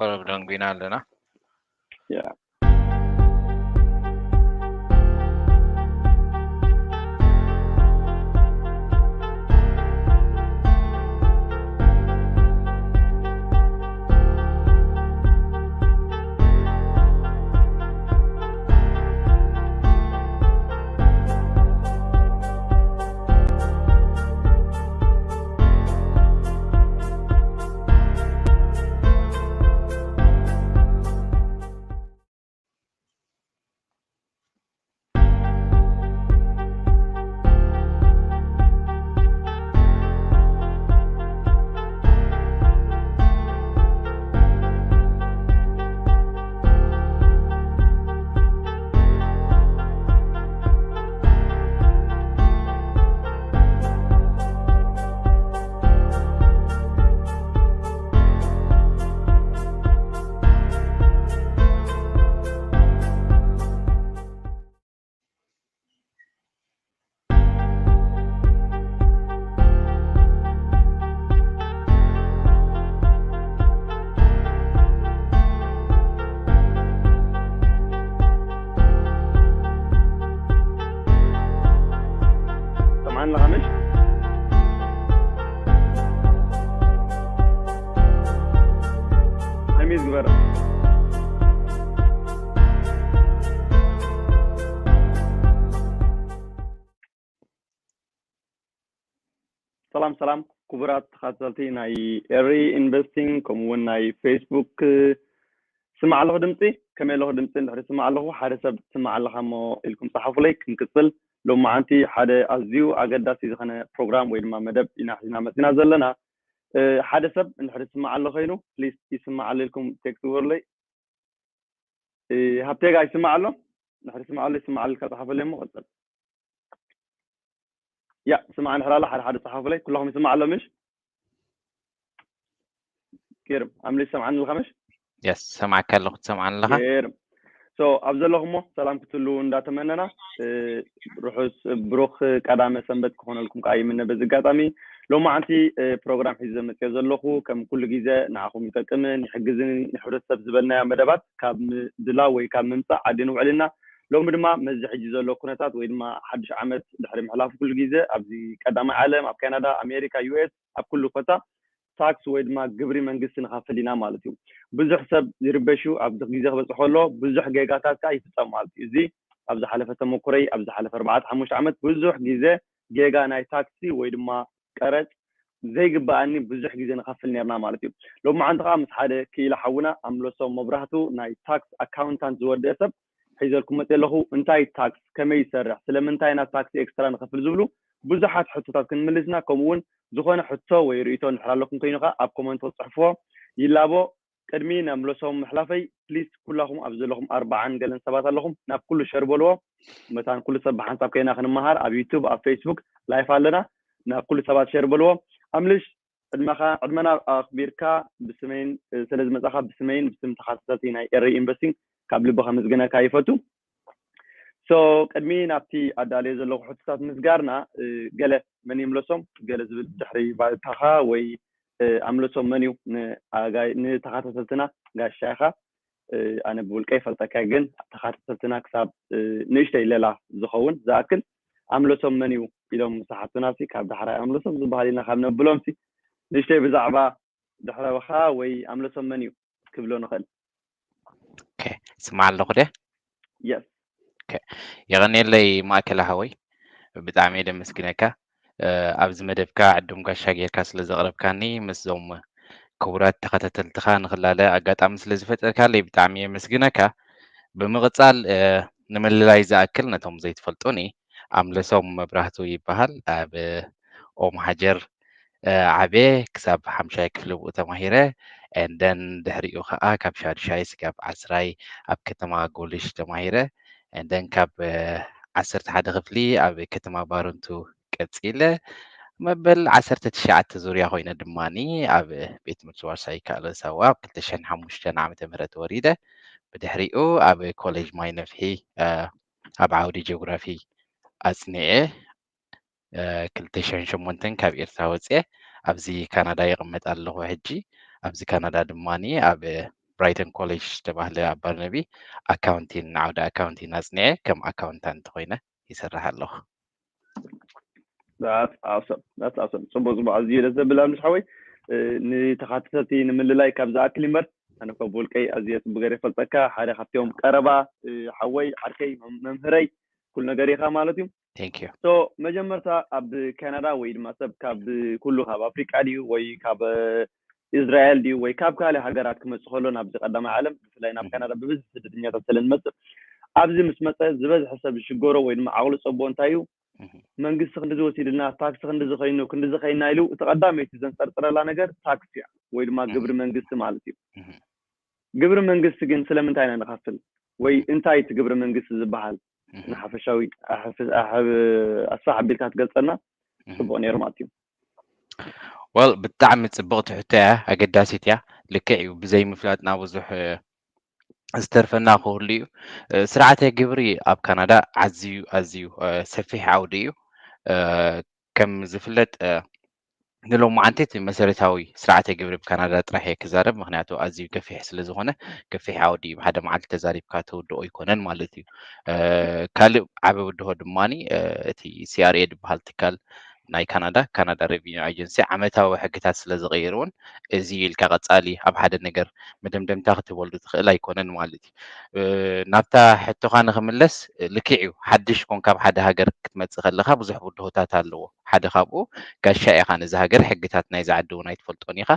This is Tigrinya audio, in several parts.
ቁሩብ ደንጒና ኣለና። Yeah. ሰምዓኒ ኣለኻ ምሽ? ኣይሚዝ ግበር። ሰላም ሰላም ክቡራት ተኸታተልቲ ናይ ኤሪ ኢንቨስቲንግ ከምኡ እውን ናይ ፌስቡክ፣ ስማዕ ኣለኹ ድምፂ? ከመይ ኣለኹ ድምፂ? እንድሕሪ ስማዕ ኣለኹ፣ ሓደ ሰብ ትስማዕ ኣለኻ እሞ ኢልኩም ፀሓፉለይ። ክንቅፅል። ሎማዓንቲ ሓደ ኣዝዩ ኣገዳሲ ዝኾነ ፕሮግራም ወይ ድማ መደብ ኢና ሒዝና መፂና ዘለና። ሓደ ሰብ እንድሕሪ ዝስማዕ ኣሎ ኮይኑ ፕሊስ ይስማዕ ኣሎ ኢልኩም ቴክስት ግበሩለይ። ሃብቴጋ ይስማዕ ኣሎ? እንድሕሪ ዝስማዕ ኣሎ ይስማዕ ኣሎ ኢልካ ፀሓፉለይ እሞ ቀፅል። ያ ስማዕ እንድሕር ኣሎ ሓደ ሓደ ፀሓፉለይ። ኩላኹም ይስማዕ ኣሎ ምሽ? ጌርም ኣምሊ ትሰምዓኒ ኣለኻ ምሽ? የስ ሰማዕካ ኣለኹ። ትሰምዓኒ ኣለኻ? ጌርም ሶ ኣብ ዘለኹሞ ሰላም ክትህልዉ እንዳተመነና ርሑስ ብሩኽ ቀዳመ ሰንበት ክኾነልኩም ከዓ ይምነ። በዚ ኣጋጣሚ ሎማዓንቲ ፕሮግራም ሒዘ መፅኦ ዘለኹ ከም ኩሉ ግዜ ንዓኹም ይጠቅምን ይሕግዝን ንሕብረተሰብ ዝበልናዮ መደባት ካብ ምድላው ወይ ካብ ምምፃእ ዓዲ ንውዕል ኢና። ሎሚ ድማ መዚ ሕጂ ዘሎ ኩነታት ወይ ድማ ሓዱሽ ዓመት ድሕሪ ምሕላፉ ኩሉ ግዜ ኣብዚ ቀዳማይ ዓለም ኣብ ካናዳ ኣሜሪካ ዩ ኤስ ኣብ ኩሉ ኮታ ታክስ ወይ ድማ ግብሪ መንግስቲ ንኸፍል ኢና ማለት እዩ። ብዙሕ ሰብ ይርበሽ እዩ። ኣብዚ ግዜ ክበፅሕ ከሎ ብዙሕ ጌጋታት ከዓ ይፍፀም ማለት እዩ። እዚ ኣብ ዝሓለፈ ተመኩረይ ኣብ ዝሓለፈ ኣርባዕተ ሓሙሽተ ዓመት ብዙሕ ግዜ ጌጋ ናይ ታክሲ ወይ ድማ ቀረፅ ዘይግበኣኒ ብዙሕ ግዜ ንኸፍል ነርና ማለት እዩ። ሎማዓንቲ ከዓ ምስ ሓደ ክኢላ ሓውና ኣምለሶም መብራህቱ ናይ ታክስ ኣካውንታንት ዝወደአ ሰብ ሒዘልኩም መፅእ ኣለኹ። እንታይ ታክስ ከመይ ይሰርሕ ስለምንታይ ኢና ታክሲ ኤክስትራ ንኸፍል ዝብሉ ብዙሓት ሕቶታት ክንምልስና ከምኡ እውን ዝኾነ ሕቶ ወይ ርእቶ እንድሕር ኣለኩም ኮይኑ ከዓ ኣብ ኮመንት ክትፅሕፍዎ ይላቦ። ቅድሚ ናብ ምለሶም ምሕላፈይ ፕሊስ ኩላኹም ኣብ ዘለኹም ኣርባዓን ገለን ሰባት ኣለኹም ናብ ኩሉ ሸር በልዎ። መታን ኩሉ ሰብ ብሓንሳብ ከይና ክንመሃር ኣብ ዩቱብ ኣብ ፌስቡክ ላይፍ ኣለና። ናብ ኩሉ ሰባት ሸር በልዎ። ኣምልሽ ዕድመኻ ዕድመና ኣኽቢርካ ብስመይን ስለ ዝመጻኻ ብስመይን ብስም ተኻታተልቲ ናይ ኤሪ ኢንቨስቲንግ ካብ ልቢ ከመስግነካ ይፈቱ። ሶ ቅድሚ ናብቲ ኣዳልዮ ዘለኹ ሕቶታት ምስጋርና ገለ መን ይምለሶም ገለ ዝብል ድሕሪ ባልታኻ ወይ ኣምለሶም መን እዩ ንተኻታተልትና ጋሻ ኢኻ። ኣነ ብውልቀ ይፈልጠካ ግን ተኻታተልትና ክሳብ ንእሽተይ ለላ ዝኸውን ዝኣክል ኣምለሶም መን እዩ ኢሎም ዝሓቱና ሲ ካብ ዳሕራይ ኣምለሶም ዝበሃል ኢና ካብ ነብሎም ሲ ንእሽተይ ብዛዕባ ድሕረኻ ወይ ኣምለሶም መን እዩ ክብሎ ንኽእል። ስማዕ ኣለኹ ደ የስ የቐንየለይ ማእከል ሃወይ ብጣዕሚ እየ ደመስግነካ። ኣብዚ መደብካ ዕዱም ጋሻ ጌርካ ስለ ዘቕረብካኒ ምስዞም ክቡራት ተኸታተልትኻ ንኽላለ ኣጋጣሚ ስለ ዝፈጠርካለይ ብጣዕሚ የመስግነካ። ብምቕጻል ንምልላይ ዝኣክል ነቶም ዘይትፈልጡኒ ኣምለሶም መብራህቱ ይበሃል። ኣብ ኦም ሃጀር ዓብየ ክሳብ ሓምሻይ ክፍሊ ብኡ ተማሂረ። And then ድሕሪኡ ከዓ ካብ ሻድሻይ ስጋብ ዓስራይ ኣብ ከተማ ጎልሽ ተማሂረ። And then ካብ ዓሰርተ ሓደ ክፍሊ ኣብ ከተማ ባረንቱ ቀፂለ። መበል ዓሰርተ ትሽዓተ ዙርያ ኮይነ ድማ ኣብ ቤት ትምህርቲ ዋርሳይ ይከኣሎ ሳዋ ኣብ ክልተ ሽሕን ሓሙሽተን ዓመተ ምህረት ወሪደ። ብድሕሪኡ ኣብ ኮሌጅ ማይ ነፍሒ ኣብ ዓውዲ ጂኦግራፊ ኣፅኒዐ። ክልተ ሽሕን ሸሞንተን ካብ ኤርትራ ወፅየ ኣብዚ ካናዳ ይቕመጥ ኣለኹ። ሕጂ ኣብዚ ካናዳ ድማ ኣብ ብራይተን ኮሌጅ ዝተባህለ ኣብ ባርነቢ ኣካውንቲን፣ ዓውዲ ኣካውንቲን ኣጽኒዐ ከም ኣካውንታንት ኮይነ ይሰርሕ ኣለኹ። That's awesome. That's awesome. ጽቡቅ ጽቡቅ፣ ኣዝዩ ደስ ዘብል። ኣምሽ ሓወይ፣ ንተኻተልቲ ንምልላይ ካብ ዝኣክል እምበር፣ ኣነ እኮ ብውልቀይ ኣዝየ ጽቡቅ ገይረ ይፈልጠካ። ሓደ ካብቶም ቀረባ ሓወይ፣ ዓርከይ፣ መምህረይ፣ ኩሉ ነገር ኢኻ ማለት እዩ። Thank you። So መጀመርታ ኣብ ካናዳ ወይ ድማ ሰብ ካብ ኩሉ ካብ ኣፍሪቃ ድዩ ወይ ካብ እስራኤል ድዩ ወይ ካብ ካልእ ሃገራት ክመጽእ ከሎ ናብዚ ቀዳማይ ዓለም ብፍላይ ናብ ካናዳ ብብዝሒ ስደተኛታት ስለ ንመጽእ ኣብዚ ምስ መጸ ዝበዝሐ ሰብ ዝሽገሮ ወይ ድማ ዓቕሉ ጸቦ እንታይ እዩ? መንግስቲ ክንዲ ዝወሲድልና፣ ታክሲ ክንዲ ዝኸይኑ፣ ክንዲ ዝኸይና ኢሉ እቲ ቀዳመይቲ ዘንጸርጽረላ ነገር ታክሲ እያ ወይ ድማ ግብሪ መንግስቲ ማለት እዩ። ግብሪ መንግስቲ ግን ስለምንታይ ኢና ንኸፍል ወይ እንታይ እቲ ግብሪ መንግስቲ ዝበሃል ንሓፈሻዊ ኣስፋሕ ኣቢልካ ትገልጸልና ጽቡቕ ነይሩ ማለት እዩ። Well ብጣዕሚ ጽብቕቲ ሕቶ እያ፣ ኣገዳሲት እያ። ልክዕ እዩ፣ ብዘይምፍላጥና ብዙሕ ዝተርፈና ክህሉ እዩ። ስርዓተ ግብሪ ኣብ ካናዳ ኣዝዩ ኣዝዩ ሰፊሕ ዓውዲ እዩ። ከም ዝፍለጥ ንሎማዓንቲ እቲ መሰረታዊ ስርዓተ ግብሪ ብካናዳ ጥራሕ እየ ክዛረብ፣ ምክንያቱ ኣዝዩ ገፊሕ ስለ ዝኾነ ገፊሕ ዓውዲ እዩ። ብሓደ መዓልቲ ተዛሪብካ ተውድኦ ኣይኮነን ማለት እዩ። ካልእ ዓቢ ብድሆ ድማ እቲ ሲ ኣር ኤ ዝበሃል ትካል ናይ ካናዳ፣ ካናዳ ሬቪኒ ኣጀንሲ ዓመታዊ ሕግታት ስለ ዝቐይር እውን እዚ ኢልካ ቀጻሊ ኣብ ሓደ ነገር መደምደምታ ክትበሉ ትኽእል ኣይኮነን ማለት እዩ። ናብታ ሕቶኻ ንኽምለስ ልክዕ እዩ፣ ሓድሽ ኮንካ ኣብ ሓደ ሃገር ክትመጽእ ከለኻ ብዙሕ ብድሆታት ኣለዎ። ሓደ ካብኡ ጋሻ ኢኻ ነዚ ሃገር፣ ሕግታት ናይዚ ዓዲ እውን ኣይትፈልጦን ኢኻ።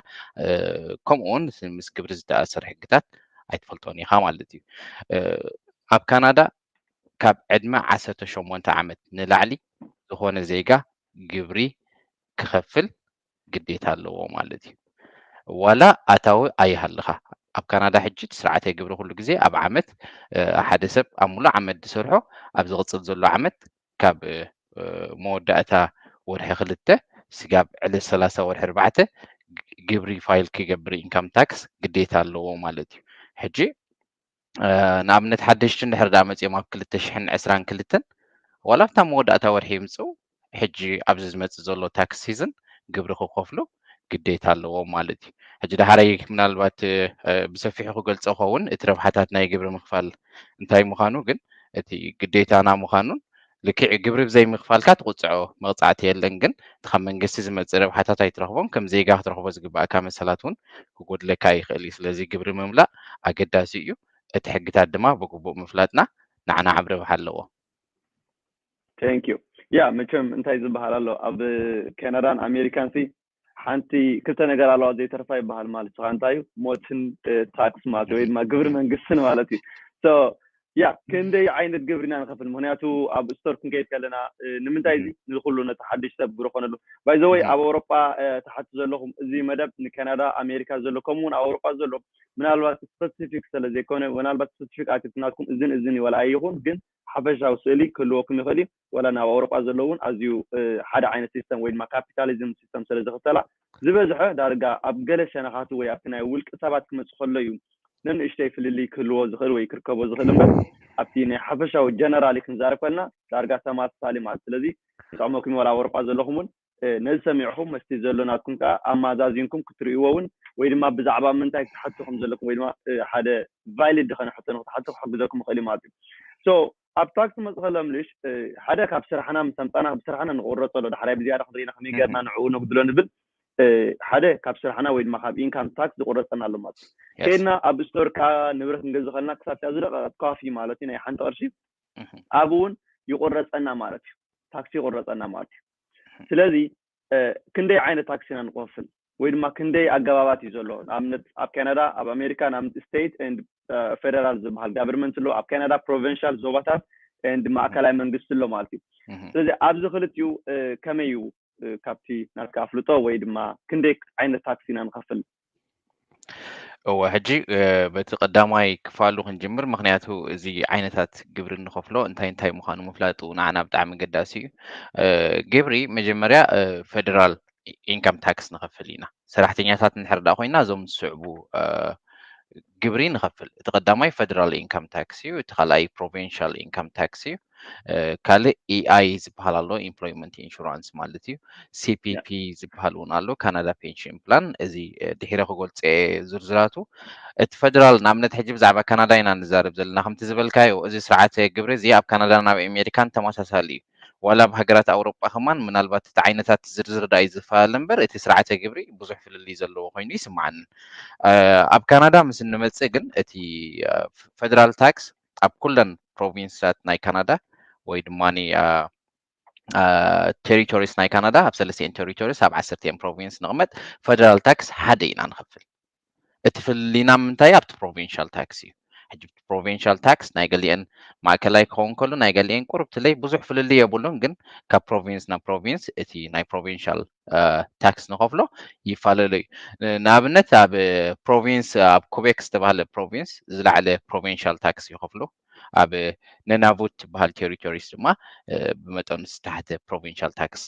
ከምኡ እውን ምስ ግብሪ ዝተኣሰር ሕግታት ኣይትፈልጦን ኢኻ ማለት እዩ። ኣብ ካናዳ ካብ ዕድመ ዓሰርተ ሸሞንተ ዓመት ንላዕሊ ዝኾነ ዜጋ ግብሪ ክኸፍል ግዴታ ኣለዎ ማለት እዩ። ዋላ ኣታዊ ኣይሃልኻ። ኣብ ካናዳ ሕጂ እቲ ስርዓተ ግብሪ ኩሉ ግዜ ኣብ ዓመት ሓደ ሰብ ኣብ ሙሉእ ዓመት ዝሰርሖ ኣብ ዝቕጽል ዘሎ ዓመት ካብ መወዳእታ ወርሒ ክልተ ስጋብ ዕለት ሰላሳ ወርሒ ኣርባዕተ ግብሪ ፋይል ክገብር ኢንካም ታክስ ግዴታ ኣለዎ ማለት እዩ። ሕጂ ንኣብነት ሓደሽቲ እንድሕር ደኣ መጺኦም ኣብ ክልተ ሽሕን ዕስራን ክልተን ዋላ ኣብታ መወዳእታ ወርሒ ይምጽኡ፣ ሕጂ ኣብዚ ዝመጽእ ዘሎ ታክስ ሲዝን ግብሪ ክኸፍሉ ግዴታ ኣለዎም ማለት እዩ። ሕጂ ዳሕራይ ምናልባት ብሰፊሑ ክገልጾ ኸውን እቲ ረብሓታት ናይ ግብሪ ምኽፋል እንታይ ምዃኑ፣ ግን እቲ ግዴታና ምዃኑን ልክዕ ግብሪ ብዘይምኽፋልካ ትቕጽዖ መቕጻዕቲ የለን፣ ግን እቲ ካብ መንግስቲ ዝመጽእ ረብሓታት ኣይትረኽቦን፣ ከም ዜጋ ክትረኽቦ ዝግባእካ መሰላት እውን ክጎድለካ ይኽእል እዩ። ስለዚ ግብሪ ምምላእ ኣገዳሲ እዩ። እቲ ሕግታት ድማ ብግቡእ ምፍላጥና ንዓና ዓቢ ረብሓ ኣለዎ። Thank you. ያ መቸም እንታይ ዝበሃል ኣሎ ኣብ ካናዳን ኣሜሪካን ሲ ሓንቲ ክልተ ነገር ኣለዋ ዘይተርፋ ይበሃል ማለት ስኻ እንታይ እዩ ሞትን ታክስ ማለት ወይ ድማ ግብሪ መንግስትን ማለት እዩ። So ያ ክንደይ ዓይነት ግብሪ ኢና ንኸፍል? ምክንያቱ ኣብ ስቶር ክንከይድ ከለና ንምንታይ እዚ ንኩሉ ነቲ ሓድሽ ሰብ ግብሪ ኮነሉ ባይዘወይ ኣብ ኣውሮጳ ትሓቱ ዘለኹም እዚ መደብ ንካናዳ ኣሜሪካ ዘሎ ከምኡውን ኣብ ኣውሮጳ ዘሎ ምናልባት ስፐሲፊክ ስለ ዘይኮነ ምናልባት ስፐሲፊክ ኣቲቲ ናትኩም እዝን እዝን ይወላ ኣይኹን ግን ሓፈሻዊ ስእሊ ክህልወኩም ይኽእል እዩ። ወላ ናብ ኣውሮጳ ዘሎ እውን ኣዝዩ ሓደ ዓይነት ሲስተም ወይ ድማ ካፒታሊዝም ሲስተም ስለ ዝኽተላ ዝበዝሐ ዳርጋ ኣብ ገለ ሸነኻቱ ወይ ኣብቲ ናይ ውልቂ ሰባት ክመፅእ ከሎ እዩ ነንእሽተይ ፍልልይ ክህልዎ ዝኽእል ወይ ክርከቦ ዝኽእል እምበር ኣብቲ ናይ ሓፈሻዊ ጀነራሊ ክንዛረብ ከለና ዳርጋ ተማሳሳሊ ማለት ስለዚ ክጠቕመኩም እዩ። ወላ ኣውሮጳ ዘለኹም እውን ነዚ ሰሚዕኹም መስቲ ዘሎ ናትኩም ከዓ ኣማዛዚንኩም ክትርእይዎ እውን ወይ ድማ ብዛዕባ ምንታይ ክትሓቱ ከም ዘለኩም ወይ ድማ ሓደ ቫሊድ ዝኾነ ሕቶ ንክትሓቱ ክሕግዘኩም ይኽእል እዩ ማለት እዩ። So ኣብ ታክስ መፅእ ከሎ ምልሽ ሓደ ካብ ስራሕና ምስ ኣምፃና ካብ ስራሕና ንቁረፅ ኣሎ ዳሕራይ ብዝያዳ ክንርኢና ከመይ ገርና ንዕኡ ነጉድሎ ንብል ሓደ ካብ ስራሕና ወይ ድማ ካብ ኢንካም ታክስ ዝቁረፀና ኣሎ ማለት እዩ። ከድና ኣብ ስቶርካ ንብረት ንገዚ ከለና ክሳብ ዝደቀቀት ካፊ ማለት እዩ ናይ ሓንቲ ቅርሺ ኣብ እውን ይቁረፀና ማለት እዩ። ታክሲ ይቁረፀና ማለት እዩ። ስለዚ ክንደይ ዓይነት ታክሲ ኢና ንቆፍል ወይ ድማ ክንደይ ኣገባባት እዩ ዘሎ? ንኣብነት ኣብ ካናዳ ኣብ ኣሜሪካ ንኣብነት ስቴት ኤንድ ፌደራል ዝበሃል ጋቨርንመንት ኣሎ። ኣብ ካናዳ ፕሮቪንሻል ዞባታት ኤንድ ማእከላይ መንግስቲ ኣሎ ማለት እዩ። ስለዚ ኣብዚ ክልቲኡ ከመይ እዩ ካብቲ ናትካ ኣፍልጦ ወይ ድማ ክንደይ ዓይነት ታክሲ ኢና ንኸፍል? እወ ሕጂ በቲ ቀዳማይ ክፋሉ ክንጅምር፣ ምክንያቱ እዚ ዓይነታት ግብሪ እንኸፍሎ እንታይ እንታይ ምዃኑ ምፍላጡ ንዓና ብጣዕሚ ኣገዳሲ እዩ። ግብሪ መጀመርያ ፌደራል ኢንካም ታክስ ንኸፍል ኢና። ሰራሕተኛታት እንድሕር ደኣ ኮይና እዞም ዝስዕቡ ግብሪ ንኸፍል። እቲ ቀዳማይ ፌደራል ኢንካም ታክስ እዩ። እቲ ካልኣይ ፕሮቪንሻል ኢንካም ታክስ እዩ። ካልእ ኤኣይ ዝበሃል ኣሎ፣ ኢምፕሎይመንት ኢንሹራንስ ማለት እዩ። ሲፒፒ ዝበሃል እውን ኣሎ፣ ካናዳ ፔንሽን ፕላን። እዚ ድሒረ ክገልፀ ዝርዝራቱ። እቲ ፈደራል ንኣብነት ሕጂ ብዛዕባ ካናዳ ኢና ንዛረብ ዘለና። ከምቲ ዝበልካዮ፣ እዚ ስርዓተ ግብሪ እዚ ኣብ ካናዳ ናብ ኣሜሪካን ተመሳሳሊ እዩ። ዋላ ኣብ ሃገራት ኣውሮጳ ከማን ምናልባት እቲ ዓይነታት ዝርዝር ዳይ ዝፈላለ እምበር፣ እቲ ስርዓተ ግብሪ ብዙሕ ፍልልይ ዘለዎ ኮይኑ ይስምዓኒ። ኣብ ካናዳ ምስ እንመፅእ ግን እቲ ፈደራል ታክስ ኣብ ኩለን ፕሮቪንስታት ናይ ካናዳ ወይ ድማ ቴሪቶሪስ ናይ ካናዳ፣ ኣብ ሰለስቲኤን ቴሪቶሪስ ኣብ ዓሰርቲኤን ፕሮቪንስ ንቕመጥ፣ ፈደራል ታክስ ሓደ ኢና ንኸፍል። እቲ ፍልልይና ምንታይ ኣብቲ ፕሮቪንሻል ታክስ እዩ። ሕጂ ፕሮቪንሻል ታክስ ናይ ገሊአን ማእከላይ ክኸውን ከሎ ናይ ገሊአን ቁርብ ትለይ ብዙሕ ፍልልይ የብሉን፣ ግን ካብ ፕሮቪንስ ናብ ፕሮቪንስ እቲ ናይ ፕሮቪንሻል ታክስ ንኸፍሎ ይፈላለ እዩ። ንኣብነት ኣብ ፕሮቪንስ ኣብ ኩቤክ ዝተባህለ ፕሮቪንስ ዝለዓለ ፕሮቪንሻል ታክስ ይኸፍሉ። ኣብ ነናቡት ትበሃል ቴሪቶሪስ ድማ ብመጠኑ ዝተሓተ ፕሮቪንሻል ታክስ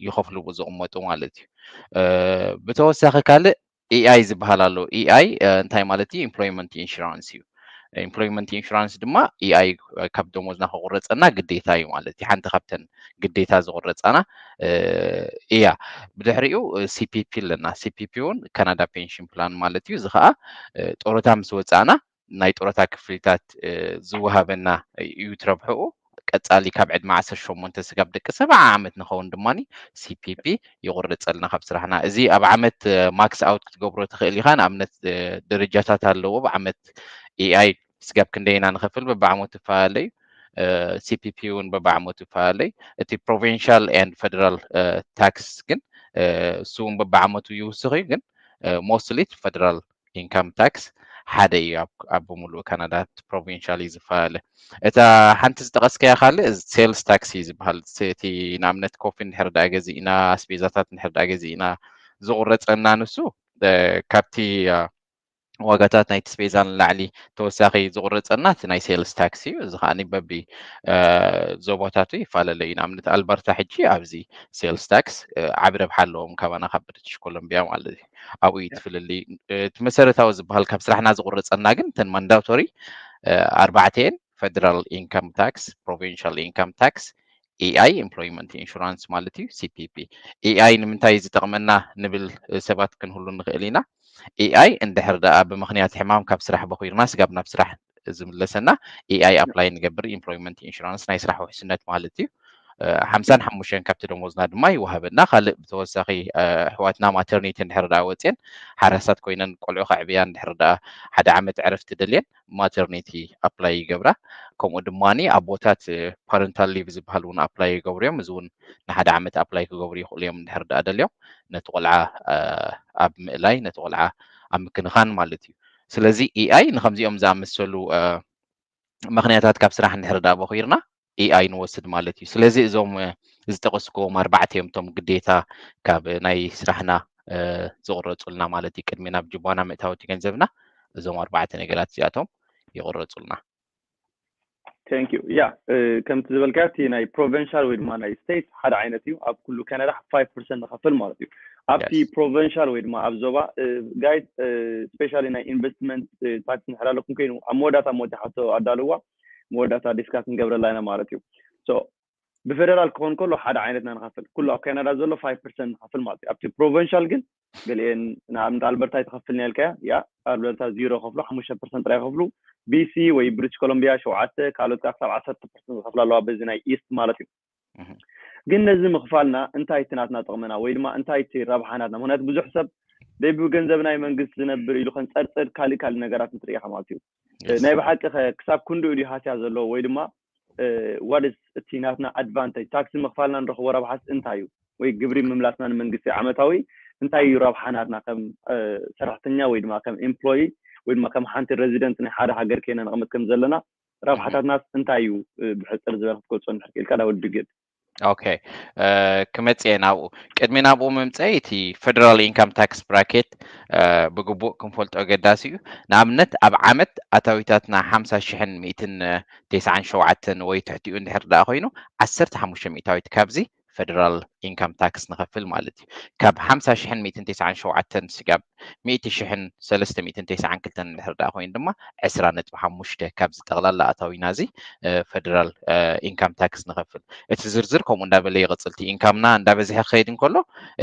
ይኸፍሉ ዝቕመጡ ማለት እዩ። ብተወሳኺ ካልእ ኤኣይ ዝበሃል ኣሎ። ኤኣይ እንታይ ማለት እዩ? ኢምፕሎይመንት ኢንሹራንስ እዩ። ኢምፕሎይመንት ኢንሹራንስ ድማ ኤኣይ ካብ ደሞዝና ክቁረፀና ግዴታ እዩ ማለት እዩ። ሓንቲ ካብተን ግዴታ ዝቁረፃና እያ። ብድሕሪኡ ሲፒፒ ኣለና። ሲፒፒ እውን ካናዳ ፔንሽን ፕላን ማለት እዩ። እዚ ከዓ ጡረታ ምስ ወፃእና ናይ ጡረታ ክፍሊታት ዝወሃበና እዩ ትረብሕኡ። ቀፃሊ ካብ ዕድመ ዓሰርተ ሸሞንተ ስጋብ ደቂ ሰብዓ ዓመት ንኸውን ድማ ሲፒፒ ይቁረፀልና ካብ ስራሕና። እዚ ኣብ ዓመት ማክስ ኣውት ክትገብሮ ትኽእል ኢኻ። ንኣብነት ደረጃታት ኣለዎ። ብዓመት ኤኣይ ስጋብ ክንደይ ኢና ንኸፍል በብዓመቱ ይፈላለ እዩ። ሲፒፒ እውን በብዓመቱ ይፈላለ እዩ። እቲ ፕሮቪንሻል ኤንድ ፈደራል ታክስ ግን እሱ እውን በብዓመቱ ይውስኽ እዩ። ግን ሞስትሊ ፈደራል ኢንካም ታክስ ሓደ እዩ ኣብ ብምሉእ ካናዳ፣ ፕሮቪንሻል እዩ ዝፈላለ። እታ ሓንቲ ዝጠቐስካያ ካልእ ሴልስ ታክስ እዩ ዝበሃል። እቲ ንኣብነት ኮፊ እንድሕር ደኣ ገዚእና፣ ኣስቤዛታት እንድሕር ደኣ ገዚእና ዝቑረፀና ንሱ ካብቲ ዋጋታት ናይቲ ስቤዛ ንላዕሊ ተወሳኺ ዝቑረፀና እቲ ናይ ሴልስ ታክስ እዩ። እዚ ከዓ በቢ ዞባታቱ ይፈላለ እዩ። ንኣብነት ኣልበርታ ሕጂ ኣብዚ ሴልስ ታክስ ዓቢ ረብሓ ኣለዎም ካባና ካብ ብሪቲሽ ኮሎምቢያ ማለት እዩ። ኣብኡ እዩ እቲ ፍልልይ። እቲ መሰረታዊ ዝበሃል ካብ ስራሕና ዝቑረፀና ግን እተን ማንዳቶሪ ኣርባዕተን ፈደራል ኢንካም ታክስ፣ ፕሮቪንሻል ኢንካም ታክስ፣ ኤኣይ ኢምፕሎይመንት ኢንሹራንስ ማለት እዩ፣ ሲፒፒ። ኤኣይ ንምንታይ ዝጠቕመና ንብል ሰባት ክንህሉ ንኽእል ኢና። ኤኣይ እንድሕር ደኣ ብምኽንያት ሕማም ካብ ስራሕ በኺርና ስጋብ ናብ ስራሕ ዝምለሰና ኤኣይ ኣፕላይ ንገብር፣ ኢምፕሎይመንት ኢንሹራንስ ናይ ስራሕ ውሕስነት ማለት እዩ። ሓምሳን ሓሙሽተን ካብቲ ደሞዝና ድማ ይወሃበና። ካልእ ብተወሳኺ ኣሕዋትና ማተርኒቲ እንድሕር ደኣ ወፅየን ሓራሳት ኮይነን ቆልዑ ከዕብያ እንድሕር ደኣ ሓደ ዓመት ዕረፍቲ ደልየን ማተርኒቲ ኣፕላይ ይገብራ። ከምኡ ድማ ኣብ ቦታት ፓረንታል ሊቭ ዝበሃል እውን ኣፕላይ ይገብሩ እዮም። እዚ እውን ንሓደ ዓመት ኣፕላይ ክገብሩ ይኽእሉ እዮም እንድሕር ደኣ ደልዮም ነቲ ቆልዓ ኣብ ምእላይ፣ ነቲ ቆልዓ ኣብ ምክንኻን ማለት እዩ። ስለዚ ኤኣይ ንከምዚኦም ዝኣመሰሉ ምኽንያታት ካብ ስራሕ እንድሕር ደኣ በኺርና ኤኣይ ንወስድ ማለት እዩ። ስለዚ እዞም ዝጠቐስክዎም ኣርባዕተ እዮም እቶም ግዴታ ካብ ናይ ስራሕና ዝቕረፁልና ማለት እዩ። ቅድሚ ናብ ጅባና ምእታው እቲ ገንዘብና እዞም ኣርባዕተ ነገራት እዚኣቶም ይቕረፁልና። Thank you። ያ ከምቲ ዝበልካዮ እቲ ናይ ፕሮቪንሻል ወይ ድማ ናይ ስቴት ሓደ ዓይነት እዩ። ኣብ ኩሉ ካናዳ ፋይቭ ፐርሰንት ንኸፍል ማለት እዩ። ኣብቲ ፕሮቪንሻል ወይ ድማ ኣብ ዞባ ጋይድ ስፔሻሊ ናይ ኢንቨስትመንት ታክስ እንድሕር ኣለኩም ኮይኑ ኣብ መወዳእታ ሞት ሓቶ ኣዳልዋ መወዳእታ ዲስካስ ንገብረላ ኢና ማለት እዩ። ብፌደራል ክኾን ከሎ ሓደ ዓይነት ኢና ንኸፍል። ኩሉ ኣብ ካናዳ ዘሎ ፋይቭ ፐርሰንት ንኸፍል ማለት እዩ። ኣብቲ ፕሮቪንሻል ግን ገሊኤን ንኣብነት ኣልበርታ ኣይትኸፍልን እያ ኢልካያ። ያ ኣልበርታ ዚሮ ከፍሉ፣ ሓሙሽተ ፐርሰንት ጥራይ ከፍሉ። ቢሲ ወይ ብሪቲሽ ኮሎምቢያ ሸውዓተ፣ ካልኦት ከዓ ክሳብ ዓሰርተ ፐርሰንት ዝኸፍላ ኣለዋ በዚ ናይ ኢስት ማለት እዩ። ግን ነዚ ምኽፋልና እንታይ እቲ ናትና ጥቕምና ወይ ድማ እንታይ እቲ ረብሓ ናትና? ምኽንያቱ ብዙሕ ሰብ ደይ ብገንዘብ ናይ መንግስቲ ዝነብር ኢሉ ከንፀርፅር ካልእ ካልእ ነገራት እንትርኢ ኢኻ ማለት እዩ። ናይ ብሓቂ ክሳብ ክንድኡ ድዩ ሃስያ ዘለዎ ወይ ድማ ዋትስ እቲ ናትና ኣድቫንቴጅ ታክሲ ምኽፋልና ንረኽቦ ረብሓስ እንታይ እዩ? ወይ ግብሪ ምምላስና ንመንግስቲ ዓመታዊ እንታይ እዩ ረብሓ ናትና ከም ሰራሕተኛ ወይ ድማ ከም ኤምፕሎይ ወይ ድማ ከም ሓንቲ ሬዚደንት ናይ ሓደ ሃገር ኮይና ንቕመጥ ከም ዘለና ረብሓታትናስ እንታይ እዩ? ብሕፅር ዝበለ ክትገልፆ እንድሕር ክኢልካ ዳውድ ድግድ። ኦኬ፣ ክመፅእ እየ ናብኡ። ቅድሚ ናብኡ ምምፀይ እቲ ፈደራል ኢንካም ታክስ ብራኬት ብግቡእ ክንፈልጦ ኣገዳሲ እዩ። ንኣብነት ኣብ ዓመት ኣታዊታትና ሓምሳ ሽሕን ሚእትን ተስዓን ሸውዓተን ወይ ትሕቲኡ እንድሕር ደኣ ኮይኑ ዓሰርተ ሓሙሽተ ሚእታዊት ካብዚ ፈደራል income tax ንኸፍል ማለት እዩ። ካብ ሓምሳ ሽሕን ሚእትን ተስዓን ሸውዓተን ስጋብ ሚእቲ ሽሕን ሰለስተ ሚእትን ተስዓን ክልተን እንድሕር ደኣ ኮይኑ ድማ ዕስራ ነጥቢ ሓሙሽተ ካብዚ ጠቕላላ ኣታዊና እዚ federal income tax ንኸፍል። እቲ ዝርዝር ከምኡ እንዳበለ ይቕፅል። እቲ income ና እንዳበዝሐ ክኸይድ እንከሎ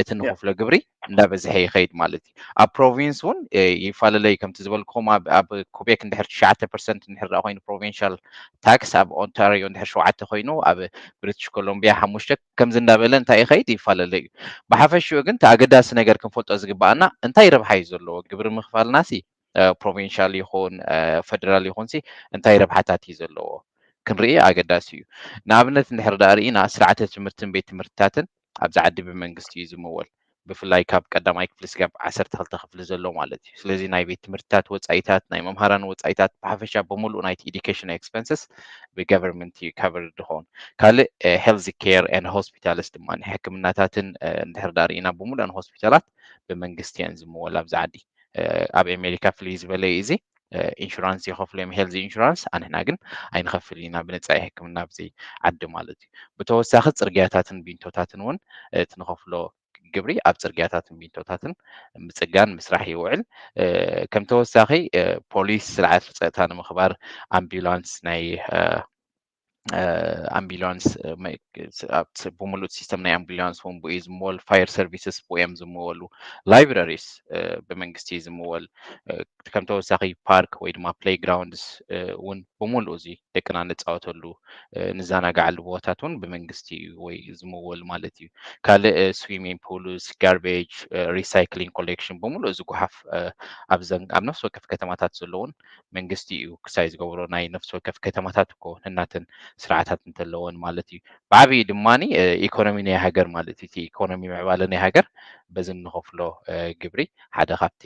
እቲ ንኸፍሎ ግብሪ እንዳበዝሐ ይኸይድ ማለት እዩ። ኣብ province እውን ይፈላለዩ። ከምቲ ዝበልኩም ኣብ Quebec እንድሕር ትሽዓተ percent እንድሕር ደኣ ኮይኑ provincial tax፣ ኣብ Ontario እንድሕር ሸውዓተ ኮይኑ ኣብ British Columbia ሓሙሽተ፣ ከምዚ እንዳበለ እንታይ ይኸይድ ይፈላለ እዩ። ብሓፈሽኡ ግን እቲ ኣገዳሲ ነገር ክንፈልጦ ዝግባኣና እንታይ ረብሓ እዩ ዘለዎ ግብሪ ምኽፋልና ሲ provincial ይኹን federal ይኹን ሲ እንታይ ረብሓታት እዩ ዘለዎ ክንርኢ ኣገዳሲ እዩ። ንኣብነት እንድሕር ደኣ ርኢና ስርዓተ ትምህርትን ቤት ትምህርትታትን ኣብዚ ዓዲ ብመንግስቲ እዩ ዝምወል። ብፍላይ ካብ ቀዳማይ ክፍሊ ስጋብ ዓሰርተ ክልተ ክፍሊ ዘሎ ማለት እዩ። ስለዚ ናይ ቤት ትምህርትታት ወፃኢታት፣ ናይ መምሃራን ወፃኢታት፣ ብሓፈሻ ብምሉእ ናይቲ education expenses ብ government እዩ covered ዝኸውን። ካልእ health care and hospitals ድማ ሕክምናታትን እንድሕር ደኣ ርኢና ብምሉእን ሆስፒታላት ብመንግስቲ እየን ዝምወል ኣብዚ ዓዲ። ኣብ ኣሜሪካ ፍልይ ዝበለ እዩ እዚ insurance ይኸፍሉ እዮም፣ health insurance። ኣንሕና ግን ኣይንኸፍል ኢና፣ ብነፃ ሕክምና ኣብዚ ዓዲ ማለት እዩ። ብተወሳኺ ፅርግያታትን ቢንቶታትን እውን እቲ ንኸፍሎ ግብሪ ኣብ ፅርግያታትን ቢንቶታትን ምፅጋን ምስራሕ ይውዕል። ከም ተወሳኺ ፖሊስ ስርዓት ፀጥታ ንምኽባር ኣምቡላንስ ናይ ኣምቡላንስ ብምሉእ ሲስተም ናይ ኣምቡላንስ እውን ብኡ ዝምወል፣ fire services ብኡ እዮም ዝምወሉ፣ libraries ብመንግስቲ ዝምወል፣ ከም ተወሳኺ ፓርክ ወይ ድማ playgrounds እውን ብምሉእ እዚ ደቅና ንፃወተሉ ንዘናጋዓሉ ቦታታት እውን ብመንግስቲ ወይ ዝምወል ማለት እዩ። ካልእ swimming pools፣ garbage recycling collection ብምሉእ እዚ ጉሓፍ ኣብ ነፍሲ ወከፍ ከተማታት ዘለውን መንግስቲ እዩ ክሳይ ዝገብሮ፣ ናይ ነፍሲ ወከፍ ከተማታት እኮ ነናተን ስርዓታት እንተለወን ማለት እዩ። ብዓብዩ ድማ ኢኮኖሚ ናይ ሃገር ማለት እዩ። እቲ ኢኮኖሚ ምዕባለ ናይ ሃገር በዚ እንኸፍሎ ግብሪ ሓደ ካብቲ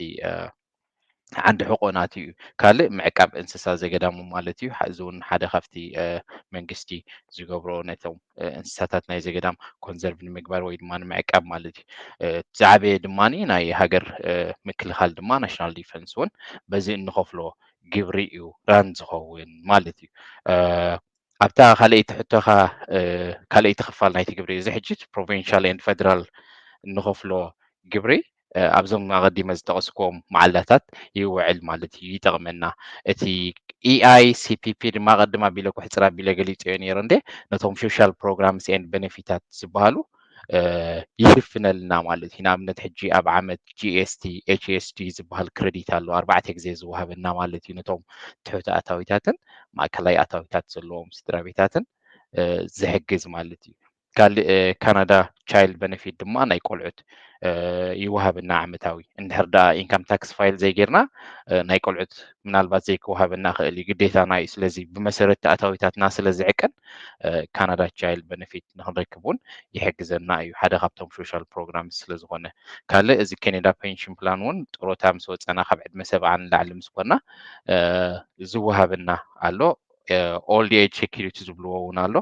ዓንዲ ሕቆናት እዩ። ካልእ ምዕቃብ እንስሳ ዘገዳሙ ማለት እዩ። እዚ እውን ሓደ ካብቲ መንግስቲ ዝገብሮ ነቶም እንስሳታት ናይ ዘገዳም ኮንዘርቭ ንምግባር ወይ ድማ ንምዕቃብ ማለት እዩ። ዝዓበየ ድማ ናይ ሃገር ምክልኻል ድማ ናሽናል ዲፈንስ እውን በዚ እንኸፍሎ ግብሪ እዩ ራን ዝኸውን ማለት እዩ። ኣብታ ካልኣይቲ ሕቶኻ ካልኣይቲ ክፋል ናይቲ ግብሪ እዚ ሕጂ provincial and federal እንኸፍሎ ግብሪ ኣብዞም ኣቐዲመ ዝጠቐስክዎም መዓላታት ይውዕል ማለት እዩ፣ ይጠቕመና። እቲ E I C P P ድማ ቀድም ኣቢለ ኩሕፅር ኣቢለ ገሊፀዮ ነይረ እንዴ፣ ነቶም social programs and benefit ታት ዝበሃሉ ይሽፍነልና ማለት እዩ። ንኣብነት ሕጂ ኣብ ዓመት G S T፣ H S T ዝበሃል ክረዲት ኣሎ፣ ኣርባዕተ ግዜ ዝወሃበና ማለት እዩ። ነቶም ትሑት ኣታዊታትን ማእከላይ ኣታዊታት ዘለዎም ስድራ ቤታትን ዝሕግዝ ማለት እዩ። ካልእ ካናዳ ቻይልድ በነፊት ድማ ናይ ቆልዑት ይወሃበና ዓመታዊ። እንድሕር ደኣ ኢንካም ታክስ ፋይል ዘይጌርና ናይ ቆልዑት ምናልባት ዘይክወሃበና ክእል እዩ፣ ግዴታና እዩ። ስለዚ ብመሰረት ኣታዊታትና ስለ ዝዕቀን ካናዳ ቻይልድ በነፊት ንክንረክብ እውን ይሕግዘና እዩ፣ ሓደ ካብቶም ሶሻል ፕሮግራም ስለ ዝኾነ። ካልእ እዚ ካናዳ ፔንሽን ፕላን እውን ጥሮታ ምስ ወፀና ካብ ዕድመ ሰብዓ ንላዕሊ ምስ ኮና ዝወሃበና ኣሎ። ኦልድ ኤጅ ሴኪሪቲ ዝብልዎ እውን ኣሎ።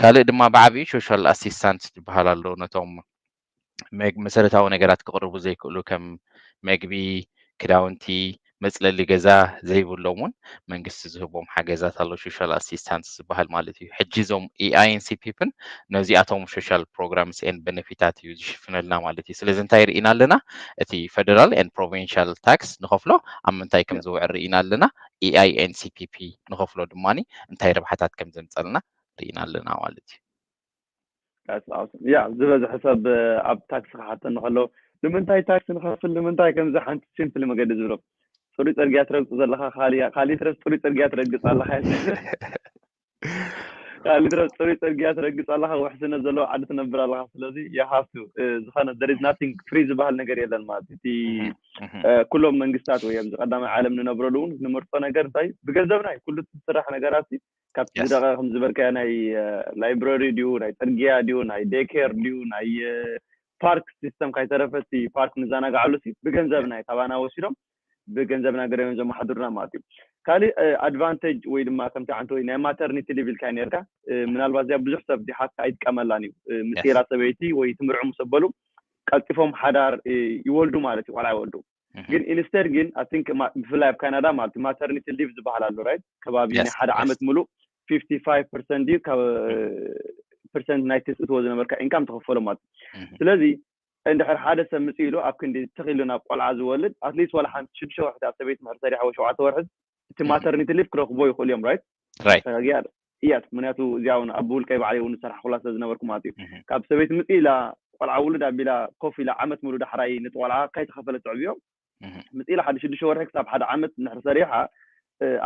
ካልእ ድማ ብዓብዩ ሶሻል ኣሲስታንስ ዝበሃል ኣሎ፣ ነቶም መሰረታዊ ነገራት ክቕርቡ ዘይክእሉ ከም መግቢ፣ ክዳውንቲ፣ መፅለሊ ገዛ ዘይብሎም እውን መንግስቲ ዝህቦም ሓገዛት ኣሎ፣ ሶሻል ኣሲስታንስ ዝበሃል ማለት እዩ። ሕጂ እዞም E I ን C P P ን ነዚኣቶም ሶሻል ፕሮግራምስ ኤንድ በነፊታት እዩ ዝሽፍነልና ማለት እዩ። ስለዚ እንታይ ርኢና ኣለና? እቲ ፈደራል ኤንድ ፕሮቪንሻል ታክስ ንኸፍሎ ኣብ ምንታይ ከም ዝውዕል ርኢና ኣለና። E I ን C P P ንኸፍሎ ድማ እንታይ ረብሓታት ከም ዘምፀልና ርኢና ኣለና ማለት እዩ። ያ ዝበዝሐ ሰብ ኣብ ታክስ ክሓተኒ ከሎ ንምንታይ ታክስ ንኸፍል ንምንታይ ከምዚ ሓንቲ ሲምፕል መገዲ ዝብሎ ጽሩይ ጽርግያ ትረግጽ ዘለኻ ካሊእ ትረስ ጽሩይ ጽርግያ ትረግጽ ኣለኻ ካሊእ ትረስ ጽሩይ ጽርግያ ትረግጽ ኣለኻ ውሕስነት ዘለዎ ዓዲ ትነብር ኣለኻ ስለዚ you have to ዝኾነ there is nothing free ዝበሃል ነገር የለን ማለት እቲ ኩሎም መንግስታት ወይ ኣብዚ ቀዳማይ ዓለም ንነብረሉ እውን ንመርጾ ነገር እንታይ ብገንዘብና እዩ ኩሉ ዝስራሕ ነገራት ካብቲ ዝደቀ ከም ዝበልካዮ ናይ ላይብረሪ ድዩ ናይ ፅርግያ ድዩ ናይ ዴኬር ድዩ ናይ ፓርክ ሲስተም ካይተረፈ እቲ ፓርክ ንዘናግዓሉ ሲ ብገንዘብና እዩ ካባና ወሲዶም ብገንዘብና ገረዮም ዘመሓድሩና ማለት እዩ። ካሊእ ኣድቫንቴጅ ወይ ድማ ከምቲ ዓንተ ወይ ናይ ማተርኒቲ ሊቭ ኢልካ ነርካ ምናልባት እዚኣ ብዙሕ ሰብ ዲሓካ ኣይጥቀመላን እዩ ምስ ራ ሰበይቲ ወይ ትምርዑ ምስ ኣበሉ ቀልጢፎም ሓዳር ይወልዱ ማለት እዩ ቆልዓ ይወልዱ ግን ኢንስተድ ግን I think ብፍላይ ኣብ ካናዳ ማለት ማተርኒቲ ሊቭ ዝበሃል ኣሎ right ከባቢ ናይ ሓደ ዓመት ሙሉእ fifty five percent ድዩ ካብ percent ናይቲ ትእትዎ ዝነበርካ income ትኽፈሎ ማለት እዩ። ስለዚ እንድሕር ሓደ ሰብ ምጽእ ኢሉ ኣብ ክንዲ ትኽ ኢሉ ናብ ቆልዓ ዝወልድ፣ at least ዋላ ሓንቲ ሽዱሽተ ወርሒ ኣብ ሰበይቲ ምሕር ሰሪሓ ወይ ሸውዓተ ወርሒ፣ እቲ maternity leave ክረኽቦ ይኽእሉ እዮም። Right? Right። ተጋጊያ እያት ምክንያቱ እዚኣ እውን ኣብ ውልቀይ ባዕለይ እውን ዝሰራሕ ኩላ ስለ ዝነበርኩ ማለት እዩ። ካብ ሰበይቲ ምጽእ ኢላ ቆልዓ ውልድ ኣቢላ ኮፍ ኢላ ዓመት ሙሉ ዳሕራይ ነቲ ቆልዓ ከይተኸፈለት ተዕብዮ፣ ምጽእ ኢላ ሓደ ሽዱሽተ ወርሒ ክሳብ ሓደ ዓመት እንድሕር ሰሪሓ፣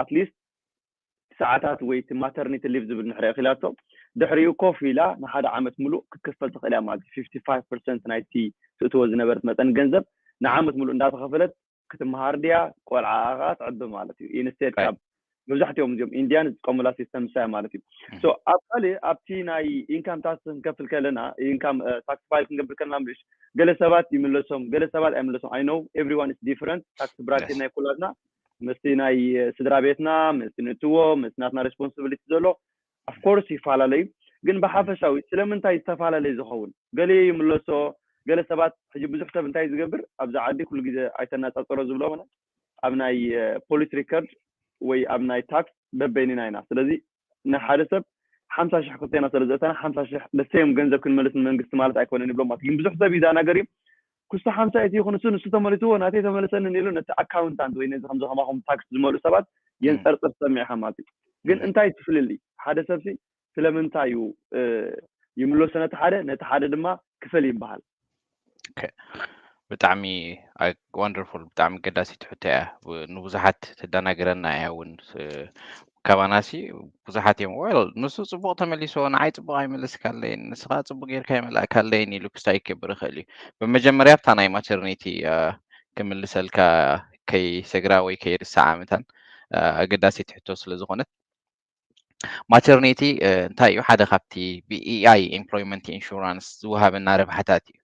at least ሰዓታት ወይ እቲ maternity leave ዝብል እንድሕር ኢላቶ፣ ድሕሪኡ ኮፍ ኢላ ንሓደ ዓመት ሙሉእ ክትክፈል ትኽእል እያ ማለት እዩ። fifty five percent ናይቲ ትእትዎ ዝነበረት መጠን ገንዘብ ንዓመት ሙሉእ እንዳተኸፈለት ክትመሃር ድያ፣ ቆልዓ ከኣ ትዕቢ ማለት እዩ። Instead ካብ መብዛሕትኦም እዚኦም ኢንድያን ዝጥቀሙላ system ንሳ እያ ማለት እዩ። So ኣብ ካልእ ኣብቲ ናይ income tax ክንከፍል ከለና፣ income tax file ክንገብር ከለና ምሽ ገለ ሰባት ይምለሶም፣ ገለ ሰባት ኣይምለሶም። I know everyone is different። Tax bracket ናይ ኩላትና ምስቲ ናይ ስድራ ቤትና፣ ምስቲ ንእትዎ፣ ምስቲ ናትና responsibility ዘሎ of course ይፈላለዩ። ግን ብሓፈሻዊ ስለምንታይ ዝተፈላለየ ዝኸውን? ገለ ይምለሶ፣ ገለ ሰባት ሕጂ ብዙሕ ሰብ እንታይ ዝገብር ኣብዛ ዓዲ ኩሉ ግዜ ኣይተነጻጽሮ ዝብሎ ማለት ኣብ ናይ police record ወይ ኣብ ናይ tax በበይንና ኢና። ስለዚ ንሓደ ሰብ ሓምሳ ሽሕ ክልቴና ስለ ዘእተና ሓምሳ ሽሕ the same ገንዘብ ክንመልስ ንመንግስቲ ማለት ኣይኮነን ይብሎ ማለት ግን ብዙሕ ሰብ እዩ እዛ ነገር እዩ ክሱ ሓምሳ እቲ ይኹን እሱ ንሱ ተመልስዎ ናተይ ተመልሰኒ ኢሉ ነቲ accountant ወይ ነዚ ከምዚ ከማኹም tax ዝመልኡ ሰባት የንፀርፅር ትሰምዕ ኢኻ ማለት እዩ። ግን እንታይ እቲ ፍልልይ? ሓደ ሰብሲ ስለምንታይ እዩ ይምለሶ ነቲ ሓደ፣ ነቲ ሓደ ድማ ክፈል ይበሃል። ብጣዕሚ wonderful፣ ብጣዕሚ ኣገዳሲት ሕቶ እያ። ንብዙሓት ተደናግረና እያ እውን። ካባናሲ ብዙሓት እዮም well ንሱ ፅቡቕ ተመሊስዎ ንዓይ ፅቡቕ ኣይመለስካለይን ንስኻ ፅቡቕ ጌርካ ኣይመላእካለይን ኢሉ ክስታይ ክገብር ይኽእል እዩ። ብመጀመርያ ኣብታ ናይ maternity ክምልሰልካ ከይሰግራ ወይ ከይርሳዓ መታን ኣገዳሲት ሕቶ ስለ ዝኾነት፣ maternity እንታይ እዩ? ሓደ ካብቲ ብ E I employment insurance ዝወሃበና ረብሓታት እዩ።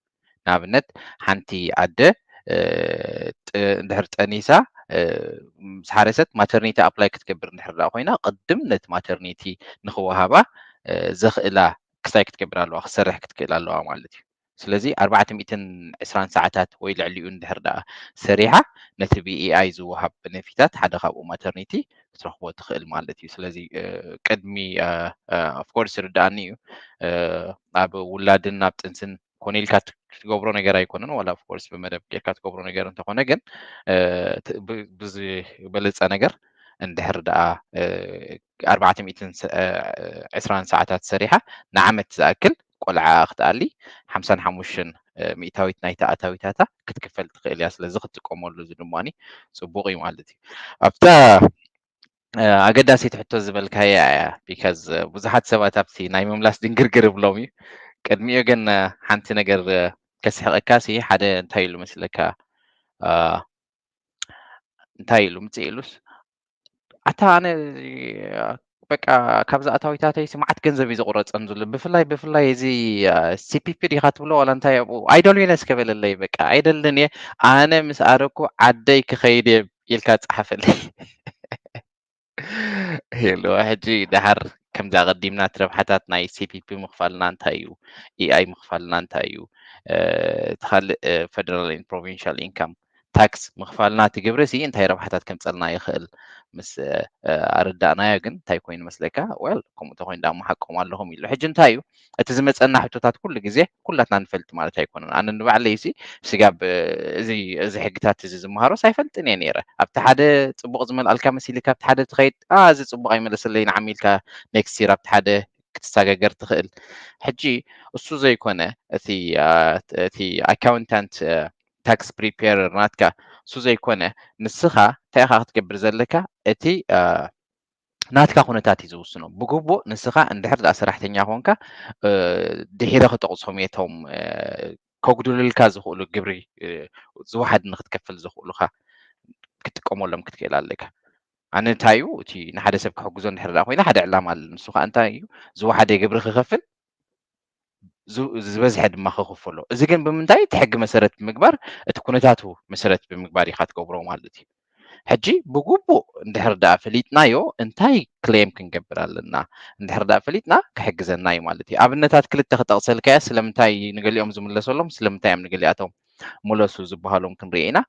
ንኣብነት ሓንቲ ኣደ እንድሕር ጠኒሳ ምስ ሓረሰት maternity apply ክትገብር እንድሕር ደኣ ኮይና ቅድም ነቲ maternity ንክወሃባ ዘኽእላ ክስታይ ክትገብር ኣለዋ፣ ክትሰርሕ ክትክእል ኣለዋ ማለት እዩ። ስለዚ ኣርባዕተ ሚእትን ዕስራን ሰዓታት ወይ ልዕሊኡ እንድሕር ደኣ ሰሪሓ ነቲ ብ E I ዝወሃብ ቤነፊታት ሓደ ካብኡ maternity ክትረኽቦ ትኽእል ማለት እዩ። ስለዚ ቅድሚ of course ይርድኣኒ እዩ ኣብ ውላድን ኣብ ጥንስን ኮነ ኢልካ ክትገብሮ ነገር ኣይኮነን ዋላ of course ብመደብ ጌርካ ትገብሮ ነገር እንተኾነ ግን ብዝበለፀ ነገር እንድሕር ደኣ ኣርባዕተ ሚእትን ዕስራን ሰዓታት ሰሪሓ ንዓመት ዝኣክል ቆልዓ ክትኣሊ ሓምሳን ሓሙሽተን ሚእታዊት ናይቲ ኣታዊታታ ክትክፈል ትኽእል እያ። ስለዚ ክትጥቀመሉ እዚ ድማ ፅቡቕ እዩ ማለት እዩ። ኣብታ ኣገዳሲት ሕቶ ዝበልካያ እያ because ብዙሓት ሰባት ኣብቲ ናይ ምምላስ ድንግርግር ይብሎም እዩ። ቅድሚኡ ግን ሓንቲ ነገር ከስሕቐካ ሲ ሓደ እንታይ ኢሉ መስለካ እንታይ ኢሉ ምፅእ ኢሉስ ኣታ ኣነ በቃ ካብዚ ኣታዊታተይ ሲ መዓት ገንዘብ እዩ ዝቁረፀን ዘሎ ብፍላይ ብፍላይ እዚ C P P ዲኻ ትብሎ ዋላ እንታይ ኣብኡ ኣይደልዩን እስከ በለለይ በቃ ኣይደልን እየ ኣነ ምስ ኣረኩ ዓደይ ክኸይድ እየ ኢልካ ጸሓፈለይ። ሄሎ ሕጂ ደሓር ከምዚ ኣቐዲምና እቲ ረብሓታት ናይ C P P ምኽፋልና እንታይ እዩ? E I ምኽፋልና እንታይ እዩ? እቲ ካልእ federal and provincial income tax ምኽፋልና እቲ ግብሪ ሲ እንታይ ረብሓታት ከምፀልና ይኽእል ምስ ኣረዳእናዮ ግን እንታይ ኮይኑ መስለካ well ከምኡ ተኮይኑ ዳሞ ሓቆም ኣለኹም ኢሉ ሕጂ እንታይ እዩ እቲ ዝመፀና ሕቶታት ኩሉ ግዜ ኩላትና ንፈልጥ ማለት ኣይኮነን ኣነ ንባዕለይ ሲ ስጋብ እዚ እዚ ሕግታት እዚ ዝመሃሮስ ኣይፈልጥን እየ ነይረ ኣብቲ ሓደ ፅቡቅ ዝመልኣልካ መሲልካ ኣብቲ ሓደ ትኸይድ እዚ ፅቡቅ ኣይመለሰለይን ዓሚልካ next year ኣብቲ ሓደ ክትሰጋገር ትኽእል ሕጂ እሱ ዘይኮነ እቲ accountant tax preparer ናትካ እሱ ዘይኮነ ንስኻ እንታይ ኢኻ ክትገብር ዘለካ እቲ ናትካ ኩነታት እዩ ዝውስኖ ብግቡእ ንስኻ እንድሕር ደኣ ሰራሕተኛ ኮንካ ድሒረ ክጠቕሶም እየ እቶም ከጉድሉልካ ዝኽእሉ ግብሪ ዝወሓድ ንክትከፍል ዝኽእሉኻ ክትጥቀመሎም ክትክእል ኣለካ ኣነ እንታይ እዩ እቲ ንሓደ ሰብ ክሕግዞ እንድሕር ደኣ ኮይነ ሓደ ዕላማ ኣለኒ ንሱ ከዓ እንታይ እዩ ዝወሓደ ግብሪ ክኸፍል ዝበዝሐ ድማ ክኽፈሎ እዚ ግን ብምንታይ እቲ ሕጊ መሰረት ብምግባር እቲ ኩነታቱ መሰረት ብምግባር ኢኻ ትገብሮ ማለት እዩ ሕጂ ብግቡእ እንድሕር ደኣ ፈሊጥናዮ እንታይ claim ክንገብር ኣለና እንድሕር ደኣ ፈሊጥና ክሕግዘና እዩ ማለት እዩ ኣብነታት ክልተ ክጠቕሰልካዮ ስለምንታይ ንገሊኦም ዝምለሰሎም ስለምንታይ እዮም ንገሊኣቶም ምለሱ ዝበሃሎም ክንርኢ ኢና።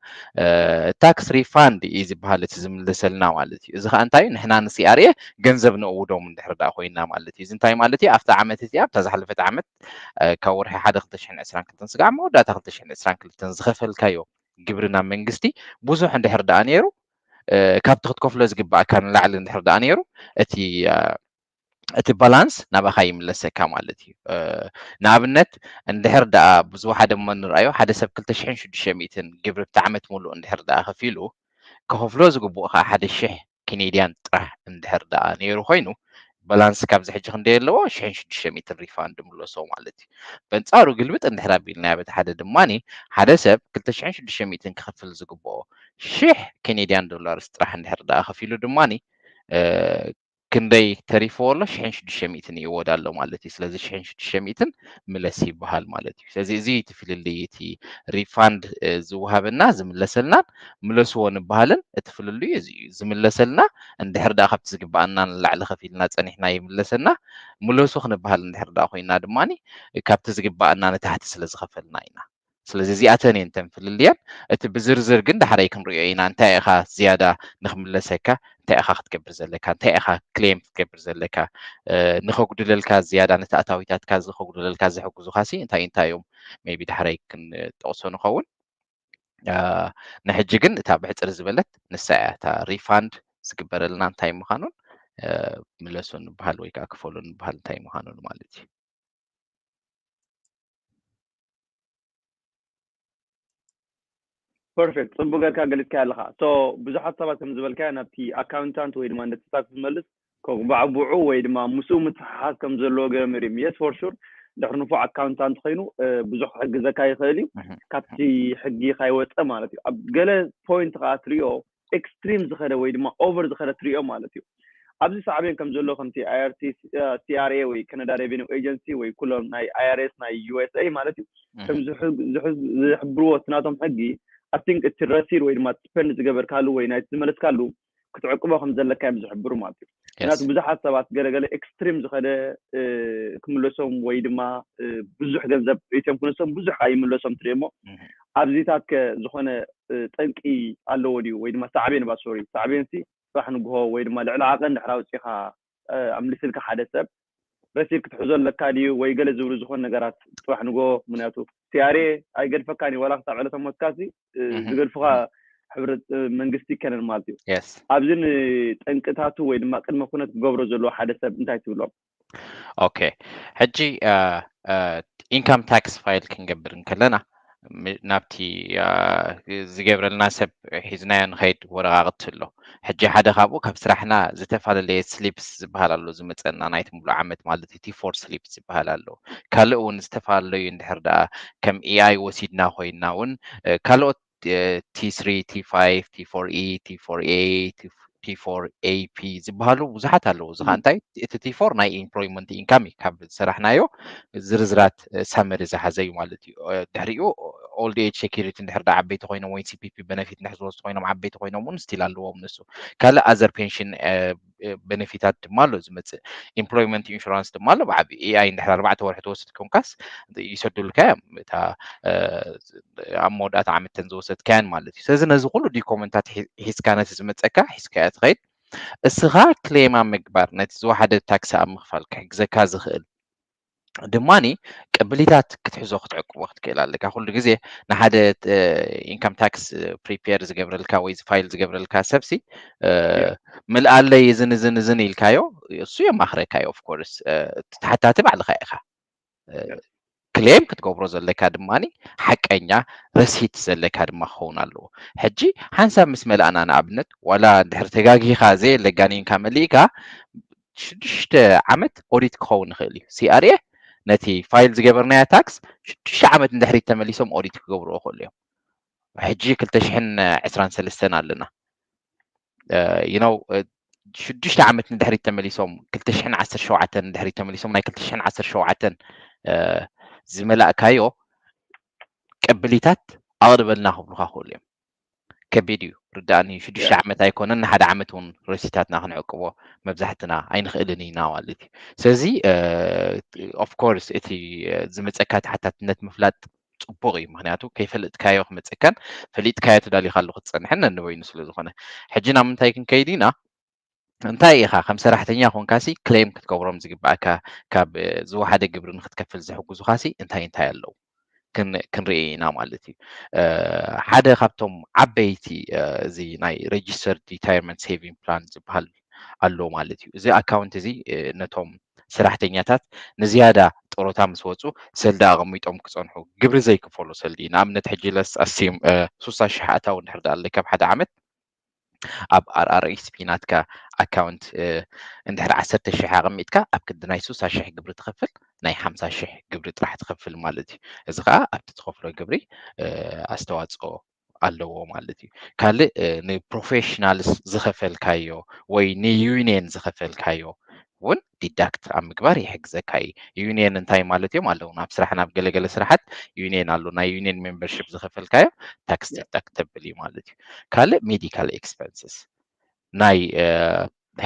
ታክስ ሪፋንድ እዩ ዝበሃል እቲ ዝምልሰልና ማለት እዩ። እዚ ከዓ እንታይ እዩ? ንሕና ንሲኣርኤ ገንዘብ ንእውዶም እንድሕር ደኣ ኮይና ማለት እዩ። እዚ እንታይ ማለት እዩ? ኣብቲ ዓመት እቲኣ ኣብታ ዝሓለፈት ዓመት ካብ ወርሒ ሓደ ክልተ ሽሕን ዕስራን ክልተን ስጋዕ መወዳእታ ክልተ ሽሕን ዕስራን ክልተን ዝኸፈልካዮ ግብሪ ናብ መንግስቲ ብዙሕ እንድሕር ደኣ ነይሩ ካብቲ ክትከፍሎ ዝግባእካ ንላዕሊ እንድሕር ደኣ ነይሩ እቲ እቲ ባላንስ ናባኻ ይምለሰካ ማለት እዩ። ንኣብነት እንድሕር ደኣ ብዝወሓደ እሞ ንርኣዮ ሓደ ሰብ ክልተ ሽሕን ሽዱሽተ ሚእትን ግብሪ ብቲ ዓመት ሙሉእ እንድሕር ደኣ ከፊሉ ክኸፍሎ ዝግብኡ ከዓ ሓደ ሽሕ ኪኔድያን ጥራሕ እንድሕር ደኣ ነይሩ ኮይኑ ባላንስ ካብዚ ሕጂ ክንደይ ኣለዎ ሽሕን ሽዱሽተ ሚእትን ሪፋንድ ምለሶ ማለት እዩ። በንጻሩ ግልብጥ እንድሕር ኣቢልናዮ በቲ ሓደ ድማኒ ሓደ ሰብ ክልተ ሽሕን ሽዱሽተ ሚእትን ክኸፍል ዝግብኦ ሽሕ ኪኔድያን ዶላርስ ጥራሕ እንድሕር ደኣ ከፊሉ ድማኒ ክንደይ ተሪፍዎ ኣሎ? ሽሕን ሽዱሽተ ሚእትን ይወዳ ኣሎ ማለት እዩ። ስለዚ ሽሕን ሽዱሽተ ሚእትን ምለስ ይበሃል ማለት እዩ። ስለዚ እዚ እቲ ፍልልይ እቲ ሪፋንድ ዝወሃበና ዝምለሰልናን ምለስዎ ንበሃልን እቲ ፍልልዩ እዚ እዩ። ዝምለሰልና እንድሕር ደኣ ካብቲ ዝግባኣና ንላዕሊ ከፊልና ፀኒሕና ይምለሰና፣ ምለሱ ክንበሃል እንድሕር ደኣ ኮይና ድማ ካብቲ ዝግባኣና ንታሕቲ ስለ ዝኸፈልና ኢና። ስለዚ እዚኣተን እየን ተን ፍልልየን። እቲ ብዝርዝር ግን ዳሕራይ ክንሪኦ ኢና። እንታይ ኢኻ ዝያዳ ንክምለሰካ፣ እንታይ ኢኻ ክትገብር ዘለካ፣ እንታይ ኢኻ ክሌም ክትገብር ዘለካ፣ ንኸጉድለልካ ዝያዳ ነቲ ኣታዊታትካ ዝኸጉድለልካ ዝሕግዙኻሲ እንታይ እንታይ እዮም? ሜቢ ዳሕራይ ክንጠቕሶ ንኸውን። ንሕጂ ግን እታ ብሕፅር ዝበለት ንሳ እያ እታ ሪፋንድ ዝግበረልና እንታይ ምዃኑን ምለሱ ንበሃል ወይ ከዓ ክፈሉ ንበሃል እንታይ ምዃኑን ማለት እዩ። ፐርፌክት፣ ፅቡቅ ጌርካ ገሊፅካ ኣለካ። ሶ ብዙሓት ሰባት ከም ዝበልካዮ ናብቲ ኣካውንታንት ወይ ድማ ነቲ ታክስ ዝመልስ ከጉባዕብዑ ወይ ድማ ምስኡ ምትሓሓዝ ከም ዘለዎ ገይሮም የርእዮም። የስ ፎር ሹር፣ ድሕሪ ንፉዕ ኣካውንታንት ኮይኑ ብዙሕ ክሕግዘካ ይኽእል እዩ። ካብቲ ሕጊ ካይወፀ ማለት እዩ። ኣብ ገለ ፖይንት ከዓ ትሪኦ ኤክስትሪም ዝኸደ ወይ ድማ ኦቨር ዝኸደ ትሪኦ ማለት እዩ። ኣብዚ ሳዕቤን ከም ዘሎ ከምቲ ኣይ ኣር ሲ፣ ሲ ኣር ኤ ወይ ካናዳ ሬቨኒው ኤጀንሲ ወይ ኩሎም ናይ ኣይ ኣር ኤስ ናይ ዩ ኤስ ኤ ማለት እዩ ከም ዝሕብርዎ እቲ ናቶም ሕጊ ኣይ ቲንክ እቲ ረሲድ ወይ ድማ ስፐንድ ዝገበርካሉ ወይ ናይ ዝመለስካሉ ክትዕቅቦ ከም ዘለካ እዮም ዝሕብሩ ማለት እዩ። ምክንያቱ ብዙሓት ሰባት ገለገለ ኤክስትሪም ዝኸደ ክምለሶም ወይ ድማ ብዙሕ ገንዘብ ኢትዮም ክነሶም ብዙሕ ኣይምለሶም ትሪኦ እሞ ኣብዚታት ከ ዝኾነ ጠንቂ ኣለዎ ድዩ ወይ ድማ ሳዕቤን ባ ሶሪ ሳዕቤን ሲ ጽባሕ ንግሆ ወይ ድማ ልዕሊ ዓቐን ድሕር ኣውፂኻ ኣምልስልካ ሓደ ሰብ ረሲድ ክትሕዞ ኣለካ ድዩ ወይ ገለ ዝብሉ ዝኾኑ ነገራት ጽባሕ ንግሆ ምክንያቱ ሲ ኣር ኤ ኣይገድፈካን እዩ ዋላ ክሳብ ዕለተ ሞትካ ሲ ዝገድፉኻ ሕብረት መንግስቲ ይከነን ማለት እዩ። ኣብዚ ንጠንቅታቱ ወይ ድማ ቅድመ ኩነት ክገብሮ ዘለዎ ሓደ ሰብ እንታይ ትብሎም? ኦኬ፣ ሕጂ ኢንካም ታክስ ፋይል ክንገብር እንከለና ናብቲ ዝገብረልና ሰብ ሒዝናዮ ንኸይድ ወረቓቕቲ ኣሎ። ሕጂ ሓደ ካብኡ ካብ ስራሕና ዝተፈላለየ ስሊፕስ ዝበሃል ኣሎ ዝመፀና ናይቲ ሙሉእ ዓመት ማለት እዩ። ቲ ፎር ስሊፕስ ዝበሃል ኣሎ። ካልእ እውን ዝተፈላለዩ እንድሕር ደኣ ከም ኤኣይ ወሲድና ኮይና እውን ካልኦት ቲ ስሪ፣ ቲ ፋይቭ፣ ቲ ፎር ኢ፣ ቲ ፎር ኤ፣ ቲ ፎር ኤ ፒ ዝበሃሉ ብዙሓት ኣለዉ። እዚ ከዓ እንታይ እቲ ቲ ፎር ናይ ኢምፕሎይመንት ኢንካም እዩ ካብ ዝሰራሕናዮ ዝርዝራት ሳመሪ ዝሓዘ እዩ ማለት እዩ። ድሕሪኡ ኦልድ ኤጅ ሴኪሪቲ እንድሕር ዳ ዓበይቲ ኮይኖም ወይ ሲ ፒ ፒ በነፊት እንድሕር ዝወስዱ ኮይኖም ዓበይቲ ኮይኖም እውን ስቲል ኣለዎም ንሱ። ካልእ ኣዘር ፔንሽን በነፊታት ድማ ኣሎ ዝመፅእ። ኢምፕሎይመንት ኢንሹራንስ ድማ ኣሎ ብዓቢ ኤኣይ እንድሕር ኣርባዕተ ወርሒ ትወስድ ኮንካስ ይሰዱልካ እዮም እታ ኣብ መወዳእታ ዓመት ተን ዝወሰድካያን ማለት እዩ። ስለዚ ነዚ ኩሉ ዲኮመንታት ሒዝካ ነቲ ዝመፀካ ሒዝካዮ ትኸይድ። እስኻ ክሌም ኣብ ምግባር ነቲ ዝወሓደ ታክሲ ኣብ ምኽፋል ክሕግዘካ ዝኽእል ድማኒ ቅብሊታት ክትሕዞ ክትዕቅቦ ክትክእል ኣለካ። ኩሉ ግዜ ንሓደ ኢንካም ታክስ ፕሪፔር ዝገብረልካ ወይ ፋይል ዝገብረልካ ሰብሲ ምልኣለይ እዝን እዝን እዝን ኢልካዮ እሱ የማኽረካ እዩ። ኦፍኮርስ ተሓታቲ ባዕልኻ ኢኻ። ክሌም ክትገብሮ ዘለካ ድማ ሓቀኛ ረሲት ዘለካ ድማ ክኸውን ኣለዎ። ሕጂ ሓንሳብ ምስ መላእና ንኣብነት ዋላ እንድሕር ተጋጊኻ ዘየለጋኒንካ መሊእካ ሽዱሽተ ዓመት ኦዲት ክኸውን ይኽእል እዩ። ሲኣርኤ ነቲ ፋይል ዝገበርናዮ ታክስ ሽዱሽተ ዓመት እንድሕሪት ተመሊሶም ኦዲት ክገብርዎ ይኽእሉ እዮም። ሕጂ ክልተ ሽሕን ዕስራን ሰለስተን ኣለና። you know ሽዱሽተ ዓመት ንድሕሪት ተመሊሶም ክልተ ሽሕን ዓሰርተ ሸውዓተን ንድሕሪት ተመሊሶም ናይ ክልተ ሽሕን ዓሰርተ ሸውዓተን ዝመላእካዮ ቅብሊታት ኣቕርበልና ክብሉካ ክእሉ እዮም። ከቢድ እዩ ርዳእኒ። ሽዱሽተ ዓመት ኣይኮነን ንሓደ ዓመት እውን ረሲታትና ክንዕቅቦ መብዛሕትና ኣይንኽእልን ኢና ማለት እዩ። ስለዚ ኦፍኮርስ እቲ ዝመፀካ ተሓታትነት ምፍላጥ ፅቡቕ እዩ። ምክንያቱ ከይፈለጥካዮ ክመፀካን ፈሊጥካዮ ተዳሊኻሉ ክትፀንሕን ነንበይኑ ስለ ዝኾነ። ሕጂ ናብ ምንታይ ክንከይድ ኢና? እንታይ ኢኻ ከም ሰራሕተኛ ኮንካሲ ክሌም ክትገብሮም ዝግባእካ ካብ ዝወሓደ ግብሪ ንክትከፍል ዝሕግዙኻሲ እንታይ እንታይ ኣለዉ? ክንርኢ ኢና ማለት እዩ። ሓደ ካብቶም ዓበይቲ እዚ ናይ registered retirement saving plan ዝበሃል ኣሎ ማለት እዩ። እዚ ኣካውንት እዚ ነቶም ሰራሕተኛታት ንዝያዳ ጥሮታ ምስ ወፁ ሰልዲ ኣቐሚጦም ክፀንሑ፣ ግብሪ ዘይክፈሉ ሰልዲ። ንኣብነት ሕጂ let's assume ሱሳ ሽሕ ኣታዊ እንድሕር ደኣ ኣለካ ኣብ ሓደ ዓመት፣ ኣብ RRSP ናትካ ኣካውንት እንድሕር ዓሰርተ ሽሕ ኣቐሚጥካ ኣብ ክንዲ ናይ ሱሳ ሽሕ ግብሪ ትኸፍል ናይ ሓምሳ ሽሕ ግብሪ ጥራሕ ትኸፍል ማለት እዩ። እዚ ከዓ ኣብቲ ትኸፍሎ ግብሪ ኣስተዋፅኦ ኣለዎ ማለት እዩ። ካልእ ንፕሮፌሽናልስ ዝኸፈልካዮ ወይ ንዩኒየን ዝኸፈልካዮ እውን ዲዳክት ኣብ ምግባር ይሕግዘካ እዩ። ዩኒየን እንታይ ማለት እዮም ኣለዉ? ናብ ስራሕ ናብ ገለገለ ስራሓት ዩኒየን ኣሎ። ናይ ዩኒየን ሜምበርሽፕ ዝኸፈልካዮ ታክስ ዲዳክተብል እዩ ማለት እዩ። ካልእ ሜዲካል ኤክስፐንስስ ናይ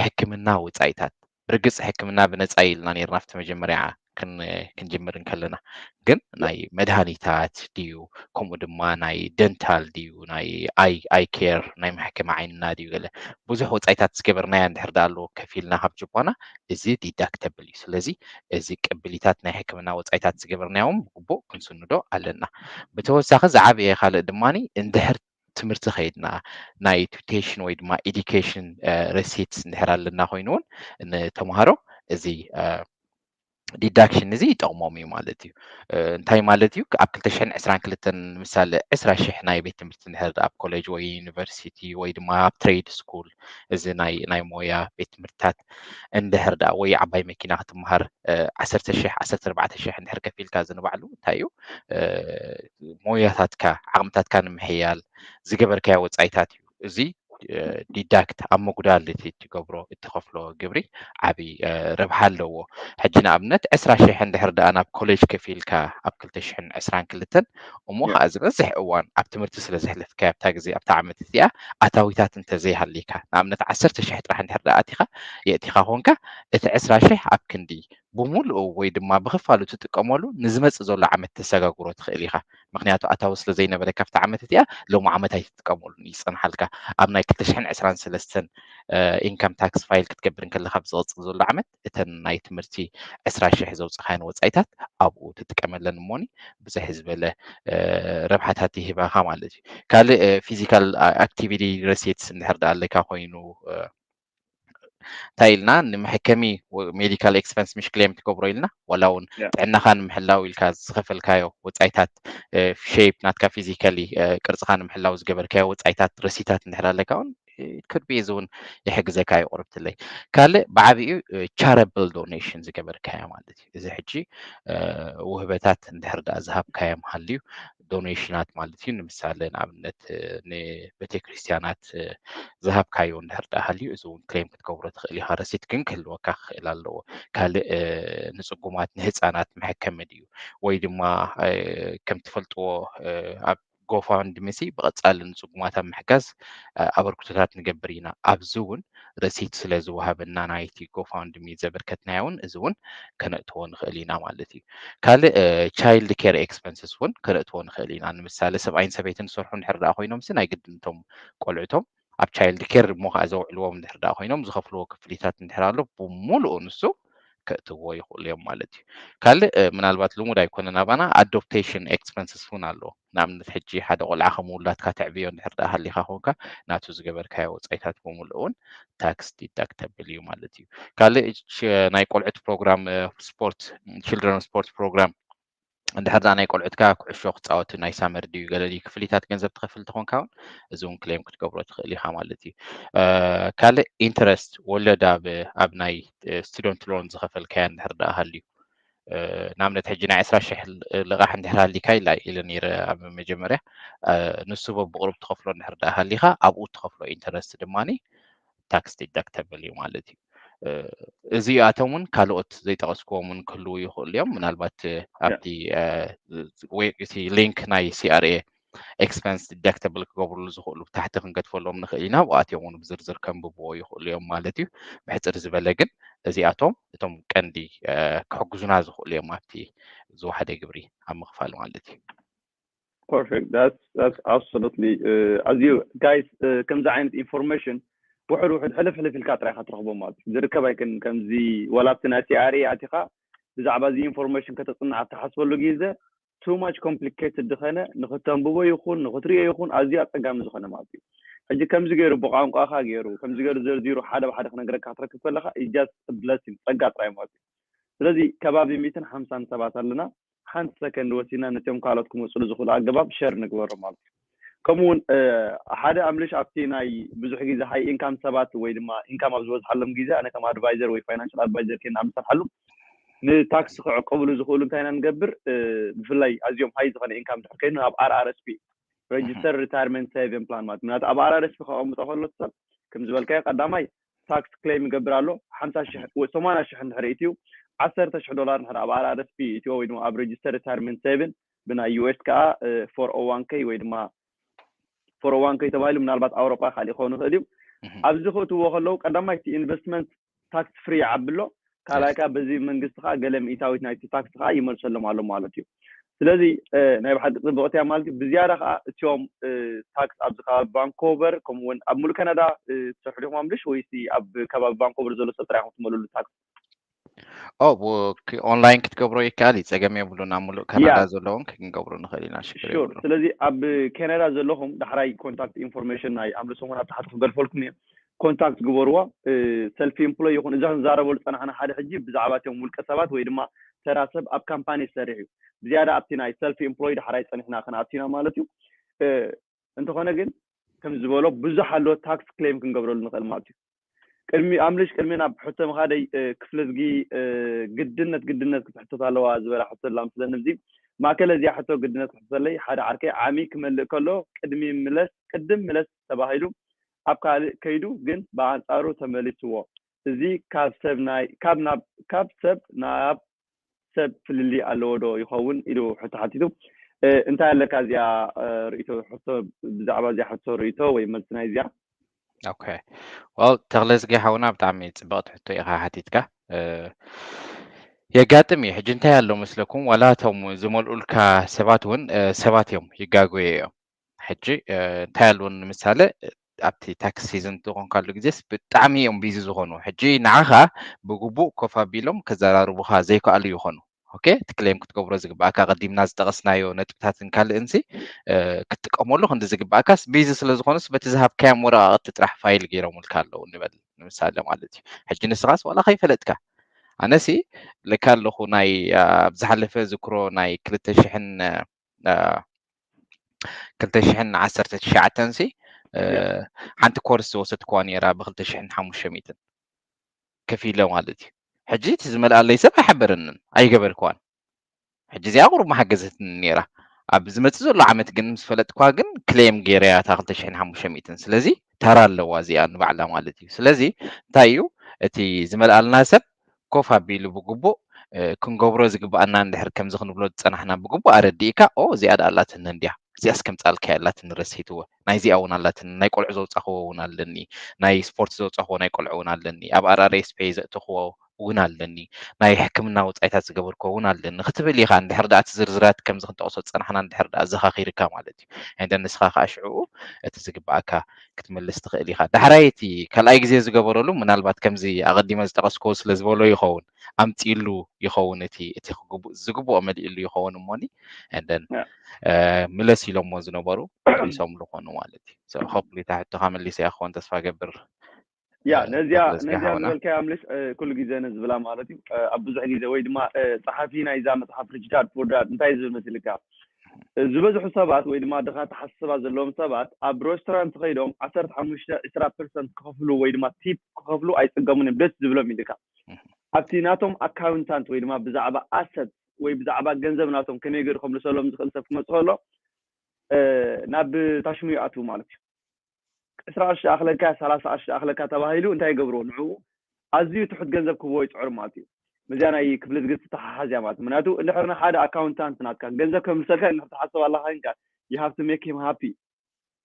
ሕክምና ወፃኢታት። ብርግፅ ሕክምና ብነፃ ኢልና ነርና ኣብቲ መጀመርያ ክንጅምር እንከለና፣ ግን ናይ መድሃኒታት ድዩ፣ ከምኡ ድማ ናይ ደንታል ድዩ፣ ናይ ኣይ ኬር ናይ መሕከሚ ዓይንና ድዩ፣ ገለ ብዙሕ ወፃኢታት ዝገበርናያ እንድሕር ደኣ ኣለዎ ከፊልና ካብ ጅቦና፣ እዚ ዲዳክተብል እዩ። ስለዚ እዚ ቅብሊታት ናይ ሕክምና ወፃኢታት ዝገበርናዮም ብግቡእ ክንስንዶ ኣለና። ብተወሳኺ ዝዓበየ ካልእ ድማ እንድሕር ትምህርቲ ከይድና ናይ ቱቴሽን ወይ ድማ ኤዲኬሽን ረሲትስ እንድሕር ኣለና ኮይኑ እውን ንተምሃሮ እዚ ዲዳክሽን እዚ ይጠቕሞም እዩ ማለት እዩ። እንታይ ማለት እዩ? ኣብ ክልተ ሽሕን ዕስራን ክልተን ምሳሌ ዕስራ ሽሕ ናይ ቤት ትምህርቲ እንድሕር ኣብ ኮሌጅ ወይ ዩኒቨርሲቲ ወይ ድማ ኣብ ትሬድ ስኩል እዚ ናይ ናይ ሞያ ቤት ትምህርትታት እንድሕር ደኣ ወይ ዓባይ መኪና ክትምሃር ዓሰርተ ሽሕ ዓሰርተ ኣርባዕተ ሽሕ እንድሕር ከፊልካ እዚ ንባዕሉ እንታይ እዩ ሞያታትካ ዓቕምታትካ ንምሕያል ዝገበርካዮ ወፃኢታት እዩ። እዚ ዲዳክት ኣብ ምጉዳል እቲ ትገብሮ እትኸፍሎ ግብሪ ዓብዪ ረብሓ ኣለዎ። ሕጂ ንኣብነት ዕስራ ሽሕ እንድሕር ደኣ ናብ ኮሌጅ ከፊልካ ኣብ ክልተ ሽሕን ዕስራን ክልተን እሞ ከዓ ዝበዝሕ እዋን ኣብ ትምህርቲ ስለ ዘሕለፍካዮ ኣብታ ግዜ ኣብታ ዓመት እዚኣ ኣታዊታት እንተዘይሃልይካ ንኣብነት ዓሰርተ ሽሕ ጥራሕ እንድሕር ደኣ ኣቲኻ የእቲኻ ኮንካ እቲ ዕስራ ሽሕ ኣብ ክንዲ ብምሉኡ ወይ ድማ ብኽፋሉ ትጥቀመሉ ንዝመፅእ ዘሎ ዓመት ተሰጋግሮ ትኽእል ኢኻ። ምክንያቱ ኣታዊ ስለ ዘይነበረ ካብቲ ዓመት እቲኣ ሎሚ ዓመት ኣይትጥቀመሉን እዩ ዝፀንሓልካ። ኣብ ናይ ክልተ ሽሕን ዕስራን ሰለስተን ኢንካም ታክስ ፋይል ክትገብር እንከለካ ብዝቐፅል ዘሎ ዓመት እተን ናይ ትምህርቲ ዕስራ ሽሕ ዘውፅኻየን ወፃኢታት ኣብኡ ትጥቀመለን እሞኒ ብዝሕ ዝበለ ረብሓታት ይህባኻ ማለት እዩ። ካልእ ፊዚካል ኣክቲቪቲ ረሲትስ እንድሕር ደኣ ኣለካ ኮይኑ እንታይ ኢልና ንመሐከሚ ሜዲካል ኤክስፐንስ ምሽ ክሌም ትገብሮ ኢልና ዋላ እውን ጥዕናኻ ንምሕላው ኢልካ ዝኸፈልካዮ ወፃኢታት ሼፕ ናትካ ፊዚካሊ ቅርፅኻ ንምሕላው ዝገበርካዮ ወፃኢታት ረሲታት እንድሕር ኣለካ እውን ክድቢ እዚ እውን ይሕግዘካ እዩ ቁርብትለይ። ካልእ ብዓብኡ ቻረብል ዶኔሽን ዝገበርካዮ ማለት እዩ። እዚ ሕጂ ውህበታት እንድሕር ደኣ ዝሃብካዮም ሃልዩ ዶኔሽናት ማለት እዩ። ንምሳሌ ንኣብነት ንቤተክርስትያናት ዝሃብካዮ እንድሕር ደኣ ሃልዩ እዚ እውን ክሌም ክትገብሮ ትኽእል ኢኻ። ረሲት ግን ክህልወካ ክኽእል ኣለዎ። ካልእ ንፅጉማት ንህፃናት መሐከሚ ድዩ ወይ ድማ ከም ትፈልጥዎ ኣብ ጎፋንድሚ ሲ ብቐፃሊ ንፅጉማት ኣብ ምሕጋዝ ኣበርክቶታት ንገብር ኢና። ኣብዚ እውን ረሲት ስለ ዝወሃበና ናይቲ ጎፋንድሚ ዘበርከትናዮ እውን እዚ እውን ከነእትዎ ንኽእል ኢና ማለት እዩ። ካልእ ቻይልድ ኬር ኤክስፐንስስ እውን ከነእትዎ ንኽእል ኢና። ንምሳሌ ሰብኣይን ሰበይትን ዝሰርሑ እንድሕር ደኣ ኮይኖም ሲ ናይ ግድን እቶም ቆልዕቶም ኣብ ቻይልድ ኬር እሞ ከዓ ዘውዕልዎም እንድሕር ደኣ ኮይኖም ዝኸፍልዎ ክፍሊታት እንድሕር ኣሎ ብምሉኡ ንሱ ከእትዎ ይኽእሉ እዮም ማለት እዩ። ካልእ ምናልባት ልሙድ ኣይኮነን ኣባና ኣዶፕቴሽን ኤክስፐንስስ እውን ኣሎ። ንኣብነት ሕጂ ሓደ ቆልዓ ከም ውላድካ ተዕብዮ እንድሕር ደኣ ሃሊካ ኮንካ ናቱ ዝገበርካዮ ወፃኢታት ብምሉእ እውን ታክስ ዲዳክተብል እዩ ማለት እዩ። ካልእ ናይ ቆልዑት ፕሮግራም ስፖርት ችልድረን ስፖርት ፕሮግራም እንድሕር ደኣ ናይ ቆልዑትካ ኩዕሾ ክፃወቱ ናይ ሳመር ድዩ ገለ ድዩ ክፍሊታት ገንዘብ ትኸፍል ተኾንካ እውን እዚ እውን ክሌም ክትገብሮ ትኽእል ኢኻ ማለት እዩ። ካልእ ኢንትረስት ወለድ ኣብ ኣብ ናይ ስቱደንት ሎን ዝኸፈልካያ እንድሕር ደኣ ሃልዩ ንኣብነት ሕጂ ናይ ዕስራ ሽሕ ልቓሕ እንድሕር ሃሊካ ኢላ ኢለ ነይረ ኣብ መጀመርያ ንሱ በብቕሩብ ትኸፍሎ እንድሕር ደኣ ሃሊካ ኣብኡ ትኸፍሎ ኢንተረስት ድማ ታክስ ዲዳክተብል እዩ ማለት እዩ። እዚኣቶም እውን ካልኦት ዘይጠቐስክዎም እውን ክህልዉ ይኽእሉ እዮም። ምናልባት ኣብቲ ወይ እቲ ሊንክ ናይ CRA ኤክስፐንስ ዲዳክተብል ክገብርሉ ዝኽእሉ ብታሕቲ ክንገድፈሎም ንኽእል ኢና። ብኣትዮም እውን ብዝርዝር ከንብብዎ ይኽእሉ እዮም ማለት እዩ። ብሕፅር ዝበለ ግን እዚኣቶም እቶም ቀንዲ ክሕግዙና ዝኽእሉ እዮም ኣብቲ ዝወሓደ ግብሪ ኣብ ምኽፋል ማለት እዩ። Perfect. That's that's absolutely. Uh, as you guys, uh, ከምዚ ዓይነት ኢንፎርሜሽን ውሕድ ውሕድ ሕልፍ ሕልፍ ኢልካ ጥራይ ኢኻ ትረኽቦ ማለት እዩ። ዝርከብ ኣይክን ከምዚ ዋላ ኣብቲ ናይ ሲኣርኤ ኣቲኻ ብዛዕባ እዚ ኢንፎርሜሽን ከተፅናዕ ኣብ ትሓስበሉ ግዜ too much complicated ዝኾነ ንክተንብቦ ይኹን ንክትሪኦ ይኹን ኣዝዩ ኣፀጋሚ ዝኾነ ማለት እዩ። ሕጂ ከምዚ ገይሩ ብቋንቋኻ ገይሩ ከምዚ ገይሩ ዘርዚሩ ሓደ ብሓደ ክነግረካ ክትረክብ ከለካ it's just a blessing፣ ጸጋ ጥራይ ማለት እዩ። ስለዚ ከባቢ ሚእትን ሓምሳን ሰባት ኣለና። ሓንቲ ሰከንድ ወሲና ነቶም ካልኦት ክመፅሉ ዝኽእሉ ኣገባብ ሸር ንግበሮ ማለት እዩ። ከምኡ እውን ሓደ ኣምልሽ ኣብቲ ናይ ብዙሕ ግዜ ሃይ ኢንካም ሰባት ወይ ድማ ኢንካም ኣብ ዝበዝሓሎም ግዜ ኣነ ከም ኣድቫይዘር ወይ ፋይናንሽል ኣድቫይዘር ኮይና ኣብ ዝሰርሓሉ ንታክስ ክዕቅብሉ ዝኽእሉ እንታይ ኢና ንገብር? ብፍላይ ኣዝዮም ሃይ ዝኾነ ኢንካም ድሕር ኮይኑ ናብ ኣር ኣር ኤስ ፒ፣ ረጅስተር ሪታይርመንት ሴቪንግ ፕላን ማለት ምክንያቱ ኣብ ኣር ኣር ኤስ ፒ ከቐምጦ ከሎ ሰብ ከም ዝበልካዮ ቀዳማይ ታክስ ክሌም ይገብር ኣሎ። ሓምሳ ሽሕ ወይ ሰማንያ ሽሕ እንድሕር ኢትዩ ዓሰርተ ሽሕ ዶላር እንድሕር ኣብ ኣር ኣር ኤስ ፒ ኢትዮ ወይ ድማ ኣብ ረጅስተር ሪታይርመንት ሴቪንግ ብናይ ዩ ኤስ ከዓ ፎር ኦ ዋን ኬ ወይ ድማ ፎር ኦ ዋን ኬ ተባሂሉ ምናልባት ኣውሮጳ ካልእ ክኸውን ይኽእል እዩ። ኣብዚ ክእትዎ ከለዉ ቀዳማይ እቲ ኢንቨስትመንት ታክስ ፍሪ ይዓቢ ኣሎ። ካልኣይ ከዓ በዚ መንግስቲ ከዓ ገለ ሚእታዊት ናይቲ ታክስ ከዓ ይመልሰሎም ኣሎ ማለት እዩ። ስለዚ ናይ ብሓቂ ፅብቕቲ እያ ማለት እዩ። ብዝያዳ ከዓ እቲኦም ታክስ ኣብዚ ከባቢ ቫንኮቨር ከምኡውን ኣብ ሙሉእ ካናዳ ትሰርሑ ዲኹም ኣምልሽ ወይስ ኣብ ከባቢ ቫንኮቨር ዘሎ ሰብ ጥራይ ኢኹም ትመልእሉ ታክስ? ኦ ኦንላይን ክትገብሮ ይከኣል እዩ፣ ፀገም የብሉን። ኣብ ሙሉእ ካናዳ ዘለውን ክንገብሮ ንኽእል ኢና፣ ሽግር ሹር። የብሉን። ስለዚ ኣብ ካናዳ ዘለኹም ዳሕራይ ኮንታክት ኢንፎርሜሽን ናይ ኣምልሶ እውን ኣብ ታሕቲ ክገድፈልኩም እየ። ኮንታክት ግበርዋ። ሰልፊ ኤምፕሎይ ይኹን እዚ ክንዛረበሉ ዝፀናሕና ሓደ ሕጂ ብዛዕባ እቲኦም ውልቀ ሰባት ወይ ድማ ተራ ሰብ ኣብ ካምፓኒ ዝሰርሕ እዩ። ብዝያዳ ኣብቲ ናይ ሰልፊ ኤምፕሎይ ዳሕራይ ፀኒሕና ክንኣቱ ኢና ማለት እዩ። እንተኾነ ግን ከም ዝበሎ ብዙሕ ኣሎ ታክስ ክሌም ክንገብረሉ ንኽእል ማለት እዩ። ቅድሚ ኣምልሽ ቅድሚ ናብ ሕቶ ምኻደይ ክፍልዝጊ ግድነት ግድነት ክትሕተት ኣለዋ ዝበላ ሕቶ ላ ምስለኒ እዚ ማእከለ እዚኣ ሕቶ ግድነት ክትሕተለይ ሓደ ዓርከይ ዓሚ ክመልእ ከሎ ቅድሚ ምለስ ቅድም ምለስ ተባሂሉ ኣብ ካልእ ከይዱ ግን ብኣንጻሩ ተመሊስዎ እዚ ካብ ሰብ ናይ ካብ ናብ ካብ ሰብ ናብ ሰብ ፍልልይ ኣለዎ ዶ ይኸውን ኢሉ ሕቶ ሓቲቱ። እንታይ ኣለካ እዚኣ ርእቶ ሕቶ ብዛዕባ እዚኣ ሕቶ ርእቶ ወይ መልሲ ናይ እዚኣ? ኦኬ well ተኽለዝጊ ሓውና ብጣዕሚ ፅብቕቲ ሕቶ ኢኻ ሓቲትካ። የጋጥም እዩ። ሕጂ እንታይ ኣሎ መስለኩም ዋላ እቶም ዝመልኡልካ ሰባት እውን ሰባት እዮም ይጋጎዩ እዮም። ሕጂ እንታይ ኣለዎ ንምሳሌ ኣብቲ ታክስ ሲዝን ትኾንካሉ ግዜስ ብጣዕሚ እዮም ቢዚ ዝኾኑ። ሕጂ ንዓኻ ብግቡእ ኮፍ ኣቢሎም ከዘራርቡኻ ዘይከኣሉ ይኾኑ። ኦኬ እቲ ክሌም ክትገብሮ ዝግባኣካ ቀዲምና ዝጠቐስናዮ ነጥብታትን ካልእንሲ ክትጥቀመሉ ክንዲ ዝግባኣካስ ቢዚ ስለ ዝኾኑስ በቲ ዝሃብካዮም ወረቃቕቲ ጥራሕ ፋይል ገይሮምልካ ኣለዉ ንበል ንምሳሌ ማለት እዩ። ሕጂ ንስኻስ ዋላ ከይፈለጥካ ኣነሲ ልካ ኣለኹ ናይ ኣብ ዝሓለፈ ዝክሮ ናይ ክልተ ሽሕን ክልተ ሽሕን ዓሰርተ ትሽዓተን ሲ ሓንቲ ኮርስ ዝወሰድክዋ ነይራ ብክልተ ሽሕን ሓሙሽተ ሚእትን ከፊለ ማለት እዩ። ሕጂ እቲ ዝመልኣለይ ሰብ ኣይሓበረንን ኣይገበርክዋን። ሕጂ እዚኣ ቁሩብ መሓገዘትኒ ነይራ። ኣብ ዝመፅእ ዘሎ ዓመት ግን ምስ ፈለጥኳ ግን ክሌም ገይረያ እታ ክልተ ሽሕን ሓሙሽተ ሚእትን ስለዚ ተራ ኣለዋ እዚኣ ንባዕላ ማለት እዩ። ስለዚ እንታይ እዩ እቲ ዝመልኣልና ሰብ ኮፍ ኣቢሉ ብግቡእ ክንገብሮ ዝግብኣና እንድሕር ከምዚ ክንብሎ ዝፀናሕና ብግቡእ ኣረዲእካ ኦ እዚኣ ደኣ ኣላትኒ እንድያ እዚኣስ ከምፃልካያ ኣላትኒ ረሲትዎ ናይዚኣ እውን ኣላትኒ ናይ ቆልዑ ዘውፃኽዎ እውን ኣለኒ ናይ ስፖርት ዘውፃኽዎ ናይ ቆልዑ እውን ኣለኒ ኣብ ኣራሬስ ፔ ዘእተኽዎ እውን ኣለኒ ናይ ሕክምና ወፃኢታት ዝገበርክዎ እውን ኣለኒ ክትብል ኢኻ እንድሕር ደኣ እቲ ዝርዝራት ከምዚ ክንጠቕሶ ዝፀናሕና እንድሕር ደኣ ዘኻኺርካ ማለት እዩ እንደ ንስኻ ከዓ ሽዕኡ እቲ ዝግብኣካ ክትመልስ ትኽእል ኢኻ ዳሕራይ እቲ ካልኣይ ግዜ ዝገበረሉ ምናልባት ከምዚ ኣቐዲመ ዝጠቐስክዎ ስለ ዝበሎ ይኸውን ኣምፂሉ ይኸውን እቲ እቲ ዝግብኦ መሊእሉ ይኸውን እሞኒ and then ምለስ ኢሎሞ ዝነበሩ ሪሶም ዝኾኑ ማለት እዩ hopefully እታ ሕቶኻ መሊሰያ ክኸውን ተስፋ ገብር ያ ነዚያ ነዚያ ዝበልካያ ምልሽ ኩሉ ግዜ ነዝብላ ማለት እዩ ኣብ ብዙሕ ግዜ ወይ ድማ ፀሓፊ ናይዛ መፅሓፍ ሪች ዳድ ፑር ዳድ እንታይ ዝብል መሲልካ ዝበዝሑ ሰባት ወይ ድማ ድኻ ተሓስባ ዘለዎም ሰባት ኣብ ሬስቶራንት ከይዶም ዓሰርተ ሓሙሽተ ዕስራ ፐርሰንት ክኸፍሉ ወይ ድማ ቲፕ ክኸፍሉ ኣይፅገሙን እዮም ደስ ዝብሎም ኢልካ ኣብቲ ናቶም ኣካውንታንት ወይ ድማ ብዛዕባ ኣሰት ወይ ብዛዕባ ገንዘብ ናቶም ከመይ ገይሩ ከምልሰሎም ዝኽእል ሰብ ክመፅእ ከሎ ናብ ታሽሙ ይኣትዉ ማለት እዩ ዕስራ ቅርሺ ኣኽለካ ሰላሳ ቅርሺ ኣኽለካ ተባሂሉ እንታይ ይገብርዎ ንዕኡ ኣዝዩ ትሑት ገንዘብ ክህቦ ይፅዕሩ ማለት እዩ መዚያ ናይ ክፍልት ግን ትተሓሓዝ እያ ማለት ምክንያቱ እንድሕር ንሓደ ኣካውንታንት ናትካ ገንዘብ ከምልሰልካ እንድሕር ትሓስብ ኣለካ ግን you have to make him happy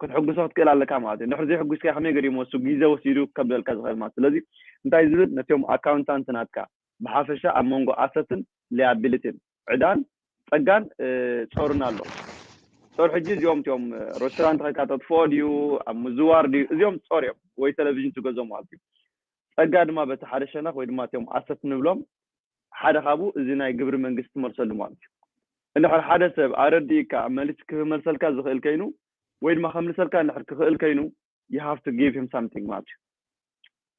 ክትሕጉሶ ክትክእል ኣለካ ማለት እዩ እንድሕር ዘይሕጉስካ ከመይ ገዲሞ እሱ ግዜ ወሲዱ ከብለልካ ዝኽእል ማለት ስለዚ እንታይ ዝብል ነቲኦም ኣካውንታንት ናትካ ብሓፈሻ ኣብ መንጎ ኣሰትን ሊያቢሊቲን ዕዳን ፀጋን ፆርን ኣሎ ጾር ሕጂ እዚኦም እቲኦም ሬስቶራንት ከካተትፎ ድዩ ኣብ ምዝዋር ድዩ እዚኦም ጾር እዮም ወይ ቴሌቪዥን ትገዞም ማለት እዩ። ጸጋ ድማ በቲ ሓደ ሸነኽ ወይ ድማ እቲኦም ኣሰት ንብሎም ሓደ ካብኡ እዚ ናይ ግብሪ መንግስቲ ትመልሰሉ ማለት እዩ። እንድሕር ሓደ ሰብ ኣረዲእካ መልስ ክመልሰልካ ዝኽእል ከይኑ ወይ ድማ ከምልሰልካ እንድሕር ክኽእል ከይኑ you have to give him something ማለት እዩ።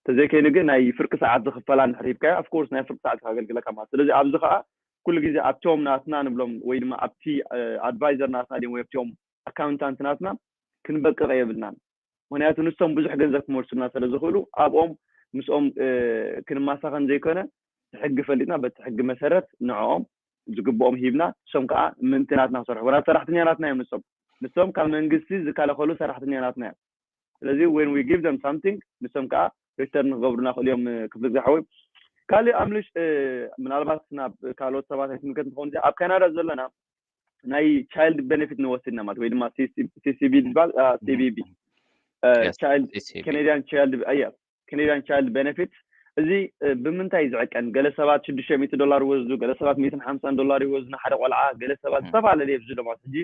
ተዘይከይኑ ግን ናይ ፍርቂ ሰዓት ዝኽፈላ እንድሕር ሂብካዮ of course ናይ ፍርቂ ሰዓት ከገልግለካ ማለት ስለዚ ኣብዚ ከዓ ኩሉ ግዜ ኣብቶም ናትና ንብሎም ወይ ድማ ኣብቲ ኣድቫይዘር ናትና ድም ወይ ኣብቲኦም ኣካውንታንት ናትና ክንበቅቕ የብልናን። ምክንያቱ ንሶም ብዙሕ ገንዘብ ክመልሱልና ስለ ዝኽእሉ ኣብኦም ምስኦም ክንማሳኸን ዘይኮነ ሕጊ ፈሊጥና በቲ ሕጊ መሰረት ንዕኦም ዝግብኦም ሂብና ንሶም ከዓ ምእንቲ ናትና ክሰርሑ ወላ ሰራሕተኛ ናትና እዮም ንሶም ንሶም ካብ መንግስቲ ዝከለኸሉ ሰራሕተኛ ናትና እዮም። ስለዚ when we give them something ንሶም ከዓ return ክገብሩና ክእል እዮም። ክፍሊ ዝሓወይ ካልእ ኣምልሽ ምናልባት ናብ ካልኦት ሰባት ኣይትምልከት እንትኸውን ኣብ ካናዳ ዘለና ናይ child benefit ንወስድና ማለት ወይ ድማ CCB ዝበሃል CBB child Canadian child yes Canadian child benefit እዚ ብምንታይ ዝዕቀን ገለ ሰባት ሽዱሽተ ሚእቲ ዶላር ይወስዱ ገለ ሰባት ሚእትን ሓምሳን ዶላር ይወስዱ ንሓደ ቆልዓ ገለ ሰባት ዝተፈላለየ ዝብሉ ማለት ሕጂ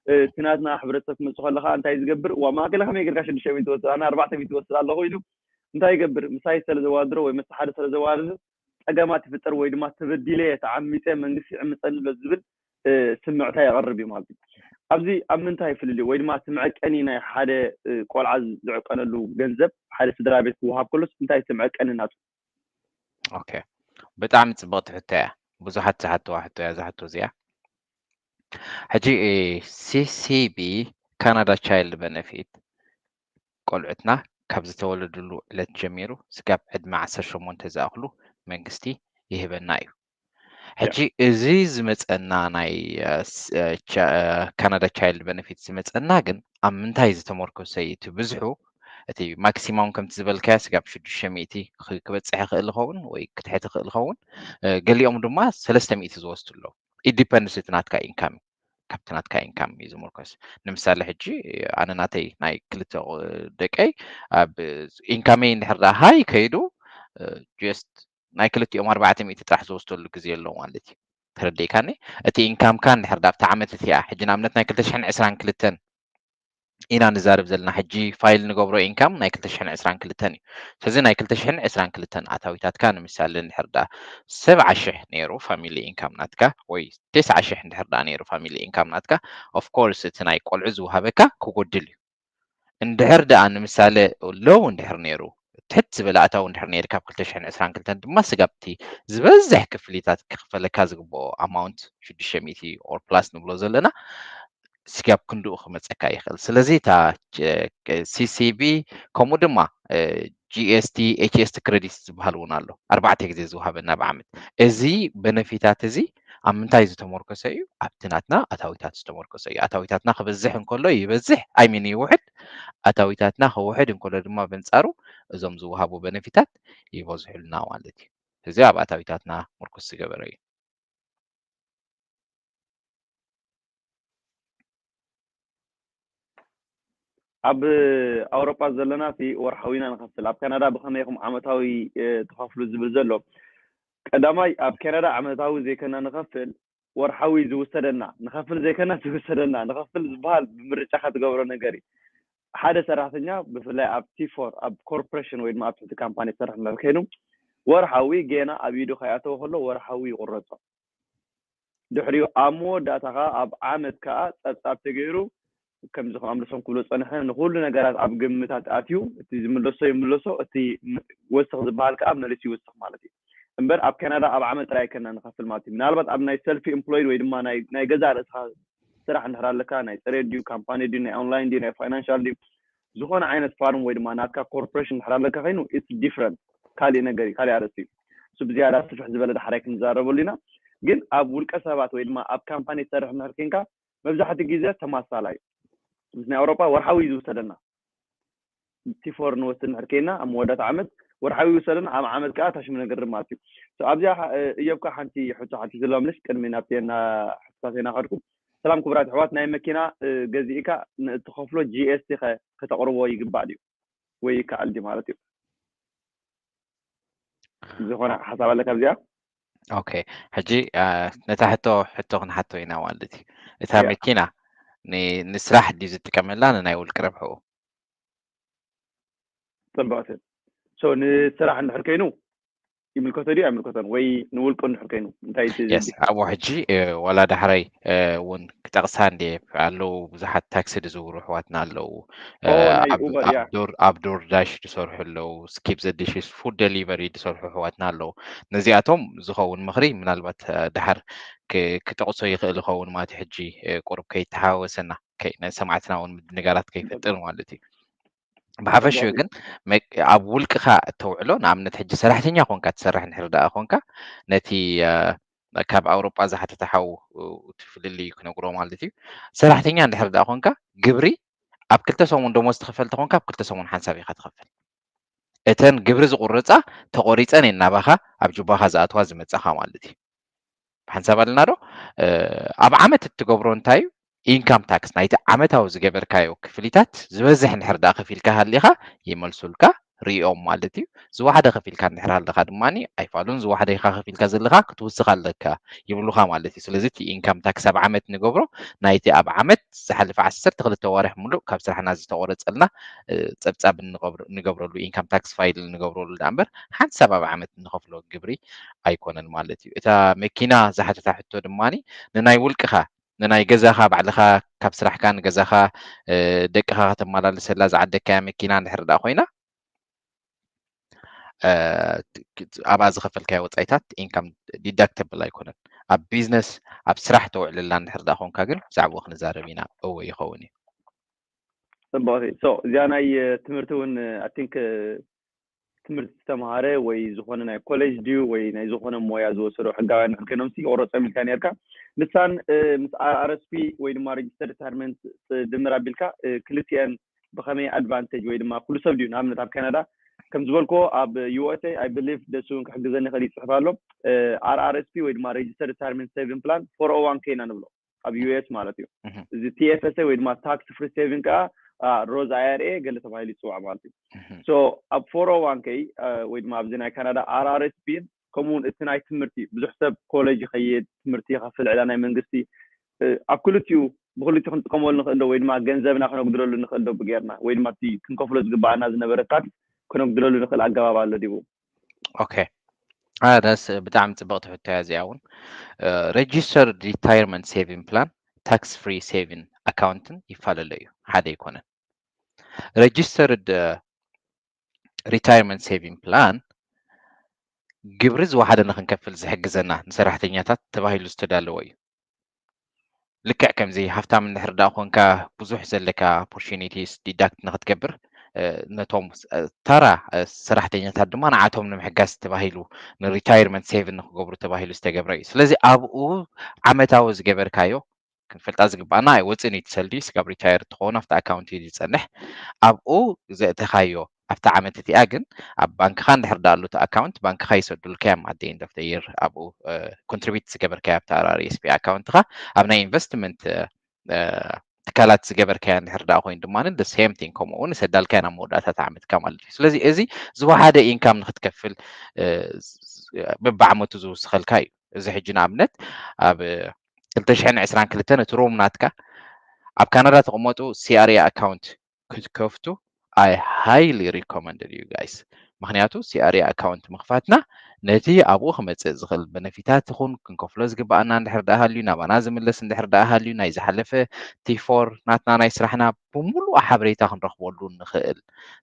እቲ ናትና ሕብረተሰብ ክመፅእ ከለካ እንታይ ዝገብር እዋ ማእከለ ከመይ ጌርካ ሽዱሽተ ሚእቲ ትወስድ ኣነ ኣርባዕተ ሚእቲ ትወስድ ኣለኹ ኢሉ እንታይ ይገብር ምሳይ ስለ ዘዋድሮ ወይ ምስ ሓደ ስለ ዘዋድር ፀገማት ይፍጠር ወይ ድማ ተበዲለ ተዓሚፀ መንግስቲ ይዕምፀኒ ኣሎ ዝብል ስምዕታ የቕርብ እዩ ማለት እዩ። ኣብዚ ኣብ ምንታይ ፍልልዩ ወይ ድማ እቲ መዐቀኒ ናይ ሓደ ቆልዓ ዝዕቀነሉ ገንዘብ ሓደ ስድራ ቤት ክወሃብ ከሎስ እንታይ እቲ መዐቀኒ ናቱ? ኦኬ ብጣዕሚ ፅብቕቲ ሕቶ እያ። ብዙሓት ዝሓትዋ ሕቶ እያ እዛ ሕቶ እዚኣ። ሕጂ CCB Canada Child Benefit ቆልዑትና ካብ ዝተወለድሉ ዕለት ጀሚሩ ስጋብ ዕድመ ዓሰርተ ሸሞንተ ዝኣኽሉ መንግስቲ ይህበና እዩ። ሕጂ እዚ ዝመፀና ናይ ካናዳ ቻይልድ በነፊት ዝመፀና ግን ኣብ ምንታይ ዝተመርኮሰ እዩ? እቲ ብዝሑ እቲ ማክሲማም ከምቲ ዝበልካዮ ስጋብ ሽዱሽተ ሚእቲ ክበፅሕ ይኽእል ይኸውን ወይ ክትሕት ይኽእል ይኸውን። ገሊኦም ድማ ሰለስተ ሚእቲ ዝወስዱ ኣለዉ። ኢት ዲፐንድስ እቲ ናትካ ኢንካም ካብቲ ናትካ ኢንካም እዩ ዝምርኮስ። ንምሳሌ ሕጂ ኣነ ናተይ ናይ ክልተ ደቀይ ኣብ ኢንካመይ እንድሕር ደኣ ሃይ ከይዱ ጀስት ናይ ክልቲኦም ኣርባዕተ ሚእቲ ጥራሕ ዝወስደሉ ግዜ ኣሎ ማለት እዩ። ተረዲእካኒ? እቲ ኢንካምካ እንድሕር ደኣ ኣብቲ ዓመት እቲኣ ሕጂ ንኣብነት ናይ ክልተ ሽሕን ዕስራን ክልተን ኢና ንዛረብ ዘለና። ሕጂ ፋይል ንገብሮ ኢንካም ናይ ክልተ ሽሕን ዕስራን ክልተን እዩ። ስለዚ ናይ ክልተ ሽሕን ዕስራን ክልተን ኣታዊታትካ ንምሳሌ እንድሕር ደኣ ሰብዓ ሽሕ ነይሩ ፋሚሊ ኢንካም ናትካ ወይ ተስዓ ሽሕ እንድሕር ደኣ ነይሩ ፋሚሊ ኢንካም ናትካ ኦፍኮርስ እቲ ናይ ቆልዑ ዝወሃበካ ክጎድል እዩ። እንድሕር ደኣ ንምሳሌ ሎው እንድሕር ነይሩ ትሕት ዝበለ ኣታዊ እንድሕር ነይሩ ካብ ክልተ ሽሕን ዕስራን ክልተን ድማ ስጋብ እቲ ዝበዝሕ ክፍሊታት ክኽፈለካ ዝግብኦ ኣማውንት ሽዱሽተ ሚእቲ ኦር ፕላስ ንብሎ ዘለና ስጋብ ክንድኡ ክመፀካ ይኽእል። ስለዚ እታ CCB ከምኡ ድማ GST HST ክረዲት ዝበሃል እውን ኣሎ ኣርባዕተ ግዜ ዝወሃበና ብዓመት። እዚ በነፊታት እዚ ኣብ ምንታይ ዝተመርኮሰ እዩ? ኣብቲ ናትና ኣታዊታት ዝተመርኮሰ እዩ። ኣታዊታትና ክበዝሕ እንከሎ ይበዝሕ ኣይሚን ይውሕድ፣ ኣታዊታትና ክውሕድ እንከሎ ድማ በንጻሩ እዞም ዝወሃቡ በነፊታት ይበዝሑልና ማለት እዩ። እዚ ኣብ ኣታዊታትና ምርኩስ ዝገበረ እዩ። ኣብ ኣውሮጳ ዘለና እቲ ወርሓዊና ንኸፍል ኣብ ካናዳ ብኸመይ ኢኹም ዓመታዊ ትኸፍሉ ዝብል ዘሎ ቀዳማይ ኣብ ካናዳ ዓመታዊ ዘይከና ንኸፍል ወርሓዊ ዝውሰደና ንኸፍል ዘይከና ዝውሰደና ንኸፍል ዝበሃል ብምርጫኻ ትገብሮ ነገር እዩ ሓደ ሰራሕተኛ ብፍላይ ኣብ ቲፎር ኣብ ኮርፖሬሽን ወይ ድማ ኣብ ትሕቲ ካምፓኒ ዝሰርሕ እንድሕር ከይኑ ወርሓዊ ጌና ኣብ ኢዱ ከይኣተወ ከሎ ወርሓዊ ይቑረፆ ድሕሪኡ ኣብ መወዳእታ ከዓ ኣብ ዓመት ከዓ ፀብፃብ ተገይሩ ከምዚ ከም ኣምልሶም ክብሎ ፀንሐ ንኩሉ ነገራት ኣብ ግምታት ኣትዩ እቲ ዝምለሶ ይምለሶ እቲ ወስኽ ዝበሃል ከዓ መሊሱ ይውስኽ ማለት እዩ እምበር ኣብ ካናዳ ኣብ ዓመት ጥራይ ከና ንኸፍል ማለት እዩ ምናልባት ኣብ ናይ ሰልፊ ኤምፕሎይድ ወይ ድማ ናይ ገዛ ርእስኻ ስራሕ እንድሕር ኣለካ ናይ ፅሬት ድዩ ካምፓኒ ድዩ ናይ ኦንላይን ድዩ ናይ ፋይናንሻል ድዩ ዝኾነ ዓይነት ፋርም ወይ ድማ ናትካ ኮርፖሬሽን እንድሕር ኣለካ ኮይኑ ኢትስ ዲፍረንት ካሊእ ነገር እዩ ካሊእ ኣርእስቲ እዩ እሱ ብዝያዳ ስፍሕ ዝበለ ዳሕራይ ክንዛረበሉ ኢና ግን ኣብ ውልቀ ሰባት ወይ ድማ ኣብ ካምፓኒ ትሰርሕ እንድሕር ኮንካ መብዛሕትኡ ግዜ ተማሳላይ እዩ ምስ ናይ ኣውሮጳ ወርሓዊ እዩ ዝውሰደና ቲፎር ንወስድ እንድሕር ኮይና ኣብ መወዳእታ ዓመት ወርሓዊ ይውሰደና ኣብ ዓመት ከዓ ታሽሙ ነገር ማለት እዩ ኣብዚኣ እዮብካ ሓንቲ ሕቶ ሓቲትሎም ልሽ ቅድሚ ናብቲ ና ሕቶታት ኢና ከድኩ ሰላም ክቡራት ኣሕዋት ናይ መኪና ገዚእካ ንእትኸፍሎ GST ከ ከተቕርቦ ይግባእ ድዩ ወይ ይከኣል ድዩ ማለት እዩ ዝኾነ ሓሳብ ኣለካ ኣብዚኣ ኦኬ ሕጂ ነታ ሕቶ ሕቶ ክንሓቶ ኢና ማለት እዩ እታ መኪና ንስራሕ ድዩ ዝጥቀመላ ንናይ ውልቂ ረብሕኡ? ፅቡቅ። So ንስራሕ እንድሕር ኮይኑ ይምልከቶ ድዩ ኣይምልከቶን ወይ ንውልቁ እንድሕር ኮይኑ እንታይ? ኣብኡ ሕጂ ዋላ ዳሕራይ እውን ክጠቕሳ እንደ ኣለዉ ብዙሓት ታክሲ ዝዝውሩ ኣሕዋትና ኣለዉ። ኣብ ዶርዳሽ ዝሰርሑ ኣለዉ፣ ስኪፕ ዘዲሽስ፣ ፉድ ደሊቨሪ ዝሰርሑ ኣሕዋትና ኣለዉ። ነዚኣቶም ዝኸውን ምኽሪ ምናልባት ድሓር ክጠቕሶ ይኽእል ይኸውን ማለት ሕጂ ቁሩብ ከይተሓወሰና ሰማዕትና እውን ምድንጋራት ከይፈጥር ማለት እዩ። ብሓፈሽኡ ግን ኣብ ውልቅኻ እተውዕሎ ንኣብነት ሕጂ ሰራሕተኛ ኮንካ ትሰርሕ እንድሕር ደኣ ኮንካ ነቲ ካብ ኣውሮጳ ዝሓተተ ሓው እቲ ፍልልይ ክነግሮ ማለት እዩ። ሰራሕተኛ እንድሕር ደኣ ኮንካ ግብሪ ኣብ ክልተ ሰሙን ደሞዝ ትኽፈል ተኾንካ ኣብ ክልተ ሰሙን ሓንሳብ ኢኻ ትኸፍል። እተን ግብሪ ዝቑርፃ ተቖሪፀን እየን ናባኻ ኣብ ጁባኻ ዝኣትዋ ዝመፃኻ ማለት እዩ። ሓንሳብ ኣለና ዶ? ኣብ ዓመት እትገብሮ እንታይ እዩ? ኢንካም ታክስ ናይቲ ዓመታዊ ዝገበርካዮ ክፍሊታት ዝበዝሕ እንድሕር ደኣ ከፊልካ ሃሊኻ ይመልሱልካ፣ ሪኦም ማለት እዩ። ዝወሓደ ከፊልካ እንድሕር ሃለኻ ድማ ኣይፋሉን፣ ዝወሓደ ኢኻ ከፊልካ ዘለኻ ክትውስኽ ኣለካ ይብሉኻ ማለት እዩ። ስለዚ እቲ ኢንካም ታክስ ኣብ ዓመት ንገብሮ ናይቲ ኣብ ዓመት ዝሓለፈ ዓሰርተ ክልተ ዋርሕ ሙሉእ ካብ ስራሕና ዝተቆረፀልና ፀብፃብ ንገብረሉ ኢንካም ታክስ ፋይል ንገብረሉ ደኣ እምበር ሓንሳብ ኣብ ዓመት ንኸፍሎ ግብሪ ኣይኮነን ማለት እዩ። እታ መኪና ዝሓተታ ሕቶ ድማ ንናይ ውልቅኻ ንናይ ገዛኻ ባዕልኻ ካብ ስራሕካ ንገዛኻ ደቅኻ ከተመላልሰላ ዝዓደግካያ መኪና እንድሕር ደኣ ኮይና ኣብኣ ዝኸፈልካዮ ወፃኢታት ኢንካም ዲዳክተብል ኣይኮነን። ኣብ ቢዝነስ ኣብ ስራሕ ተውዕለላ እንድሕር ደኣ ኮንካ ግን ብዛዕባኡ ክንዛረብ ኢና። እወ ይኸውን እዩ። ፅቡቅ። So እዚኣ ናይ ትምህርቲ እውን I think ትምህርቲ ዝተምሃረ ወይ ዝኾነ ናይ ኮሌጅ ድዩ ወይ ናይ ዝኾነ ሞያ ዝወሰዶ ሕጋውያን ድሕር ኮይኖም ሲ ቆረፆም ኢልካ ነርካ። ንሳን ምስ RRSP ወይ ድማ registered retirement ድምር ኣቢልካ ክልቲአን ብኸመይ ኣድቫንቴጅ ወይ ድማ ኩሉ ሰብ ድዩ ንኣብነት ኣብ ካናዳ ከም ዝበልኮ ኣብ USA I believe ደሱ እውን ክሕግዘኒ ይኽእል ይፅሕፍ ኣሎ። RRSP ወይ ድማ registered retirement saving plan four oh one K ኢና ንብሎ ኣብ US ማለት እዩ። እዚ TFSA ወይ ድማ tax free saving ከዓ Roth IRA ገለ ተባሂሉ ይፅዋዕ ማለት እዩ። So ኣብ four oh one K ወይ ድማ ኣብዚ ናይ ካናዳ RRSP ከምኡ እውን እቲ ናይ ትምህርቲ ብዙሕ ሰብ ኮሌጅ ይኸይድ፣ ትምህርቲ ይኸፍል፣ ዕዳ ናይ መንግስቲ ኣብ ክልቲኡ ብክልቲኡ ክንጥቀመሉ ንኽእል ዶ ወይ ድማ ገንዘብና ክነጉድለሉ ንኽእል ዶ ብጌርና ወይ ድማ እቲ ክንከፍሎ ዝግባኣና ዝነበረ ታክስ ክነጉድለሉ ንኽእል ኣገባብ ኣሎ ዲቡ? ኦኬ ደስ ብጣዕሚ ፅብቕቲ ሕቶ እያ እዚኣ እውን። Registered retirement saving plan tax free saving account ን ይፈላለ እዩ፣ ሓደ ኣይኮነን። Registered retirement saving plan ግብሪ ዝወሓደ ንክንከፍል ዝሕግዘና ንሰራሕተኛታት ተባሂሉ ዝተዳለወ እዩ። ልክዕ ከምዚ ሃፍታም እንድሕር ደኣ ኮንካ ብዙሕ ዘለካ opportunities deduct ንክትገብር ነቶም ተራ ሰራሕተኛታት ድማ ንዓቶም ንምሕጋዝ ተባሂሉ ን retirement saving ንክገብሩ ተባሂሉ ዝተገብረ እዩ። ስለዚ ኣብኡ ዓመታዊ ዝገበርካዮ ክንፈልጣ ዝግባኣና ኣይወፅእን እዩ። እቲ ሰልዲ ስጋብ retire ትኸውን ኣብቲ ኣካውንት እዩ ዝፀንሕ። ኣብኡ ዘእተኻዮ ኣብቲ ዓመት እቲኣ ግን ኣብ ባንክኻ እንድሕር ደኣ ኣሎ እቲ ኣካውንት ባንክኻ ይሰዱልካ እዮም at the end of the year ኣብኡ contribute ዝገበርካዮ ኣብቲ RRSP ኣካውንትኻ ኣብ ናይ ኢንቨስትመንት ትካላት ዝገበርካዮ እንድሕር ደኣ ኮይኑ ድማ the same thing ከምኡ እውን ይሰዳልካ ናብ መወዳእታ ዓመትካ ማለት እዩ። ስለዚ እዚ ዝወሓደ ኢንካም ንክትከፍል በብዓመቱ ዝውስኸልካ እዩ። እዚ ሕጂ ንኣብነት ኣብ ክልተ ሽሕን ዕስራን ክልተን እቲ ሩም ናትካ ኣብ ካናዳ ተቐመጡ CRA ኣካውንት ክትከፍቱ I highly recommend you guys። ምክንያቱ CRA ኣካውንት ምኽፋትና ነቲ ኣብኡ ክመፅእ ዝኽእል በነፊታት ይኹን ክንከፍሎ ዝግባኣና እንድሕር ደኣ ሃልዩ ናባና ዝምለስ እንድሕር ደኣ ሃልዩ ናይ ዝሓለፈ ቲፎር ናትና ናይ ስራሕና ብምሉእ ሓበሬታ ክንረኽበሉ ንኽእል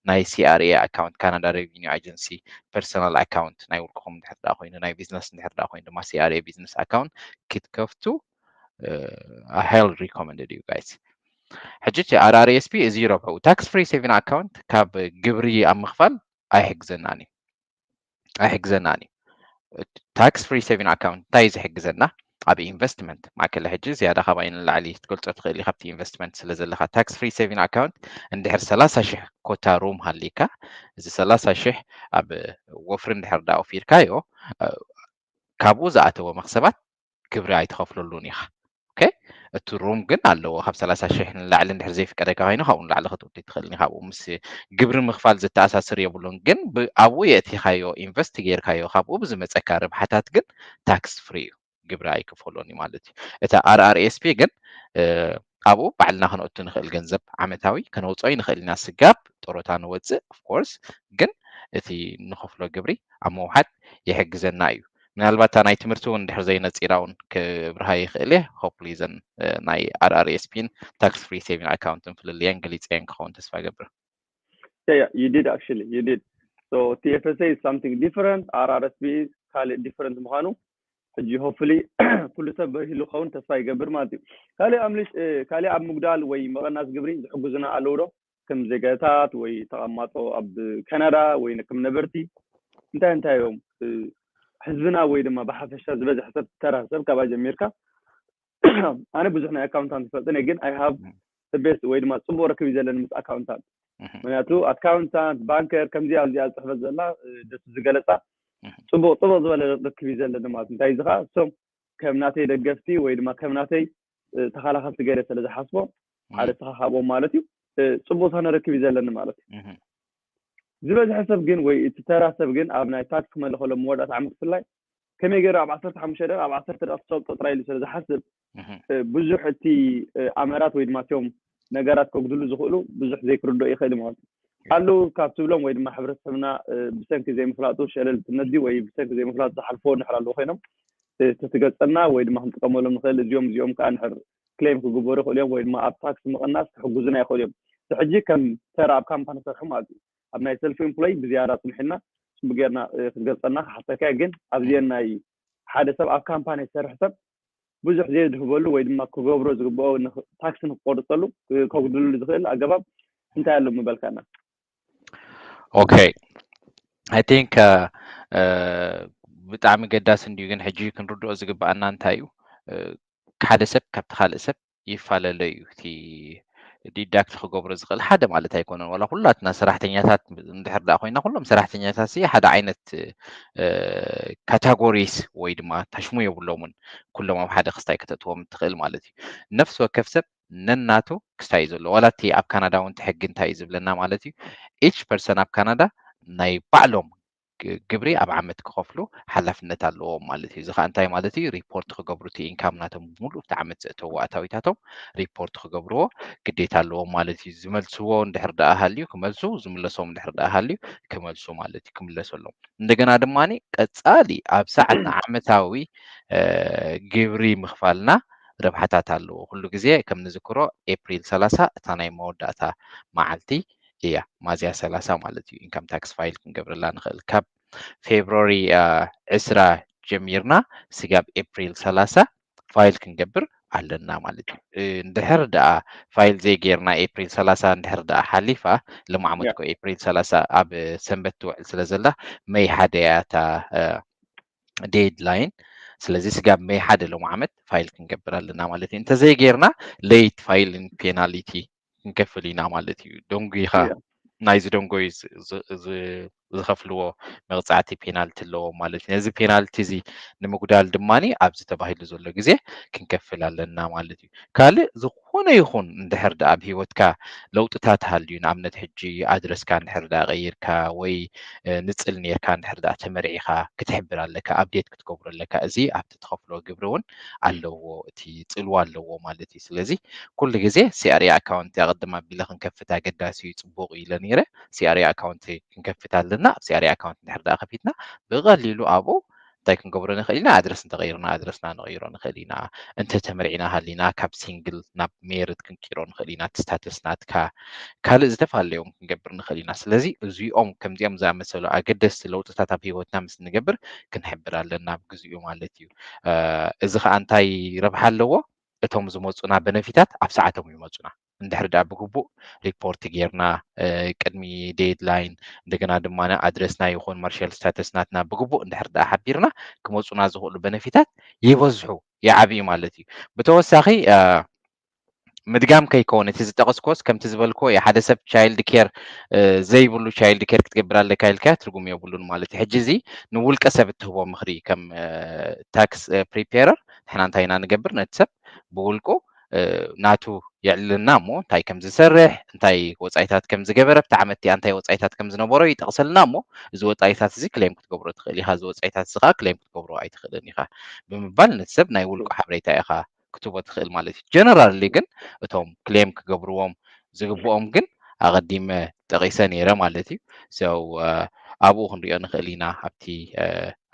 ናይ CRA ኣካውንት ካናዳ ሬቪኒው ኣጀንሲ ፐርሰናል ኣካውንት ናይ ውልቅኹም እንድሕር ደኣ ኮይኑ ናይ ቢዝነስ እንድሕር ደኣ ኮይኑ ድማ CRA ቢዝነስ ኣካውንት ክትከፍቱ I highly recommend you guys። ሕጂ እቲ RRSP እዚ ረብሑ tax free saving account ካብ ግብሪ ኣብ ምኽፋል ኣይሕግዘናን እዩ ኣይሕግዘናን እዩ። Tax free saving account እንታይ እዩ ዝሕግዘና? ኣብ ኢንቨስትመንት ማእከለ ሕጂ ዝያዳ ካባይ ንላዕሊ ክትገልፆ ትኽእል ካብቲ ኢንቨስትመንት ስለ ዘለካ tax free saving account እንድሕር ሰላሳ ሽሕ ኮታ ሩም ሃሊካ እዚ ሰላሳ ሽሕ ኣብ ወፍሪ እንድሕር ዳ ኣውፊርካዮ ካብኡ ዝኣተወ መክሰባት ግብሪ ኣይትኸፍለሉን ኢኻ። ኦኬ እቲ ሩም ግን ኣለዎ ካብ ሰላሳ ሽሕ ንላዕሊ እንድሕር ዘይፍቀደካ ኮይኑ ካብኡ ንላዕሊ ክትውዲ ትኽእልን ኢኻ። ኣብኡ ምስ ግብሪ ምኽፋል ዘተኣሳስር የብሉን ግን ኣብኡ የእቲኻዮ ኢንቨስት ጌርካዮ ካብኡ ብዝመፀካ ርብሓታት ግን ታክስ ፍሪ እዩ። ግብሪ ኣይክፈሎን እዩ ማለት እዩ። እታ ኣርኣርኤስፒ ግን ኣብኡ ባዕልና ከነእቱ ንኽእል ገንዘብ ዓመታዊ ከነውፅኦ ንኽእል ኢና። ስጋብ ጥሮታ ንወፅእ ኦፍኮርስ፣ ግን እቲ ንኸፍሎ ግብሪ ኣብ ምውሓድ ይሕግዘና እዩ። ምናልባት እታ ናይ ትምህርቲ እውን ድሕር ዘይነፂራ እውን ክብርሃ ይኽእል እየ። ሆፕሊ ዘን ናይ ኣርኣርኤስፒን ታክስ ፍሪ ሴቪንግ ኣካውንትን ፍልልየን ገሊፀየን ክኸውን ተስፋ ገብር። Yeah, yeah, you did actually, you did. So T F S A is something different. R R S P ካልእ different ምዃኑ ሕጂ hopefully ኩሉ ሰብ በሪህሉ ክኸውን ተስፋ ይገብር ማለት እዩ። ካልእ ኣምልሽ ካልእ ኣብ ምጉዳል ወይ መቐናስ ግብሪ ዝሕግዙና ኣለዉ ዶ? ከም ዜጋታት ወይ ተቐማጦ ኣብ ካናዳ ወይ ከም ነበርቲ እንታይ እንታይ እዮም ህዝብና ወይ ድማ ብሓፈሻ ዝበዝሐ ሰብ ተራ ሰብ ካብኣ ጀሚርካ ኣነ ብዙሕ ናይ ኣካውንታንት ይፈልጥን እየ፣ ግን I have the best ወይ ድማ ፅቡቅ ርክብ እዩ ዘለኒ ምስ ኣካውንታንት። ምክንያቱ ኣካውንታንት፣ ባንከር ከምዚኣ እዚኣ ዝፅሕፈት ዘላ ደስ ዝገለፃ ፅቡቅ ፅቡቅ ዝበለ ርክብ እዩ ዘለኒ ማለት። እንታይ እዚ ከዓ እሶም ከም ናተይ ደገፍቲ ወይ ድማ ከም ናተይ ተኸላኸልቲ ገይረ ስለ ዝሓስቦም ሓደ ተኸኻቦም ማለት እዩ። ፅቡቅ ዝኾነ ርክብ እዩ ዘለኒ ማለት እዩ። ዝበዝሐ ሰብ ግን ወይ እቲ ተራ ሰብ ግን ኣብ ናይ ታክስ ክመልእ ከሎ መወዳእታ ዓመት ብፍላይ ከመይ ገይሩ ኣብ ዓሰርተ ሓሙሽተ ደቂቕ ኣብ ዓሰርተ ደቂቕ ክሰልጦ ጥራይ ኢሉ ስለ ዝሓስብ ብዙሕ እቲ ኣመራት ወይ ድማ እቲኦም ነገራት ከጉድሉ ዝኽእሉ ብዙሕ ዘይክርድኦ ይኽእል ማለት እዩ። ኣለዉ ካብ ትብሎም ወይ ድማ ሕብረተሰብና ብሰንኪ ዘይምፍላጡ ሸለልትነት ድዩ ወይ ብሰንኪ ዘይምፍላጡ ዝሓልፍዎ እንድሕር ኣለዉ ኮይኖም ተትገልፀልና ወይ ድማ ክንጥቀመሎም ንኽእል። እዚኦም እዚኦም ከዓ እንድሕር ክሌም ክግበሩ ይኽእሉ እዮም ወይ ድማ ኣብ ታክስ ምቕናስ ክሕግዙና ይኽእሉ እዮም። ሕጂ ከም ተራ ኣብ ካምፓኒ ሰርሑ ማለት እዩ ኣብ ናይ ሰልፍ ኤምፕሎይ ብዝያዳ ኣፅንሒልና ፅቡቅ ጌርና ክትገልፀልና ክሓተካ እየ። ግን ኣብዚአን ናይ ሓደ ሰብ ኣብ ካምፓኒ ዝሰርሕ ሰብ ብዙሕ ዘየድህበሉ ወይ ድማ ክገብሮ ዝግብኦ ታክሲ ንክቆርፀሉ ከጉድልሉ ዝኽእል ኣገባብ እንታይ ኣሎ ምበልካና? Okay, I think ብጣዕሚ ገዳሲ እንድዩ፣ ግን ሕጂ ክንርድኦ ዝግብኣና እንታይ እዩ፣ ሓደ ሰብ ካብቲ ካልእ ሰብ ይፈላለ እዩ። እቲ ዲዳክት ክገብሮ ዝኽእል ሓደ ማለት ኣይኮነን። ዋላ ኩላትና ሰራሕተኛታት እንድሕር ደኣ ኮይና ኩሎም ሰራሕተኛታት ሲ ሓደ ዓይነት ካታጎሪስ ወይ ድማ ታሽሙ የብሎምን። ኩሎም ኣብ ሓደ ክስታይ ከተእትዎም ትኽእል ማለት እዩ። ነፍሲ ወከፍ ሰብ ነናቱ ክስታይ እዩ ዘሎ። ዋላ እቲ ኣብ ካናዳ እውን እቲ ሕጊ እንታይ እዩ ዝብለና ማለት እዩ፣ ኢች ፐርሰን ኣብ ካናዳ ናይ ባዕሎም ግብሪ ኣብ ዓመት ክኸፍሉ ሓላፍነት ኣለዎም ማለት እዩ። እዚ ከዓ እንታይ ማለት እዩ? ሪፖርት ክገብሩ እቲ ኢንካም ናቶም ብምሉእ እቲ ዓመት ዘእተዎ ኣታዊታቶም ሪፖርት ክገብርዎ ግዴታ ኣለዎም ማለት እዩ። ዝመልስዎ እንድሕር ደኣ ሃልዩ ክመልሱ፣ ዝምለሶም እንድሕር ደኣ ሃልዩ ክመልሱ ማለት እዩ፣ ክምለሰሎም። እንደገና ድማ ቀፃሊ ኣብ ሰዓት ዓመታዊ ግብሪ ምኽፋልና ረብሓታት ኣለዎ። ኩሉ ግዜ ከም ንዝክሮ ኤፕሪል ሰላሳ እታ ናይ መወዳእታ መዓልቲ እያ፣ ማዝያ ሰላሳ ማለት እዩ። ኢንካም ታክስ ፋይል ክንገብረላ ንኽእል ካብ ፌብሩዋሪ ዕስራ ጀሚርና ስጋብ ኤፕሪል ሰላሳ ፋይል ክንገብር ኣለና ማለት እዩ። እንድሕር ደኣ ፋይል ዘይጌርና ኤፕሪል ሰላሳ እንድሕር ደኣ ሓሊፋ፣ ሎም ዓመት ኮ ኤፕሪል ሰላሳ ኣብ ሰንበት ትውዕል ስለ ዘላ መይ ሓደ እያ እታ ዴድላይን። ስለዚ ስጋብ መይ ሓደ ሎም ዓመት ፋይል ክንገብር ኣለና ማለት እዩ። እንተዘይጌርና ሌት ፋይሊንግ ፔናሊቲ ክንከፍል ኢና ማለት እዩ። ደንጉይኻ ናይዚ ደንጎይ ዝኸፍልዎ መቕፃዕቲ ፔናልቲ ኣለዎም ማለት እዩ። ነዚ ፔናልቲ እዚ ንምጉዳል ድማ ኣብዚ ተባሂሉ ዘሎ ግዜ ክንከፍል ኣለና ማለት እዩ። ካልእ ዝኾነ ይኹን እንድሕር ደኣ ኣብ ሂወትካ ለውጥታት ሃልዩ፣ ንኣብነት ሕጂ ኣድረስካ እንድሕር ደኣ ቀይርካ ወይ ንፅል ኔርካ እንድሕር ደኣ ተመርዒኻ ክትሕብር ኣለካ፣ ኣፕዴት ክትገብሮ ኣለካ። እዚ ኣብቲ ትኸፍሎ ግብሪ እውን ኣለዎ፣ እቲ ፅልዋ ኣለዎ ማለት እዩ። ስለዚ ኩሉ ግዜ ሲኣርኤ ኣካውንት ኣቐድም ኣቢለ ክንከፍት ኣገዳሲ እዩ፣ ፅቡቕ እዩ ኢለ ነይረ። ሲኣርኤ ኣካውንት ክንከፍት ኣለና። ኣብ ሲኣርኤ ኣካውንት እንድሕር ደኣ ከፊትና ብቐሊሉ ኣብኡ እንታይ ክንገብሮ ንኽእል ኢና? ኣድረስ እንተቐይርና ኣድረስና ንቐይሮ ንኽእል ኢና። እንተተመርዒና ሃሊና ካብ ሲንግል ናብ ሜርድ ክንቅይሮ ንኽእል ኢና። እቲ ስታተስ ናትካ ካልእ ዝተፈላለዩ እውን ክንገብር ንኽእል ኢና። ስለዚ እዚኦም ከምዚኦም ዝኣመሰሉ ኣገደስቲ ለውጥታት ኣብ ሂወትና ምስ እንገብር ክንሕብር ኣለና ኣብ ግዚኡ ማለት እዩ። እዚ ከዓ እንታይ ረብሓ ኣለዎ? እቶም ዝመፁና በነፊታት ኣብ ሰዓቶም ይመፁና። እንድሕር ደኣ ብግቡእ ሪፖርት ጌርና ቅድሚ ዴድላይን፣ እንደገና ድማ ኣድረስና ይኹን ማርሻል ስታተስ ናትና ብግቡእ እንድሕር ደኣ ሓቢርና ክመፁና ዝኽእሉ በነፊታት ይበዝሑ፣ ይዓብዩ ማለት እዩ። ብተወሳኺ ምድጋም ከይከውን እቲ ዝጠቐስኮስ ከምቲ ዝበልኮ ሓደ ሰብ ቻይልድ ኬር ዘይብሉ ቻይልድ ኬር ክትገብር ኣለካ ኢልካ ትርጉም የብሉን ማለት እዩ። ሕጂ እዚ ንውልቀ ሰብ እትህቦ ምኽሪ ከም ታክስ ፕሪፔረር ንሕና እንታይ ኢና ንገብር? ነቲ ሰብ ብውልቁ ናቱ የዕልልና እሞ እንታይ ከም ዝሰርሕ እንታይ ወፃኢታት ከም ዝገበረ ኣብቲ ዓመት እቲኣ እንታይ ወፃኢታት ከም ዝነበሮ ይጠቕሰልና እሞ እዚ ወፃኢታት እዚ ክሌም ክትገብሮ ትኽእል ኢኻ። እዚ ወፃኢታት እዚ ከዓ ክሌም ክትገብሮ ኣይትኽእልን ኢኻ ብምባል ነቲ ሰብ ናይ ውልቁ ሓበሬታ ኢኻ ክትቦ ትኽእል ማለት እዩ። ጀነራሊ ግን እቶም ክሌም ክገብርዎም ዝግብኦም ግን ኣቐዲመ ጠቒሰ ነይረ ማለት እዩ። So ኣብኡ ክንሪኦ ንኽእል ኢና፣ ኣብቲ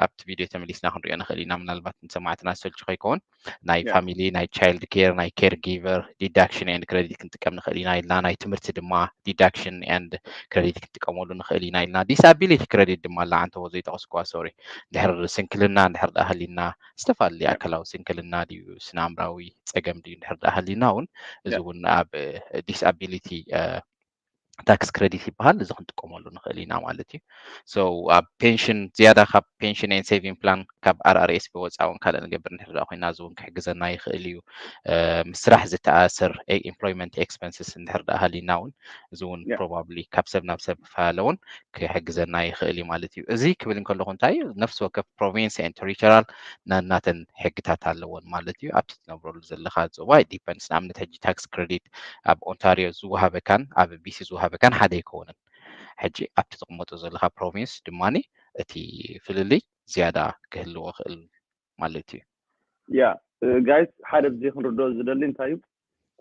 ኣብቲ ቪድዮ ተመሊስና ክንሪኦ ንኽእል ኢና። ምናልባት ንሰማዕትና ዝሰልቹ ከይከውን ናይ ፋሚሊ ናይ ቻይልድ ኬር ናይ ኬር ጊቨር ዲዳክሽን ኤንድ ክረዲት ክንጥቀም ንኽእል ኢና ኢልና፣ ናይ ትምህርቲ ድማ ዲዳክሽን ኤንድ ክረዲት ክንጥቀመሉ ንኽእል ኢና ኢልና። ዲስኣቢሊቲ ክረዲት ድማ ኣላ ዓንተቦ ዘይጠቐስኩዋ ሶሪ፣ እንድሕር ስንክልና እንድሕር ደኣ ሃሊና ዝተፈላለዩ ኣካላዊ ስንክልና ድዩ ስነ ኣእምራዊ ፀገም ድዩ እንድሕር ደኣ ሃሊና እውን እዚ እውን ኣብ ዲስኣቢሊቲ ታክስ ክረዲት ይበሃል። እዚ ክንጥቀመሉ ንኽእል ኢና ማለት እዩ። So ኣብ ፔንሽን ዝያዳ ካብ ፔንሽን ኤንድ ሴቪንግ ፕላን ካብ ኣርኣርኤስ ብወፃ እውን ካልእ ንገብር እንድሕር ደኣ ኮይና እዚ እውን ክሕግዘና ይኽእል እዩ። ምስ ስራሕ ዝተኣሰር ኤምፕሎይመንት ኤክስፐንስስ እንድሕር ደኣ ሃሊና እውን እዚ እውን ፕሮባብሊ ካብ ሰብ ናብ ሰብ ፈላለ እውን ክሕግዘና ይኽእል እዩ ማለት እዩ። እዚ ክብል እንከለኹ እንታይ እዩ ነፍሲ ወከፍ ፕሮቪንስ ኤንድ ቴሪቶሪያል ናናተን ሕግታት ኣለዎን ማለት እዩ። ኣብቲ ትነብረሉ ዘለኻ ዞባ ዲፐንድስ ንኣብነት ሕጂ ታክስ ክረዲት ኣብ ኦንታሪዮ ዝወሃበካን ኣብ ቢሲ ዝወሃበካን ሓደ ኣይከውንን። ሕጂ ኣብቲ ትቕመጦ ዘለኻ ፕሮቪንስ ድማ እቲ ፍልልይ ዝያዳ ክህልዎ ክእል ማለት እዩ። ያ ጋይስ ሓደ ብዚ ክንርድኦ ዝደሊ እንታይ እዩ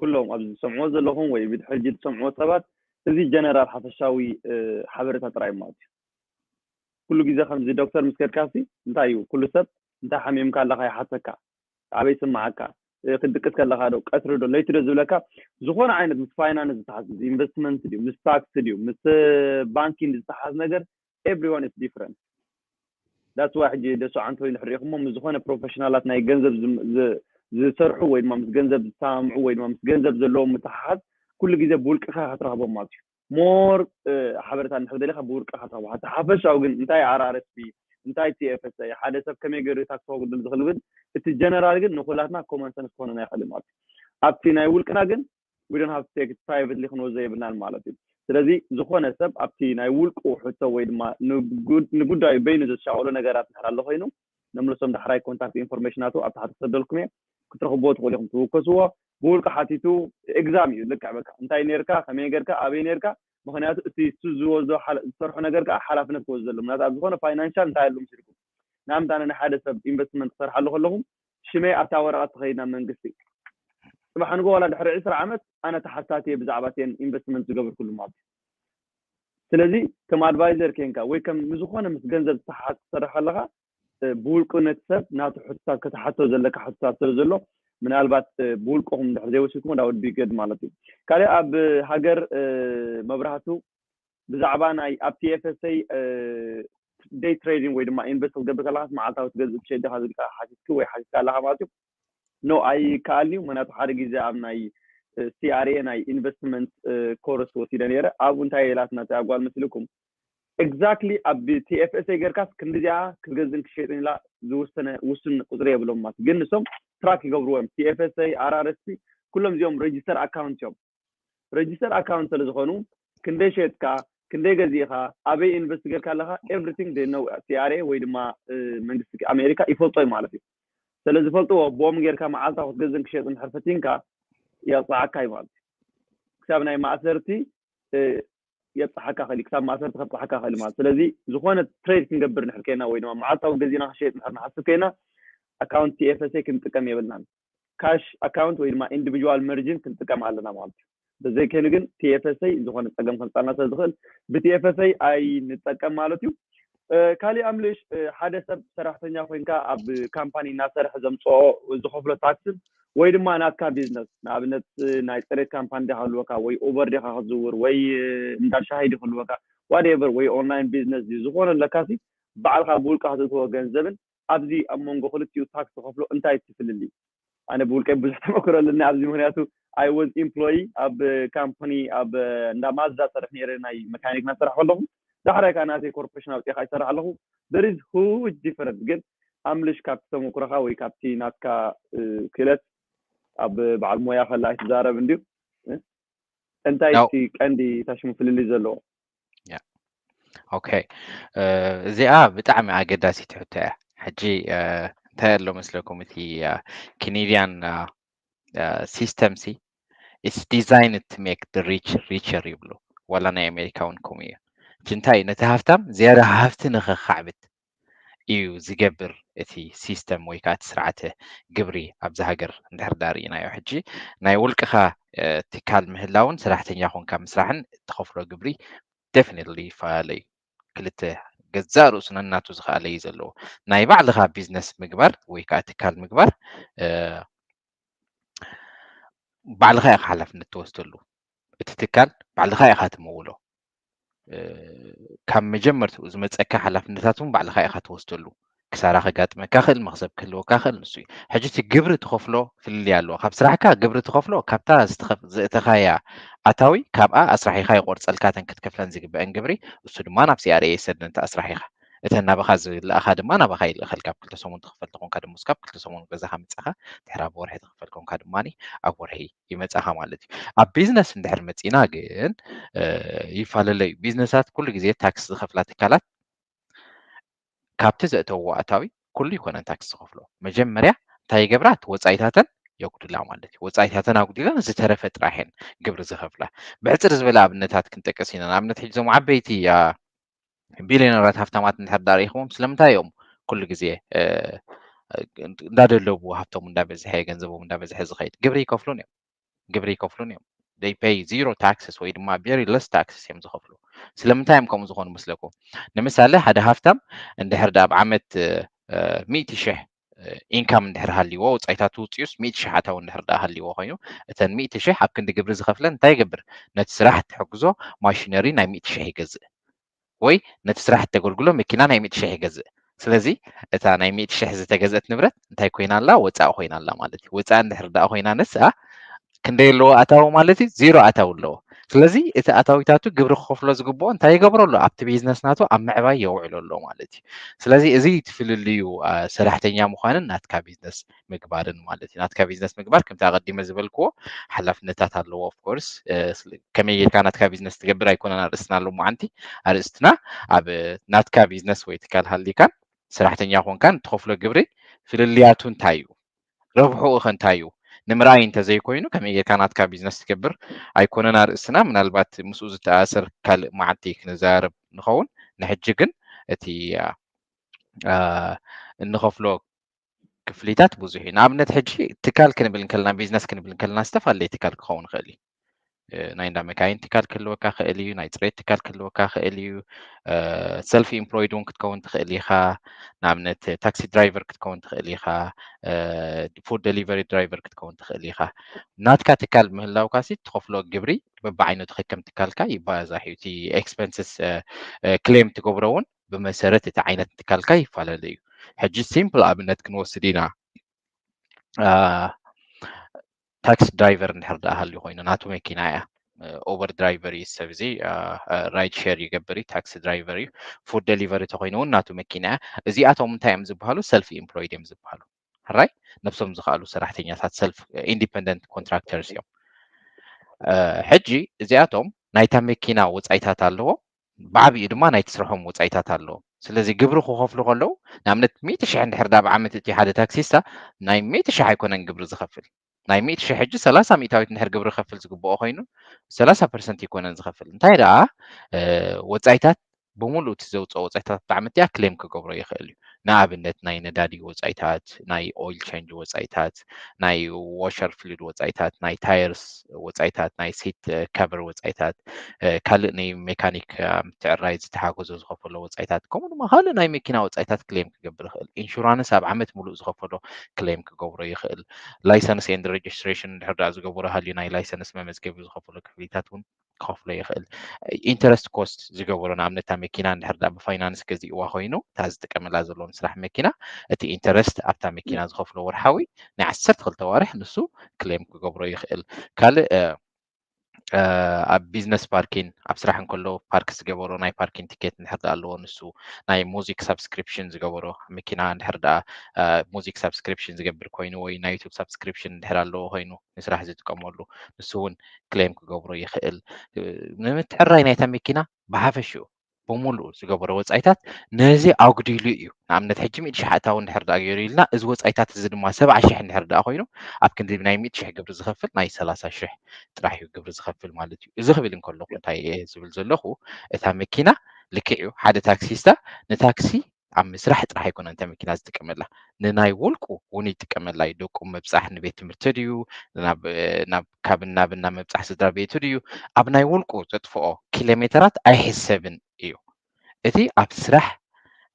ኩሎም ኣብዚ ዝሰምዕዎ ዘለኹም ወይ ብድሕር ሕጂ ዝሰምዕዎ ሰባት እዚ ጀነራል ሓፈሻዊ ሓበሬታ ጥራይ ማለት እዩ። ኩሉ ግዜ ከምዚ ዶክተር ምስ ከድካሲ እንታይ እዩ ኩሉ ሰብ እንታይ ሓሚምካ ኣለካ ይሓተካ ኣበይ ስምዓካ ክትድቅስ ከለካ ዶ ቀትሪ ዶ ለይቲ ዶ ዝብለካ ዝኾነ ዓይነት ምስ ፋይናንስ ዝተሓዝ ምስ ኢንቨስትመንት ድዩ ምስ ታክስ ድዩ ምስ ባንኪንግ ዝተሓዝ ነገር everyone is different that's why ሕጂ ደሱ ዓንቶ ንሕሪኹሞ ምስ ዝኾነ ፕሮፌሽናላት ናይ ገንዘብ ዝሰርሑ ወይ ድማ ምስ ገንዘብ ዝሰማምዑ ወይ ድማ ምስ ገንዘብ ዘለዎም ምትሓሓዝ ኩሉ ግዜ ብውልቅኻ ክትረኽቦም ማለት እዩ more ሓበሬታ እንድሕር ደሊኻ ብውልቅኻ ትረኽቦ ሓቲ ሓፈሻዊ ግን እንታይ ኣርኣርስፒ እንታይ ቲኤፍኤስኣይ ሓደ ሰብ ከመይ ገይሩ ታክስ ከጉድል ዝኽእል ግን እቲ ጀነራል ግን ንኩላትና ኮመን ሰንስ ክኾነና ይኽእል ማለት እዩ ኣብቲ ናይ ውልቅና ግን we don't have to take it privately ክንወስዶ የብልናን ማለት እዩ ስለዚ ዝኾነ ሰብ ኣብቲ ናይ ውልቁ ሕቶ ወይ ድማ ንጉዳዩ በይኑ ዘሻቀሎ ነገራት እንድሕር ኣሎ ኮይኑ ነምልሶም ዳሕራይ ኮንታክት ኢንፎርሜሽናቱ ኣብ ታሕቲ ክሰደልኩም እየ ክትረኽብዎ ትኽእሉ ኢኹም ትውከስዎ ብውልቂ ሓቲቱ ኤግዛም እዩ ልክዕ በቃ እንታይ ነርካ ከመይ ገርካ ኣበይ ነርካ ምክንያቱ እቲ እሱ ዝወስዶ ዝሰርሖ ነገር ከዓ ሓላፍነት ክወስዶ ዘሎ ምክንያቱ ኣብ ዝኾነ ፋይናንሻል እንታይ ኣሎ ምስልኩም ንኣብነት ኣነ ንሓደ ሰብ ኢንቨስትመንት ክሰርሓሉ ከለኹ ሽመይ ኣብታ ወረቐት ትኸይድ ናብ መንግስቲ ፅባሕ ንጎ ዋላ ድሕሪ ዕስራ ዓመት ኣነ ተሓታቲ እየ ብዛዕባ እተን ኢንቨስትመንት ዝገብርኩሉ ማለት ስለዚ ከም ኣድቫይዘር ኬንካ ወይ ከም ንዝኾነ ምስ ገንዘብ ዝተሓሓዝ ክሰርሕ ከለካ ብውልቁ ነቲ ሰብ ናቱ ሕቶታት ከተሓቶ ዘለካ ሕቶታት ስለ ዘሎ ምናልባት ብውልቅኹም ድሕር ዘይወሲድኩም ዳውድ ቢገድ ማለት እዩ ካልእ ኣብ ሃገር መብራህቱ ብዛዕባ ናይ ኣብ ቲኤፍኤስኤይ ደይ ትሬዲንግ ወይ ድማ ኢንቨስት ክትገብር ከለካ መዓልታዊ ትገዝእ ትሸይድ ዲኻ ዝብል ሓቲትኪ ወይ ሓቲትካ ኣለካ ማለት እዩ ኖ ኣይከኣልን እዩ ምክንያቱ ሓደ ግዜ ኣብ ናይ ሲኣርኤ ናይ ኢንቨስትመንት ኮርስ ወሲደ ነይረ ኣብኡ እንታይ ኢላትና እቲኣ ጓል መስልኩም exactly ኣብ ቲኤፍኤስኤይ ጌርካስ ክንዲዚኣ ክገዝእን ክሸጥን ኢላ ዝውሰነ ውሱን ቁፅሪ የብሎም ማለት ግን ንሶም ትራክ ይገብርዎ እዮም ቲኤፍኤስኤይ ኣርኣርስፒ ኩሎም እዚኦም register account እዮም register account ስለ ዝኾኑ ክንደይ ሸጥካ ክንደይ ገዚእኻ ኣበይ ኢንቨስት ጌርካ ኣለኻ everything they know ሲኣርኤ ወይ ድማ መንግስቲ ኣሜሪካ ይፈልጦ እዩ ማለት እዩ ስለ ዝፈልጥዎ ብኦም ጌርካ መዓልታ ክትገዝእን ክሸጥን ድሕር ፈቲንካ የቕፅዓካ እዩ ማለት እዩ ክሳብ ናይ ማእሰርቲ የብፅሓካ ክእል ክሳብ ማእሰርቲ ከብፅሓካ ክእል ማለት ስለዚ ዝኾነ ትሬድ ክንገብር ንሕር ከይና ወይ ድማ መዓልታዊ ገዚእና ክሸጥ ንሕር ንሓስብ ከይና ኣካውንት ቲኤፍኤስኤ ክንጥቀም የብልናን ካሽ ኣካውንት ወይ ድማ ኢንዲቪጁዋል መርጅን ክንጥቀም ኣለና ማለት እዩ በዘይ ከይኑ ግን ቲኤፍኤስኤ ዝኾነ ፀገም ከምፃልና ስለ ዝኽእል ብቲኤፍኤስኤ ኣይንጠቀም ማለት እዩ ካሊእ ኣምልሽ ሓደ ሰብ ሰራሕተኛ ኮይንካ ኣብ ካምፓኒ እናሰርሐ ዘምፅኦ ዝኸፍሎ ታክስን ወይ ድማ ናትካ ቢዝነስ ንኣብነት ናይ ፅሬት ካምፓኒ ዲካ ክህልወካ ወይ ኡበር ዲካ ክትዝውር ወይ እንዳ ሻሂ ዲ ክህልወካ ዋደቨር ወይ ኦንላይን ቢዝነስ ድዩ ዝኾነ ኣለካሲ ባዕልካ ብውልቃ ክትእትዎ ገንዘብን ኣብዚ ኣብ መንጎ ክልቲኡ ታክስ ዝኸፍሎ እንታይ ትፍልልዩ ኣነ ብውልቀይ ብዙሕ ተመክሮ ኣለኒ ኣብዚ ምክንያቱ I was employee ኣብ ካምፓኒ ኣብ እንዳ ማዝዳ ሰርሕ ነይረ ናይ መካኒክ ናሰርሕ ከለኹ ዳሕራይ ከዓ ናተይ ኮርፖሬሽን ኣውፅእካ ይሰርሕ ኣለኹ there is huge difference ግን ኣምልሽ ካብቲ ተመክሮኻ ወይ ካብቲ ናትካ ክእለት ኣብ በዓል ሞያ ከላ ኣይትዛረብ እንድዩ እንታይ እቲ ቀንዲ ታሽሙ ፍልልይ ዘለዎ ኦኬ እዚኣ ብጣዕሚ ኣገዳሲት ሕቶ እያ ሕጂ እንታይ ኣሎ መስለኩም እቲ ኪኒድያን system ሲ it's designed to make the rich richer ይብሉ። ዋላ ናይ ኣሜሪካ እውን ከምኡ እዩ። እቲ እንታይ እዩ? ነቲ ሃፍታም ዝያዳ ሃፍቲ ንኸካዕብት እዩ ዝገብር እቲ system ወይ ከዓ እቲ ስርዓተ ግብሪ ኣብዚ ሃገር እንድሕር ዳርኢናዮ። ሕጂ ናይ ውልቅኻ ትካል ምህላውን ሰራሕተኛ ኮንካ ምስራሕን እትኸፍሎ ግብሪ definitely ይፈላለዩ። ክልተ ገዛእ ርእሱ ነናቱ ዝኸኣለ እዩ ዘለዎ። ናይ ባዕልኻ ቢዝነስ ምግባር ወይ ከዓ ትካል ምግባር ባዕልኻ ኢኻ ሓላፍነት ትወስደሉ። እቲ ትካል ባዕልኻ ኢኻ ትምውሎ። ካብ መጀመርትኡ ዝመፀካ ሓላፍነታት እውን ባዕልኻ ኢኻ ትወስደሉ። ክሳራ ከጋጥመካ ክእል፣ መክሰብ ክህልወካ ክእል፣ ንሱ እዩ። ሕጂ እቲ ግብሪ ትኸፍሎ ፍልልይ ኣለዎ። ካብ ስራሕካ ግብሪ ትኸፍሎ ካብታ ዘእተኻያ ኣታዊ ካብኣ ኣስራሒኻ ይቆርፀልካ እተን ክትከፍለን ዝግበአን ግብሪ፣ እሱ ድማ ናብ ሲኣርኤ ይሰደን እቲ ኣስራሒኻ። እተን ናባኻ ዝለኣኻ ድማ ናባኻ ይልእኸል። ካብ ክልተ ሰሙን ትኽፈል ተኾንካ ድማ ካብ ክልተ ሰሙን ገዛኻ ምጻኻ ድሕሪ ኣብ ወርሒ ትኽፈል ኮንካ ድማ ኣብ ወርሒ ይመጻኻ ማለት እዩ። ኣብ ቢዝነስ እንድሕር መጺና ግን ይፈላለዩ። ቢዝነሳት ኩሉ ግዜ ታክስ ዝኸፍላ ትካላት ካብቲ ዘእተዎ ኣታዊ ኩሉ ይኮነን ታክስ ዝኸፍሎ። መጀመርያ እንታይ ይገብራ? እቲ ወፃኢታተን የጉድላ ማለት እዩ። ወፃኢታተን ኣጉዲለን ዝተረፈ ጥራሕን ግብሪ ዝኸፍላ። ብሕፅር ዝበለ ኣብነታት ክንጠቅስ ኢና። ንኣብነት ሕጂ እዞም ዓበይቲ ቢልዮነራት ሃፍታማት እንድሕር ዳርኢኹዎም ስለምንታይ እዮም ኩሉ ግዜ እንዳደለቡ ሃብቶም እንዳበዝሐ ገንዘቦም እንዳበዝሐ ዝኸይድ? ግብሪ ይከፍሉን እዮም። ግብሪ ይከፍሉን እዮም። They pay zero taxes ወይ ድማ very less taxes እዮም ዝኸፍሉ። ስለምንታይ እዮም ከምኡ ዝኾኑ መስለኩም? ንምሳሌ ሓደ ሃፍታም እንድሕር ዳ ኣብ ዓመት ሚእቲ ሽሕ ኢንካም እንድሕር ሃልይዎ፣ ወፃኢታቱ ውፅኡስ ሚእቲ ሽሕ ኣታዊ እንድሕር ዳ ሃልይዎ ኮይኑ፣ እተን ሚእቲ ሽሕ ኣብ ክንዲ ግብሪ ዝኸፍለን እንታይ ይገብር? ነቲ ስራሕ ትሕግዞ ማሽነሪ ናይ ሚእቲ ሽሕ ይገዝእ፣ ወይ ነቲ ስራሕ እተገልግሎ መኪና ናይ ሚእቲ ሽሕ ይገዝእ። ስለዚ እታ ናይ ሚእቲ ሽሕ ዝተገዝአት ንብረት እንታይ ኮይና ኣላ? ወፃኢ ኮይና ኣላ ማለት እዩ። ወፃኢ እንድሕር ዳኣ ኮይና ንስኣ ክንደይ ኣለዎ ኣታዊ ማለት እዩ? ዜሮ ኣታዊ ኣለዎ። ስለዚ እቲ ኣታዊታቱ ግብሪ ክኸፍሎ ዝግብኦ እንታይ ይገብሮ ኣሎ? ኣብቲ ቢዝነስ ናቱ ኣብ ምዕባይ የውዕሎ ኣሎ ማለት እዩ። ስለዚ እዚ እቲ ፍልልዩ ሰራሕተኛ ምዃንን ናትካ ቢዝነስ ምግባርን ማለት እዩ። ናትካ ቢዝነስ ምግባር ከምቲ ኣቐዲመ ዝበልክዎ ሓላፍነታት ኣለዎ። Of course ከመይ ጌርካ ናትካ ቢዝነስ ትገብር ኣይኮነን ኣርእስትና ሎማዓንቲ። ኣርእስትና ኣብ ናትካ ቢዝነስ ወይ ትካል ሃሊካን ሰራሕተኛ ኮንካን እትኸፍሎ ግብሪ ፍልልያቱ እንታይ እዩ? ረብሕኡ ከ እንታይ እዩ? ንምርኣይ እንተዘይኮይኑ ከመይ ጌርካ ናትካ ቢዝነስ ትገብር ኣይኮነን ኣርእስትና። ምናልባት ምስኡ ዝተኣሰር ካልእ መዓልቲ ክንዘራረብ ንኸውን። ንሕጂ ግን እቲ እንኸፍሎ ክፍሊታት ብዙሕ እዩ። ንኣብነት ሕጂ ትካል ክንብል እንከለና፣ ቢዝነስ ክንብል እንከለና ዝተፈላለየ ትካል ክኸውን ይኽእል እዩ። ናይ እንዳ መካይን ትካል ክህልወካ ክእል እዩ፣ ናይ ፅሬት ትካል ክህልወካ ክእል እዩ። ሰልፍ ኢምፕሎይድ እውን ክትከውን ትኽእል ኢኻ። ንኣብነት ታክሲ ድራይቨር ክትከውን ትኽእል ኢኻ፣ ፉድ ደሊቨሪ ድራይቨር ክትከውን ትኽእል ኢኻ። ናትካ ትካል ምህላውካ ሲ ትኸፍሎ ግብሪ በብዓይነቱ ከከም ትካልካ ይባዛሕ እዩ። እቲ ኤክስፐንስስ ክሌም ትገብሮ እውን ብመሰረት እቲ ዓይነት ትካልካ ይፈላለ እዩ። ሕጂ ሲምፕል ኣብነት ክንወስድ ኢና። ታክሲ ድራይቨር እንድሕር ደኣ ሃልዩ ኮይኑ ናቱ መኪና እያ፣ ኡበር ድራይቨር እዩ ሰብ እዚ፣ ራይድ ሼር ይገብር እዩ፣ ታክሲ ድራይቨር እዩ። ፉድ ደሊቨሪ ተኮይኑ እውን ናቱ መኪና እያ። እዚኣቶም እንታይ እዮም ዝበሃሉ? ሰልፍ ኢምፕሎይድ እዮም ዝበሃሉ። ሕራይ ነብሶም ዝኸኣሉ ሰራሕተኛታት፣ ሰልፍ ኢንዲፐንደንት ኮንትራክተርስ እዮም። ሕጂ እዚኣቶም ናይታ መኪና ወፃኢታት ኣለዎም፣ ብዓብኡ ድማ ናይቲ ስርሖም ወፃኢታት ኣለዎም። ስለዚ ግብሪ ክኸፍሉ ከለዉ፣ ንኣብነት ሚእቲ ሽሕ እንድሕር ዳ ብዓመት እቲ ሓደ ታክሲስታ ናይ ሚእቲ ሽሕ ኣይኮነን ግብሪ ዝኸፍል። ናይ ሚእቲ ሽሕ ሕጂ ሰላሳ ሚእታዊት እንድሕር ግብሪ ክኸፍል ዝግብኦ ኮይኑ ሰላሳ ፐርሰንት ኣይኮነን ዝኸፍል። እንታይ ደኣ ወፃኢታት ብምሉእ እቲ ዘውፅኦ ወፃኢታት ብጣዕሚ እቲኣ ክሌም ክገብሮ ይኽእል እዩ። ንኣብነት ናይ ነዳዲ ወፃኢታት፣ ናይ ኦይል ቼንጅ ወፃኢታት፣ ናይ ዎሸር ፍሉድ ወፃኢታት፣ ናይ ታየርስ ወፃኢታት፣ ናይ ሲት ከቨር ወፃኢታት፣ ካልእ ናይ ሜካኒክ ምትዕራይ ዝተሓገዞ ዝኸፈሎ ወፃኢታት፣ ከምኡ ድማ ካልእ ናይ መኪና ወፃኢታት ክሌም ክገብር ይኽእል። ኢንሹራንስ ኣብ ዓመት ሙሉእ ዝኸፈሎ ክሌም ክገብሮ ይኽእል። ላይሰንስ ኤንድ ሬጅስትሬሽን እንድሕር ደኣ ዝገበሮ ሃልዩ ናይ ላይሰንስ መመዝገቢ ዝኸፈሎ ክፍሊታት እውን ክኸፍሎ ይኽእል። ኢንተረስት ኮስት ዝገበሮ ንኣብነት እታ መኪና እንድሕር ደኣ ብፋይናንስ ገዚእዋ ኮይኑ እታ ዝጥቀመላ ዘሎ ንስራሕ መኪና እቲ ኢንተረስት ኣብታ መኪና ዝኸፍሎ ወርሓዊ ናይ ዓሰርተ ክልተ ዋርሕ ንሱ ክሌም ክገብሮ ይኽእል። ካልእ ኣብ ቢዝነስ ፓርኪን ኣብ ስራሕ እንከሎ ፓርክ ዝገበሮ ናይ ፓርኪን ቲኬት እንድሕር ደኣ ኣለዎ ንሱ ናይ ሙዚክ ሳብስክሪፕሽን ዝገበሮ መኪና እንድሕር ደኣ ሙዚክ ሳብስክሪፕሽን ዝገብር ኮይኑ ወይ ናይ ዩቱብ ሳብስክሪፕሽን እንድሕር ኣለዎ ኮይኑ ንስራሕ ዝጥቀመሉ ንሱ እውን ክሌም ክገብሮ ይኽእል። ንምትዕራይ ናይታ መኪና ብሓፈሽኡ ብምሉእ ዝገበሮ ወፃኢታት ነዚ ኣጉዲሉ እዩ። ንኣብነት ሕጂ ሚእቲ ሺሕ ኣታዊ እንድሕር ደኣ ገይሩ ኢልና፣ እዚ ወፃኢታት እዚ ድማ ሰብዓ ሺሕ እንድሕር ደኣ ኮይኑ፣ ኣብ ክንዲ ናይ ሚእቲ ሺሕ ግብሪ ዝኸፍል ናይ ሰላሳ ሺሕ ጥራሕ እዩ ግብሪ ዝኸፍል ማለት እዩ። እዚ ክብል እንከለኹ እንታይ እየ ዝብል ዘለኹ? እታ መኪና ልክዕ እዩ፣ ሓደ ታክሲስታ ንታክሲ ኣብ ምስራሕ ጥራሕ ኣይኮነን እታ መኪና ዝጥቀመላ። ንናይ ውልቁ እውን ይጥቀመላ እዩ። ደቁ ምብጻሕ ንቤት ትምህርቲ ድዩ፣ ናብ፣ ናብ፣ ካብን ናብን ናብ ምብጻሕ ስድራ ቤቱ ድዩ፣ ኣብ ናይ ውልቁ ዘጥፍኦ ኪሎ ሜተራት ኣይሕሰብን እዩ። እቲ ኣብ ስራሕ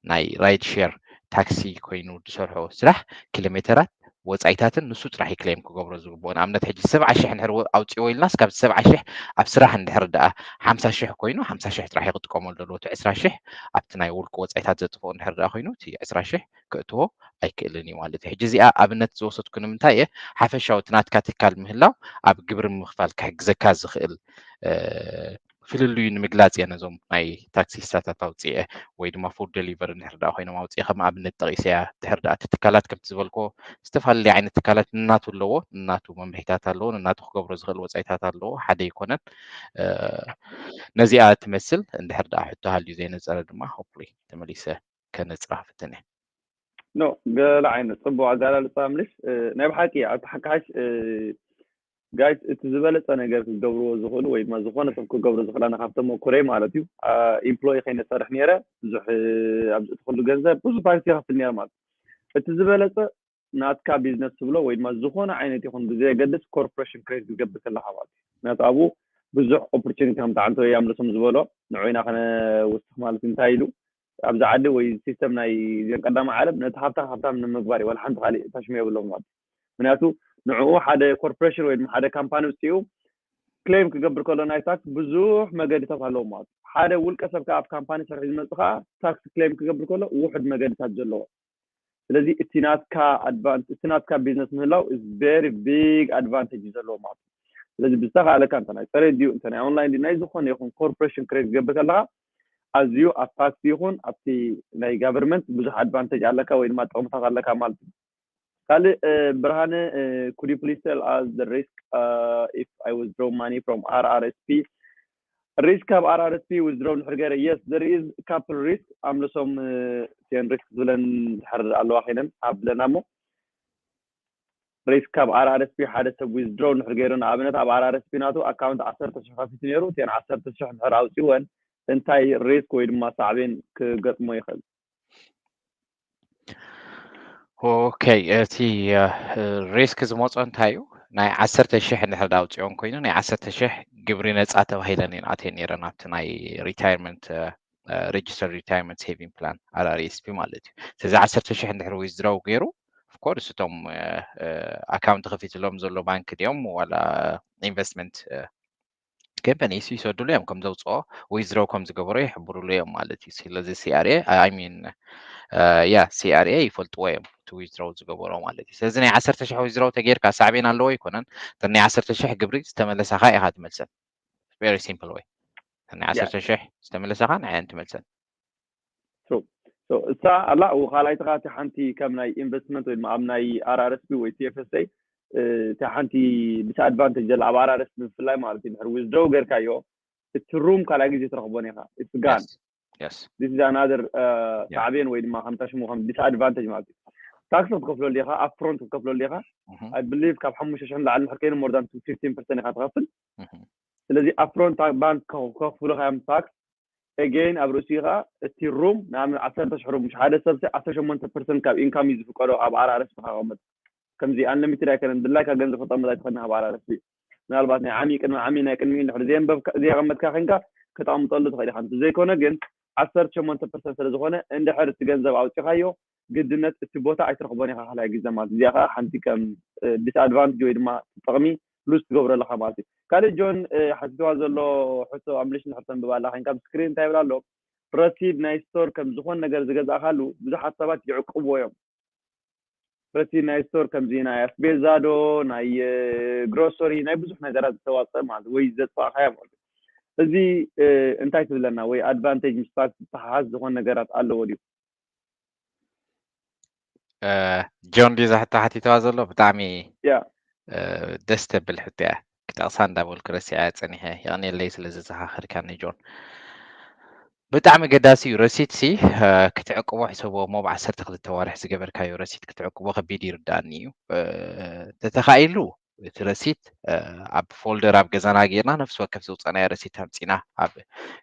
ናይ ራይድ ሼር ታክሲ ኮይኑ ዝሰርሖ ስራሕ ኪሎ ሜተራት ወጻኢታትን ንሱ ጥራሕ እዩ ክሌም ክገብሮ ዝግብኦ። ንኣብነት ሕጂ ሰብዓ ሺሕ እንድሕር ወ-፣ ኣውፅኦ ኢልናስ ካብቲ ሰብዓ ሺሕ ኣብ ስራሕ እንድሕር ደኣ ሓምሳ ሺሕ ኮይኑ ሓምሳ ሺሕ ጥራሕ እዩ ክጥቀመሉ ዘለዎ። እቲ ዕስራ ሺሕ ኣብቲ ናይ ውልቁ ወጻኢታት ዘጥፍኦ እንድሕር ደኣ ኮይኑ እቲ ዕስራ ሺሕ ክእትዎ ኣይክእልን እዩ ማለት እዩ። ሕጂ እዚኣ ኣብነት ዝወሰድኩ ንምንታይ እየ? ሓፈሻዊ እቲ ናትካ ትካል ምህላው ኣብ ግብሪ ምኽፋል ክሕግዘካ ዝኽእል፣ እ፣ ፍልልዩ ንምግላጽ እየ ነዞም ናይ ታክሲስታታት ኣውጽኤ፣ ወይ ድማ ፉድ ደሊቨሪ እንድሕር ደኣ ኮይኖም ኣውጽኤ ከም ኣብነት ጠቒሰያ። ድሕር ደኣ እቲ ትካላት ከምቲ ዝበልክዎ ዝተፈላለየ ዓይነት ትካላት ንናቱ ኣለዎ፣ ንናቱ መምርሒታት ኣለዎ፣ ንናቱ ክገብሮ ዝኽእል ወጻኢታት ኣለዎ፣ ሓደ ኣይኮነን። እ፣ ነዚኣ ትመስል እንድሕር ደኣ ሕቶ ሃልዩ ዘይነጸረ ድማ ሆፕፉሊ ተመሊሰ ከነጽራ ፍትን እየ። ኖ፣ ገለ ዓይነት ጽቡቕ ኣገላልጻ ምልሽ። እ፣ ናይ ብሓቂ ኣብ ተሓካሓሽ፣ እ፣ ጋይስ፣ እቲ ዝበለጸ ነገር ክገብርዎ ዝኽእሉ ወይ ድማ ዝኾነ ሰብ ክገብሮ ዝኽእል፣ ኣነ ካብቶም መኩረይ ማለት እዩ፣ እ፣ ኢምፕሎይ ከይነ ሰርሕ ነይረ፣ ብዙሕ፣ እ፣ ኣብዚ እትኽሉ ገንዘብ ብዙሕ ታክሲ ይኸፍል ነይረ ማለት እዩ። እቲ ዝበለጸ ናትካ ቢዝነስ ትብሎ ወይ ድማ ዝኾነ ዓይነት ይኹን ብዘየገድስ ኮርፖሬሽን ክሬት ክገብር ከለኻ ማለት እዩ። ምክንያቱ ኣብኡ ብዙሕ ኦፖርቹኒቲ ከም ተዓንቶ ወይ ኣምለሶም ዝበሎ ንዑ ኢና ከነውስኽ ማለት እዩ። እንታይ ኢሉ ኣብዚ ዓዲ ወይ ሲስተም ናይ እዚን ቀዳማይ ዓለም ነቲ ሃብታ ሃብታም ንምግባር እዩ። ዋላ ሓንቲ ካልእ ታሽሙ የብሎም ማለት እዩ። ምክንያቱ ንዕኡ ሓደ ኮርፖሬሽን ወይ ድማ ሓደ ካምፓኒ ውፅኡ ክሌም ክገብር ከሎ ናይ ታክስ ብዙሕ መገድታት ኣለዎ ማለት እዩ። ሓደ ውልቀ ሰብ ከዓ ኣብ ካምፓኒ ሰርሒ ዝመፅእ ከዓ ታክስ ክሌም ክገብር ከሎ ውሑድ መገድታት ዘለዎ። ስለዚ እቲ ናትካ ኣድቫንት-፣ እቲ ናትካ ቢዝነስ ምህላው is very big advantage እዩ ዘለዎ ማለት እዩ። ስለዚ ብዝተኻእለካ እንተ ናይ ፅሬት ድዩ፣ እንተ ናይ ኦንላይን ድዩ፣ ናይ ዝኾነ ይኹን ኮርፖሬሽን ክሬት ክገብር ከለኻ ኣዝዩ ኣብ ታክሲ ይኹን ኣብቲ ናይ ጋቨርንመንት ብዙሕ ኣድቫንቴጅ ኣለካ ወይ ድማ ጥቕምታት ኣለካ ማለት እዩ። ካልእ፣ እ፣ ብርሃነ፣ እ፣ could you please tell us the risk, uh, if I withdraw money from R R S P? ሪስክ ካብ R R S P withdraw እንድሕር ገይረ? Yes, there is couple risk. ኣምለሶም፣ እ፣ እተን ሪስክ ዝብለን እንድሕር ኣለዋ ኮይነን ኣብለና እሞ፣ ሪስክ ካብ R R S P ሓደ ሰብ withdraw እንድሕር ገይሩ፣ ንኣብነት ኣብ R R S P ናቱ ኣካውንት ዓሰርተ ሽሕ ከፊቱ ነይሩ፣ እተን ዓሰርተ ሽሕ እንድሕር ኣውፂወን እንታይ ሪስክ ወይ ድማ ሳዕቤን ክገጥሞ ይኽእል? ኦኬ፣ እቲ፣ እ፣ ሪስክ ዝመጾ እንታይ እዩ? ናይ ዓሰርተ ሽሕ እንድሕር ዳ ኣውጺኦን ኮይኑ፣ ናይ ዓሰርተ ሽሕ ግብሪ ነጻ ተባሂለን እየን ኣትየን ነይረን ኣብቲ ናይ ሪታይርመንት፣ እ፣ እ፣ ሬጅስተርድ ሪታይርመንት ሴቪንግ ፕላን፣ R R S P ማለት እዩ። ስለዚ ዓሰርተ ሽሕ እንድሕር ዊዝድሮው ገይሩ፣ ኦፍ ኮርስ እቶም፣ እ፣ እ፣ ኣካውንት ከፊትሎም ዘሎ ባንክ ድዮም ዋላ ኢንቨስትመንት፣ እ፣ ከምፐኒስ ይሰድሉ እዮም፣ ከም ዘውፅኦ ዊዝድሮው ከም ዝገበሮ ይሕብሩሉ እዮም ማለት እዩ። ስለዚ C R A፣ I mean፣ እ፣ ያ፣ C R A ይፈልጥዎ እዮም እቲ ዊዝድሮው ዝገበሮ ማለት እዩ። ስለዚ ናይ ዓሰርተ ሽሕ ዊዝድሮው ተጌርካ ሳዕቤን ኣለዎ ኣይኮነን፣ እተን ናይ ዓሰርተ ሽሕ ግብሪ ዝተመለሳኻ ኢኻ ትመልሰን። Very simple way። እተን ናይ ያ ዓሰርተ ሽሕ ዝተመለሳኻ ንዓየን ትመልሰን። ትሩ። So እሳ ኣላ፣ ው ካልኣይቲ ኻቲ ሓንቲ ከም ናይ ኢንቨስትመንት ወይ ድማ ኣብ ናይ R R S P ወይ T F S A፣ እ፣ እታ ሓንቲ ዲስኣድቫንቴጅ ዘላ ኣብ R R S P ብፍላይ ማለት እዩ፣ ድሕሪ ዊዝድሮው ጌርካዮ እቲ ሩም ካልኣይ ግዜ ትረኽቦን ኢኻ። It's gone. የስ፣ የስ። This is another, እ፣ ያ ሳዕቤን ወይ ድማ ከምታ ሽሙ ከም ዲስኣድቫንቴጅ ማለት እዩ። ታክስ ክትከፍለሉ ኢኻ፣ ኣፕፍሮንት ክትከፍለሉ ኢኻ። እህ፣ I believe ካብ ሓሙሽተ ሽሕ ንላዕሊ እንድሕር ከይኑ more than fifteen percent ኢኻ ትኸፍል። እህ፣ ስለዚ ኣፕፍሮንት ባንክ ከ-፣ ከኽፍሉኻ እዮም ታክስ። ኤጌን ኣብ ርእሲኡ ኸዓ እቲ ሩም ንኣብነት ዓሰርተ ሽሕ ሩም፣ ምሽ ሓደ ሰብ ዓሰርተ ሸሞንተ ፐርሰንት ካብ ኢንካም እዩ ዝፍቀዶ ኣብ R R S P ከቐምጥ። ከምዚ ኣንሊሚትድ ኣይኮነን፣ ድላይካ ገንዘብ ከተቐምጥ ኣይትኽእልን ኣብ R R S P። ምናልባት ናይ ዓሚ ቅድሚ ዓሚ ናይ ቅድሚ እንድሕር ዘየንበብካ፣ ዘየቐመጥካ ኮይንካ ከተቐምጠሉ ትኽእል ኢኻ። እንተዘይኮነ ግን ዓሰርተ ሸሞንተ ፐርሰንት ስለ ዝኾነ እንድሕር እቲ ገንዘብ ኣውፂኻዮ ግድነት እቲ ቦታ ኣይትረኽቦን ኢኻ ካልኣይ ግዜ ማለት እዩ። እዚኣ ኸዓ ሓንቲ ከም፣ እ፣ ዲስኣድቫንቴጅ ወይ ድማ ጥቕሚ ሉዝ ትገብሮ ኣለኻ ማለት እዩ። ካልእ ጆን፣ እ፣ ሓቲትዋ ዘሎ ሕቶ ኣብ ምልሽ እንድሕር ተንብባ ኣላ ኮይንካ ኣብ ስክሪን እንታይ ይብል ኣሎ? ረሲድ ናይ ስቶር ከም ዝኾን ነገር ዝገዛእካሉ ብዙሓት ሰባት ይዕቅብዎ እዮም። ረሲድ ናይ ስቶር ከምዚ ናይ ኣስቤዛ ዶ፣ ናይ፣ እ፣ ግሮሰሪ፣ ናይ ብዙሕ ነገራት ዝተዋፅእ ማለት ወይ ዘጥፋእካዮ ማለት እዩ። እዚ፣ እ፣ እንታይ ትብለና? ወይ ኣድቫንቴጅ ምስ ታክስ ዝተሓሓዝ ዝኾን ነገራት ኣለዎ ድዩ? እ፣ ጆን ድዩ እዛ ሕቶ ሓቲትዋ ዘሎ? ብጣዕሚ፣ ያ እ፣ ደስ ተብል ሕቶ እያ። ክጠቕሳ እንዳበልኩ ረሲዐ ጸኒሐ። የቐንየለይ ስለ ዘዘኻኸርካኒ ጆን። ብጣዕሚ ገዳሲ እዩ። ረሲት ሲ ክትዕቅቦ ሕሰቦ፣ እሞ ብ ዓሰርተ ክልተ ዋርሕ ዝገበርካዮ ረሲት ክትዕቅቦ ከቢድ ይርዳእኒ እዩ። ተተኻኢሉ እቲ ረሲት ኣብ ፎልደር ኣብ ገዛና ጌርና ነፍሲ ወከፍ ዘውፃናዮ ረሲት ኣምፂና ኣብ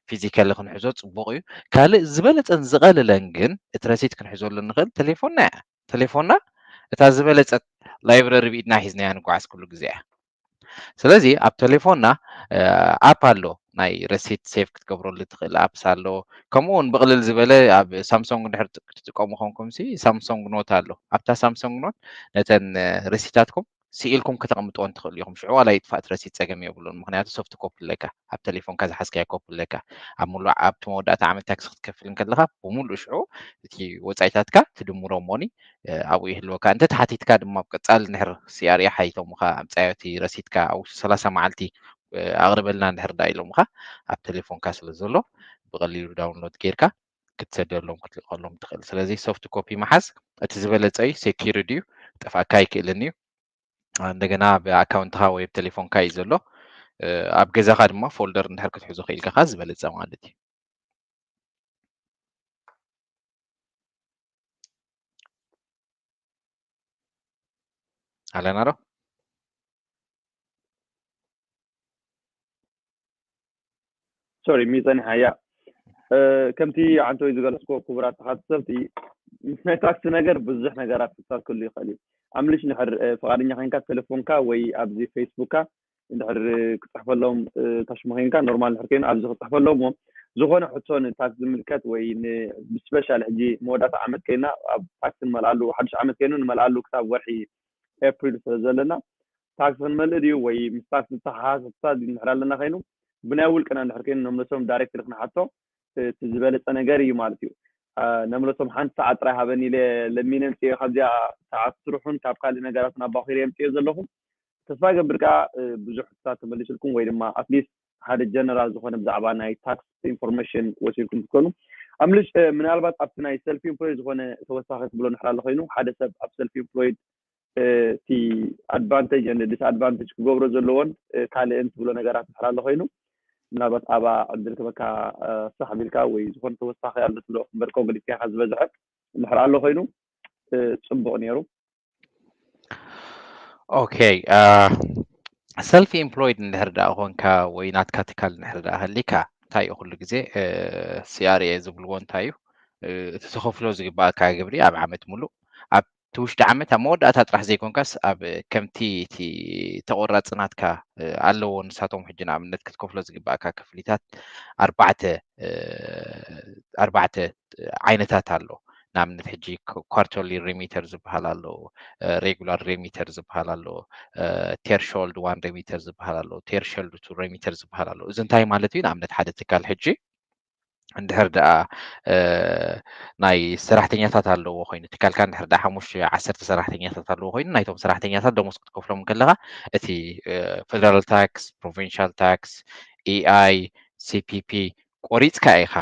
ፊዚካሊ ክንሕዞ ፅቡቕ እዩ። ካልእ ዝበለፀን ዝቐለለን ግን እቲ ረሲት ክንሕዘሉ ንኽእል ቴሌፎንና እያ። ቴሌፎንና እታ ዝበለፀት ላይብረሪ ብኢድና ሒዝናያ ንጓዓዝ ኩሉ ግዜ እያ። ስለዚ ኣብ ቴሌፎንና ኣፕ ኣሎ፣ ናይ ረሲት ሴቭ ክትገብረሉ ትኽእል ኣፕስ ኣሎ። ከምኡ እውን ብቕልል ዝበለ ኣብ ሳምሶንግ እንድሕር ክትጥቀሙ ኮንኩም ሲ ሳምሶንግ ኖት ኣሎ። ኣብታ ሳምሶንግ ኖት ነተን ረሲታትኩም ስኢልኩም ከተቐምጥዎን ትኽእሉ ኢኹም። ሽዑ ዋላ ይጥፋእ እቲ ረሲት ጸገም የብሉን። ምኽንያቱ ሶፍት ኮፒ ኣለካ፣ ኣብ ቴሌፎንካ ዝሓዝካዮ ኮፒ ኣለካ። ኣብ ሙሉእ ኣብቲ መወዳእታ ዓመት ታክሲ ክትከፍል እንከለኻ ብምሉእ ሽዑ እቲ ወጻኢታትካ ትድምሮ እሞኒ ኣብኡ ይህልወካ። እንተ ተሓቲትካ ድማ ኣብ ቀጻሊ እንድሕር ሲኣርኤ ሓቲቶምኻ ኣምጻዮ እቲ ረሲትካ ኣብ ውሽጢ ሰላሳ መዓልቲ ኣቕርበልና እንድሕር ደኣ ኢሎምኻ ኣብ ቴሌፎንካ ስለ ዘሎ ብቐሊሉ ዳውንሎድ ጌርካ ክትሰደሎም ክትልእኸሎም ትኽእል። ስለዚ ሶፍት ኮፒ ምሓዝ እቲ ዝበለጸ እዩ፣ ሴኪርድ እዩ፣ ክጠፍኣካ ኣይክእልን እዩ። እንደገና ብኣካውንትኻ ወይ ብቴሌፎንካ እዩ ዘሎ። ኣብ ገዛኻ ድማ ፎልደር እንድሕር ክትሕዞ ክኢልካ ከኣ ዝበለጸ ማለት እዩ። ኣለና ዶ? ሶሪ ሚፀኒሓ እያ። ከምቲ ዓንተወይ ዝገለፅኩ ክቡራት ተኻተልቲ፣ ምስ ናይ ታክሲ ነገር ብዙሕ ነገራት ክሳብ ክህሉ ይኽእል እዩ። ኣምልሽ ንሕር ፍቓደኛ ኮይንካ ቴሌፎንካ ወይ ኣብዚ ፌስቡክካ እንድሕር ክፅሕፈሎም ታሽሙ ኮይንካ ኖርማል እንድሕር ኮይኑ ኣብዚ ክፅሕፈሎም እሞ ዝኾነ ሕቶ ንታክስ ዝምልከት ወይ ብስፔሻል ሕጂ መወዳእታ ዓመት ኮይና ኣብ ታክስ ንመልኣሉ ሓዱሽ ዓመት ኮይኑ ንመልኣሉ ክሳብ ወርሒ ኤፕሪል ስለ ዘለና ታክስ ክንመልእ ድዩ ወይ ምስ ታክስ ዝተሓሓዝ ሕቶታት ድዩ እንድሕር ኣለና ኮይኑ ብናይ ውልቅና እንድሕር ኮይኑ ነምለሶም ዳይሬክትሊ ክንሓቶ እቲ ዝበለፀ ነገር እዩ ማለት እዩ። ነምለሶም ሓንቲ ሰዓት ጥራይ ሃበኒ ኢለ ለሚነ ምፅዮ ካብዚኣ ሰዓት ስርሑን ካብ ካልእ ነገራትን ኣባኺረ የምፅዮ ዘለኹ። ተስፋ ገብር ከዓ ብዙሕ ሕቶታት ተመሊስልኩም ወይ ድማ ኣትሊስት ሓደ ጀነራል ዝኾነ ብዛዕባ ናይ ታክስ ኢንፎርሜሽን ወሲድኩም ትኮኑ። ኣምልሽ ምናልባት ኣብቲ ናይ ሰልፍ ኢምፕሎይ ዝኾነ ተወሳኺ ትብሎ ንሕር ኣሎ ኮይኑ ሓደ ሰብ ኣብ ሰልፍ ኢምፕሎይድ እቲ ኣድቫንቴጅ ን ዲስኣድቫንቴጅ ክገብሮ ዘለዎን ካልእን ትብሎ ነገራት ንሕር ኣሎ ኮይኑ ምናልባት ኣብኣ ዕድል ክበካ ሳሕ ቢልካ ወይ ዝኾነ ተወሳኺ ኣሎ ትብሎ እምበር ኮንግሊስካ ዝበዝሐ እንድሕር ኣሎ ኮይኑ ፅቡቕ ነይሩ። ኦኬ ሰልፍ ኢምፕሎይድ እንድሕር ደኣ ኮንካ ወይ ናትካ ትካል እንድሕር ደኣ ሃሊካ እንታይ እዩ ኩሉ ግዜ ሲኣርኤ ዝብልዎ እንታይ እዩ እቲ ተኸፍሎ ዝግባእካ ግብሪ ኣብ ዓመት ሙሉእ ኣብቲ ውሽጢ ዓመት ኣብ መወዳእታ ጥራሕ ዘይኮንካስ ኣብ ከምቲ እቲ ተቆራፂ ናትካ ኣለዎ ንሳቶም ሕጂ ንኣብነት ክትከፍሎ ዝግባእካ ክፍሊታት ኣርባዕተ ኣርባዕተ ዓይነታት ኣሎ ንኣብነት ሕጂ ኳርተርሊ ሬሚተር ዝበሃል ኣሎ ሬጉላር ሬሚተር ዝበሃል ኣሎ ቴርሾልድ ዋን ሬሚተር ዝበሃል ኣሎ ቴርሾልድ ቱ ሬሚተር ዝበሃል ኣሎ እዚ እንታይ ማለት እዩ ንኣብነት ሓደ ትካል ሕጂ እንድሕር ደኣ ናይ ሰራሕተኛታት ኣለዎ ኮይኑ ትካልካ እንድሕር ደኣ ሓሙሽተ ዓሰርተ ሰራሕተኛታት ኣለዎ ኮይኑ ናይቶም ሰራሕተኛታት ደሞዝ ክትከፍሎም ከለካ እቲ ፌደራል ታክስ ፕሮቪንሻል ታክስ ኤኣይ ሲፒፒ ቆሪፅካ ኢኻ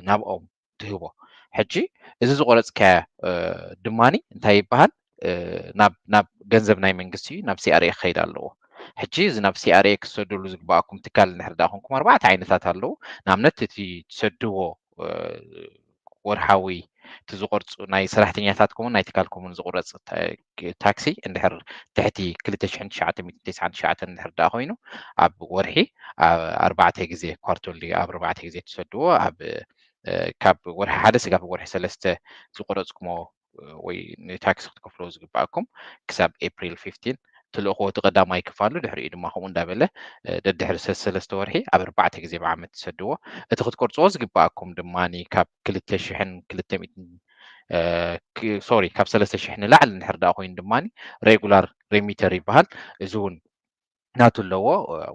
ናብኦም ትህቦ ሕጂ እዚ ዝቆረፅካዮ ድማኒ እንታይ ይበሃል ናብ ናብ ገንዘብ ናይ መንግስቲ እዩ ናብ ሲኣርኤ ክኸይድ ኣለዎ ሕጂ እዚ ናብ ሲኣርኤ ክሰደሉ ዝግባኣኩም ትካል እንድሕር ደኣ ኮንኩም ኣርባዕተ ዓይነታት ኣለዉ ንኣብነት እቲ ትሰድዎ ወርሓዊ እቲ ዝቆርፁ ናይ ሰራሕተኛታትኩምን ናይ ትካልኩምን ዝቁረፅ ታክሲ እንድሕር ትሕቲ ክልተ ሽሕን ትሽዓተ ሚእትን ተስዓን ትሽዓተን እንድሕር ደኣ ኮይኑ ኣብ ወርሒ ኣርባዕተ ግዜ ኳርቶሊ ኣብ ኣርባዕተ ግዜ ትሰድዎ ኣብ ካብ ወርሒ ሓደ ስጋብ ወርሒ ሰለስተ ዝቆረፅኩሞ ወይ ንታክሲ ክትከፍሎ ዝግባኣኩም ክሳብ ኤፕሪል ፊፍቲን ትልእኽዎ እቲ ቀዳማይ ክፋሉ ድሕሪኡ ድማ ከምኡ እንዳበለ ደድሕሪ ሰለስተ ወርሒ ኣብ ኣርባዕተ ግዜ ብዓመት ትሰድዎ እቲ ክትቆርፅዎ ዝግባኣኩም ድማ ካብ ክልተ ሽሕን ክልተ ሚእትን ሶሪ ካብ ሰለስተ ሽሕ ንላዕሊ እንድሕር ደኣ ኮይኑ ድማ ሬጉላር ሬሚተር ይበሃል እዚ እውን ናቱ ኣለዎ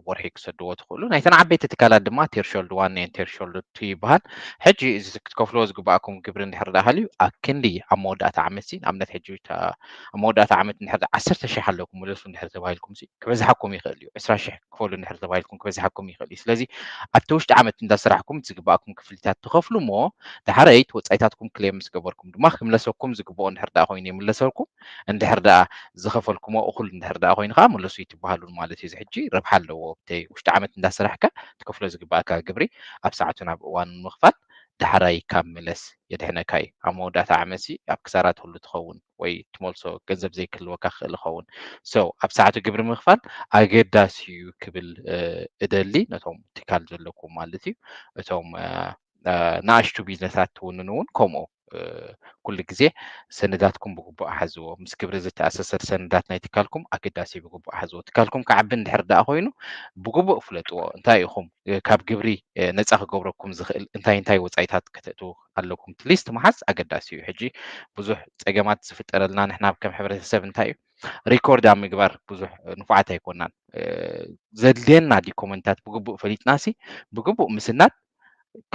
ወርሒ ክሰድዎ ትኽእሉ ናይተን ዓበይቲ ትካላት ድማ ቴርሾልድ ዋን ን ቴርሾልድ ቱ ይበሃል ሕጂ እዚ ክትከፍልዎ ዝግባኣኩም ግብሪ እንድሕር ደኣ ሃልዩ ኣክንዲ ኣብ መወዳእታ ዓመት ሲ ንኣብነት ሕጂ ኣብ መወዳእታ ዓመት እንድሕር ዓሰርተ ሽሕ ኣለኩም መለሱ እንድሕር ተባሂልኩም ሲ ክበዝሓኩም ይኽእል እዩ ዕስራ ሽሕ ክፈሉ እንድሕር ተባሂልኩም ክበዝሓኩም ይኽእል እዩ ስለዚ ኣብቲ ውሽጢ ዓመት እንዳሰራሕኩም ዝግባኣኩም ክፍሊታት ትኸፍሉ እሞ ዳሕረይት ወፃኢታትኩም ክሌም ምስ ገበርኩም ድማ ክምለሰኩም ዝግብኦ እንድሕር ደኣ ኮይኑ ይምለሰልኩም እንድሕር ደኣ ዝኸፈልኩሞ እኹል እንድሕር ደኣ ኮይኑ ከዓ መለሱ ይትበሃሉን ማለት እዩ እዚ ሕጂ ረብሓ ኣለዎ። ኣብቲ ውሽጢ ዓመት እንዳሰራሕካ ትከፍሎ ዝግባእካ ግብሪ ኣብ ሰዓቱ ናብ እዋኑ ምኽፋል ዳሕራይ ካብ ምለስ የድሕነካ እዩ። ኣብ መወዳእታ ዓመትሲ ኣብ ክሳራ ትህሉ ትኸውን ወይ ትመልሶ ገንዘብ ዘይክህልወካ ክኽእል ይኸውን። So ኣብ ሰዓቱ ግብሪ ምኽፋል ኣገዳሲ እዩ ክብል እደሊ ነቶም ትካል ዘለኩም ማለት እዩ። እቶም ንኣሽቱ ቢዝነሳት ትውንኑ እውን ከምኡ ኩሉ ግዜ ሰነዳትኩም ብግቡእ ሓዝዎ። ምስ ግብሪ ዝተኣሳሰር ሰነዳት ናይ ትካልኩም ኣገዳሲ ብግቡእ ሓዝዎ። ትካልኩም ክዓቢ እንድሕር ደኣ ኮይኑ ብግቡእ ፍለጥዎ። እንታይ ኢኹም ካብ ግብሪ ነፃ ክገብረኩም ዝኽእል እንታይ እንታይ ወፃኢታት ከተእትዉ ኣለኩም? ሊስት ምሓዝ ኣገዳሲ እዩ። ሕጂ ብዙሕ ፀገማት ዝፍጠረልና ንሕና ከም ሕብረተሰብ እንታይ እዩ ሪኮርድ ኣብ ምግባር ብዙሕ ንፉዓት ኣይኮናን። ዘድልየና ዲኮመንታት ብግቡእ ፈሊጥናሲ ብግቡእ ምስናድ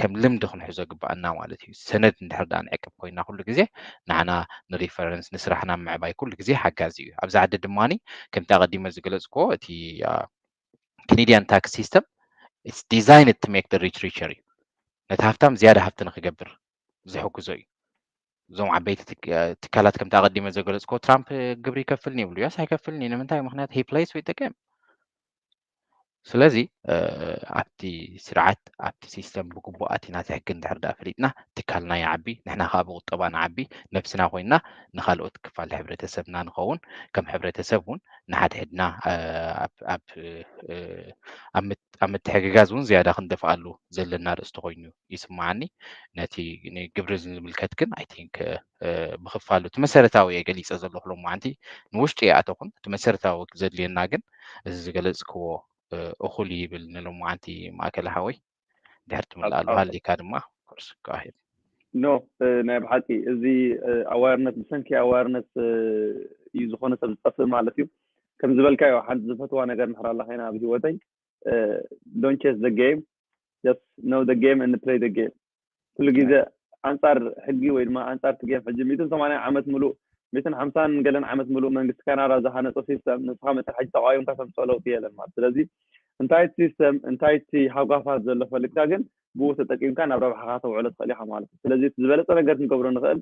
ከም ልምዲ ክንሕዞ ግባኣና ማለት እዩ። ሰነድ እንድሕር ደኣ ንዕቅብ ኮይና ኩሉ ግዜ ንዓና ንሪፈረንስ ንስራሕና ምዕባይ ኩሉ ግዜ ሓጋዚ እዩ። ኣብዚ ዓዲ ድማ ከምቲ ኣቐዲመ ዝገለፅክዎ እቲ Canadian tax system it's designed to make the rich richer እዩ። ነቲ ሃፍታም ዝያዳ ሃፍቲ ንክገብር ዝሕግዞ እዩ። እዞም ዓበይቲ ትካላት ከምቲ ኣቐዲመ ዘገለፅክዎ ትራምፕ ግብሪ ይከፍልኒ ይብሉ። ያስ ኣይከፍልኒ። ንምንታይ? ምክንያት he plays with the game። ስለዚ ኣብቲ ስርዓት ኣብቲ ሲስተም ብግቡእ ኣቲና እቲ ሕጊ እንድሕር ደኣ ፈሊጥና ትካልና ይዓቢ፣ ንሕና ከዓ ብቁጠባ ንዓቢ፣ ነብስና ኮይንና ንካልኦት ክፋል ሕብረተሰብና ንኸውን። ከም ሕብረተሰብ እውን ንሓድሕድና ኣብ ምትሕግጋዝ እውን ዝያዳ ክንደፍኣሉ ዘለና ኣርእስቲ ኮይኑ ይስምዓኒ። ነቲ ንግብሪ ዝምልከት ግን I think ብክፋሉ እቲ መሰረታዊ እየ ገሊፀ ዘለኹ ሎማዓንቲ ንውሽጢ ይኣተኹን እቲ መሰረታዊ ዘድልየና ግን እዚ ዝገለፅክዎ እኹል ይብል ንሎማዓንቲ ማእከል ሓወይ ድሕር ትምላኣሉ ሃሊካ ድማ ኮርስ ካሄድ ኖ ናይ ብሓቂ እዚ ኣዋርነት ብሰንኪ ኣዋርነት እዩ ዝኾነ ሰብ ዝጠፍእ ማለት እዩ። ከም ዝበልካዮ ሓንቲ ዝፈትዋ ነገር ንሕር ኣላ ኮይና ኣብ ህይወተይ don't chase the game, just know the game and play the game። ኩሉ ግዜ ኣንጻር ሕጊ ወይ ድማ ኣንጻር እቲ ጌም ሕጂ ሚእትን ሰማንያን ዓመት ሙሉእ ሚእትን ሓምሳን ገለን ዓመት ሙሉእ መንግስቲ ካናዳ ዝሃነጾ ሲስተም ንስኻ መጽእ ሕጂ ተቃዊምካ ተምጽኦ ለውጢ የለን ማለት ስለዚ እንታይ እቲ ሲስተም እንታይ እቲ ሃጓፋት ዘሎ ፈሊጥካ ግን ብኡ ተጠቂምካ ናብ ረብሓኻ ተውዕሎ ትኽእል ኢኻ ማለት እዩ። ስለዚ እቲ ዝበለጸ ነገር ክንገብሮ ንኽእል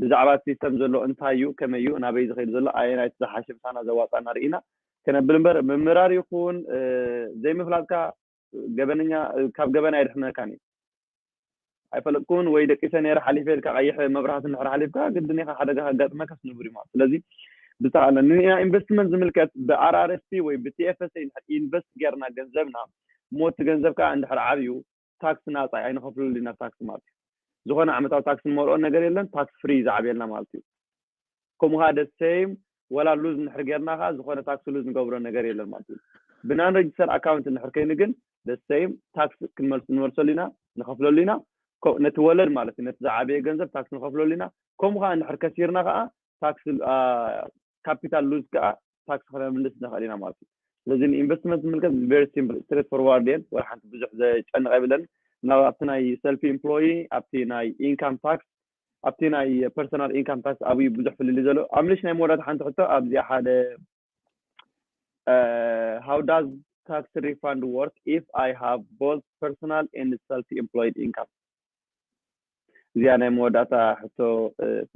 ብዛዕባ እቲ ሲስተም ዘሎ እንታይ እዩ፣ ከመይ እዩ፣ ናበይ ዝኸይድ ዘሎ፣ ኣየናይ እቲ ዝሓሸ ምሳና ዘዋፅኣና ርኢና ክነብል እምበር ምምራር ይኹን ዘይምፍላጥካ ገበነኛ ካብ ገበን ኣየድሕነካን እዩ። ኣይፈለጥኩን ወይ ደቂሰ ነይረ ሓሊፈ ኢልካ ቀይሕ መብራህቲ እንድሕር ሓሊፍካ ግድን ኢኻ ሓደጋ ከጋጥመካ ስንቡር እዩ ማለት ስለዚ ብዝተኻእለ ንኢንቨስትመንት ዝምልከት ብኣርኣርስፒ ወይ ብቲኤፍኤስኤ ኢንቨስት ጌርና ገንዘብና ሞቲ ገንዘብ ከዓ እንድሕር ዓብዩ ታክስ ናፃ ኣይንኸፍለሉ ኢና ታክስ ማለት እዩ። ዝኾነ ዓመታዊ ታክስ ንመልኦ ነገር የለን ታክስ ፍሪ ዝዓብየልና ማለት እዩ። ከምኡ ከዓ ደሰይም ወላ ሉዝ እንድሕር ጌርና ከዓ ዝኾነ ታክስ ሉዝ ንገብሮ ነገር የለን ማለት እዩ። ብናን ረጅስተር ኣካውንት እንድሕር ከይኑ ግን ደሰይም ታክስ ክንመልስ ንመልሰሉ ኢና ንኸፍለሉ ኢና ነቲ ወለድ ማለት እዩ ነቲ ዝዓበየ ገንዘብ ታክስ ንኸፍለሉ ኢና። ከምኡ ከዓ እንድሕር ከሲርና ከዓ ታክስ ካፒታል ሉዝ ከዓ ታክስ ክነምልስ ንኽእል ኢና ማለት እዩ። ስለዚ ንኢንቨስትመንት ዝምልከት very simple straight forward እየን ወላ ሓንቲ ብዙሕ ዘጨንቕ ኣይብለን። ናብ ኣብቲ ናይ ሰልፊ ኢምፕሎይ ኣብቲ ናይ ኢንካም ታክስ ኣብቲ ናይ ፐርሰናል ኢንካም ታክስ ኣብዩ ብዙሕ ፍልልይ ዘሎ። ኣምልሽ ናይ መወዳእታ ሓንቲ ሕቶ ኣብዚኣ ሓደ how does tax refund work if I have both personal and self employed income? እዚኣ ናይ መወዳእታ ሕቶ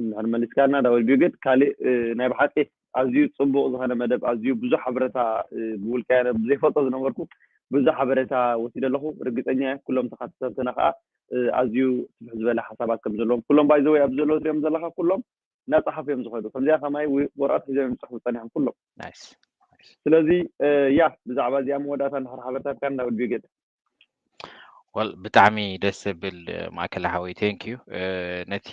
እንድሕር መሊስካልና ዳዊት ቢግድ ካሊእ ናይ ብሓቂ ኣዝዩ ፅቡቅ ዝኾነ መደብ ኣዝዩ ብዙሕ ሓበረታ ብውልቀ ዘይፈልጦ ዝነበርኩ ብዙሕ ሓበረታ ወሲደ ኣለኹ። ርግፀኛ እየ ኩሎም ተኻተልትና ከዓ ኣዝዩ ስፍሕ ዝበለ ሓሳባት ከም ዘለዎም ኩሎም ባይዘወይ ኣብዚ ዘለዉ ትሪኦም ዘለካ ኩሎም እናፀሓፉ እዮም ዝኸዱ። ከምዚኣ ከማይ ወረቐት ሒዞም እዮም ዝፅሕፉ ፀኒሖም ኩሎም። ስለዚ ያ ብዛዕባ እዚኣ መወዳእታ እንድሕር ሓበረታትካ ዳዊት ቢግድ ወል ብጣዕሚ ደስ ዘብል ማእከል ሓወይ thank you ነቲ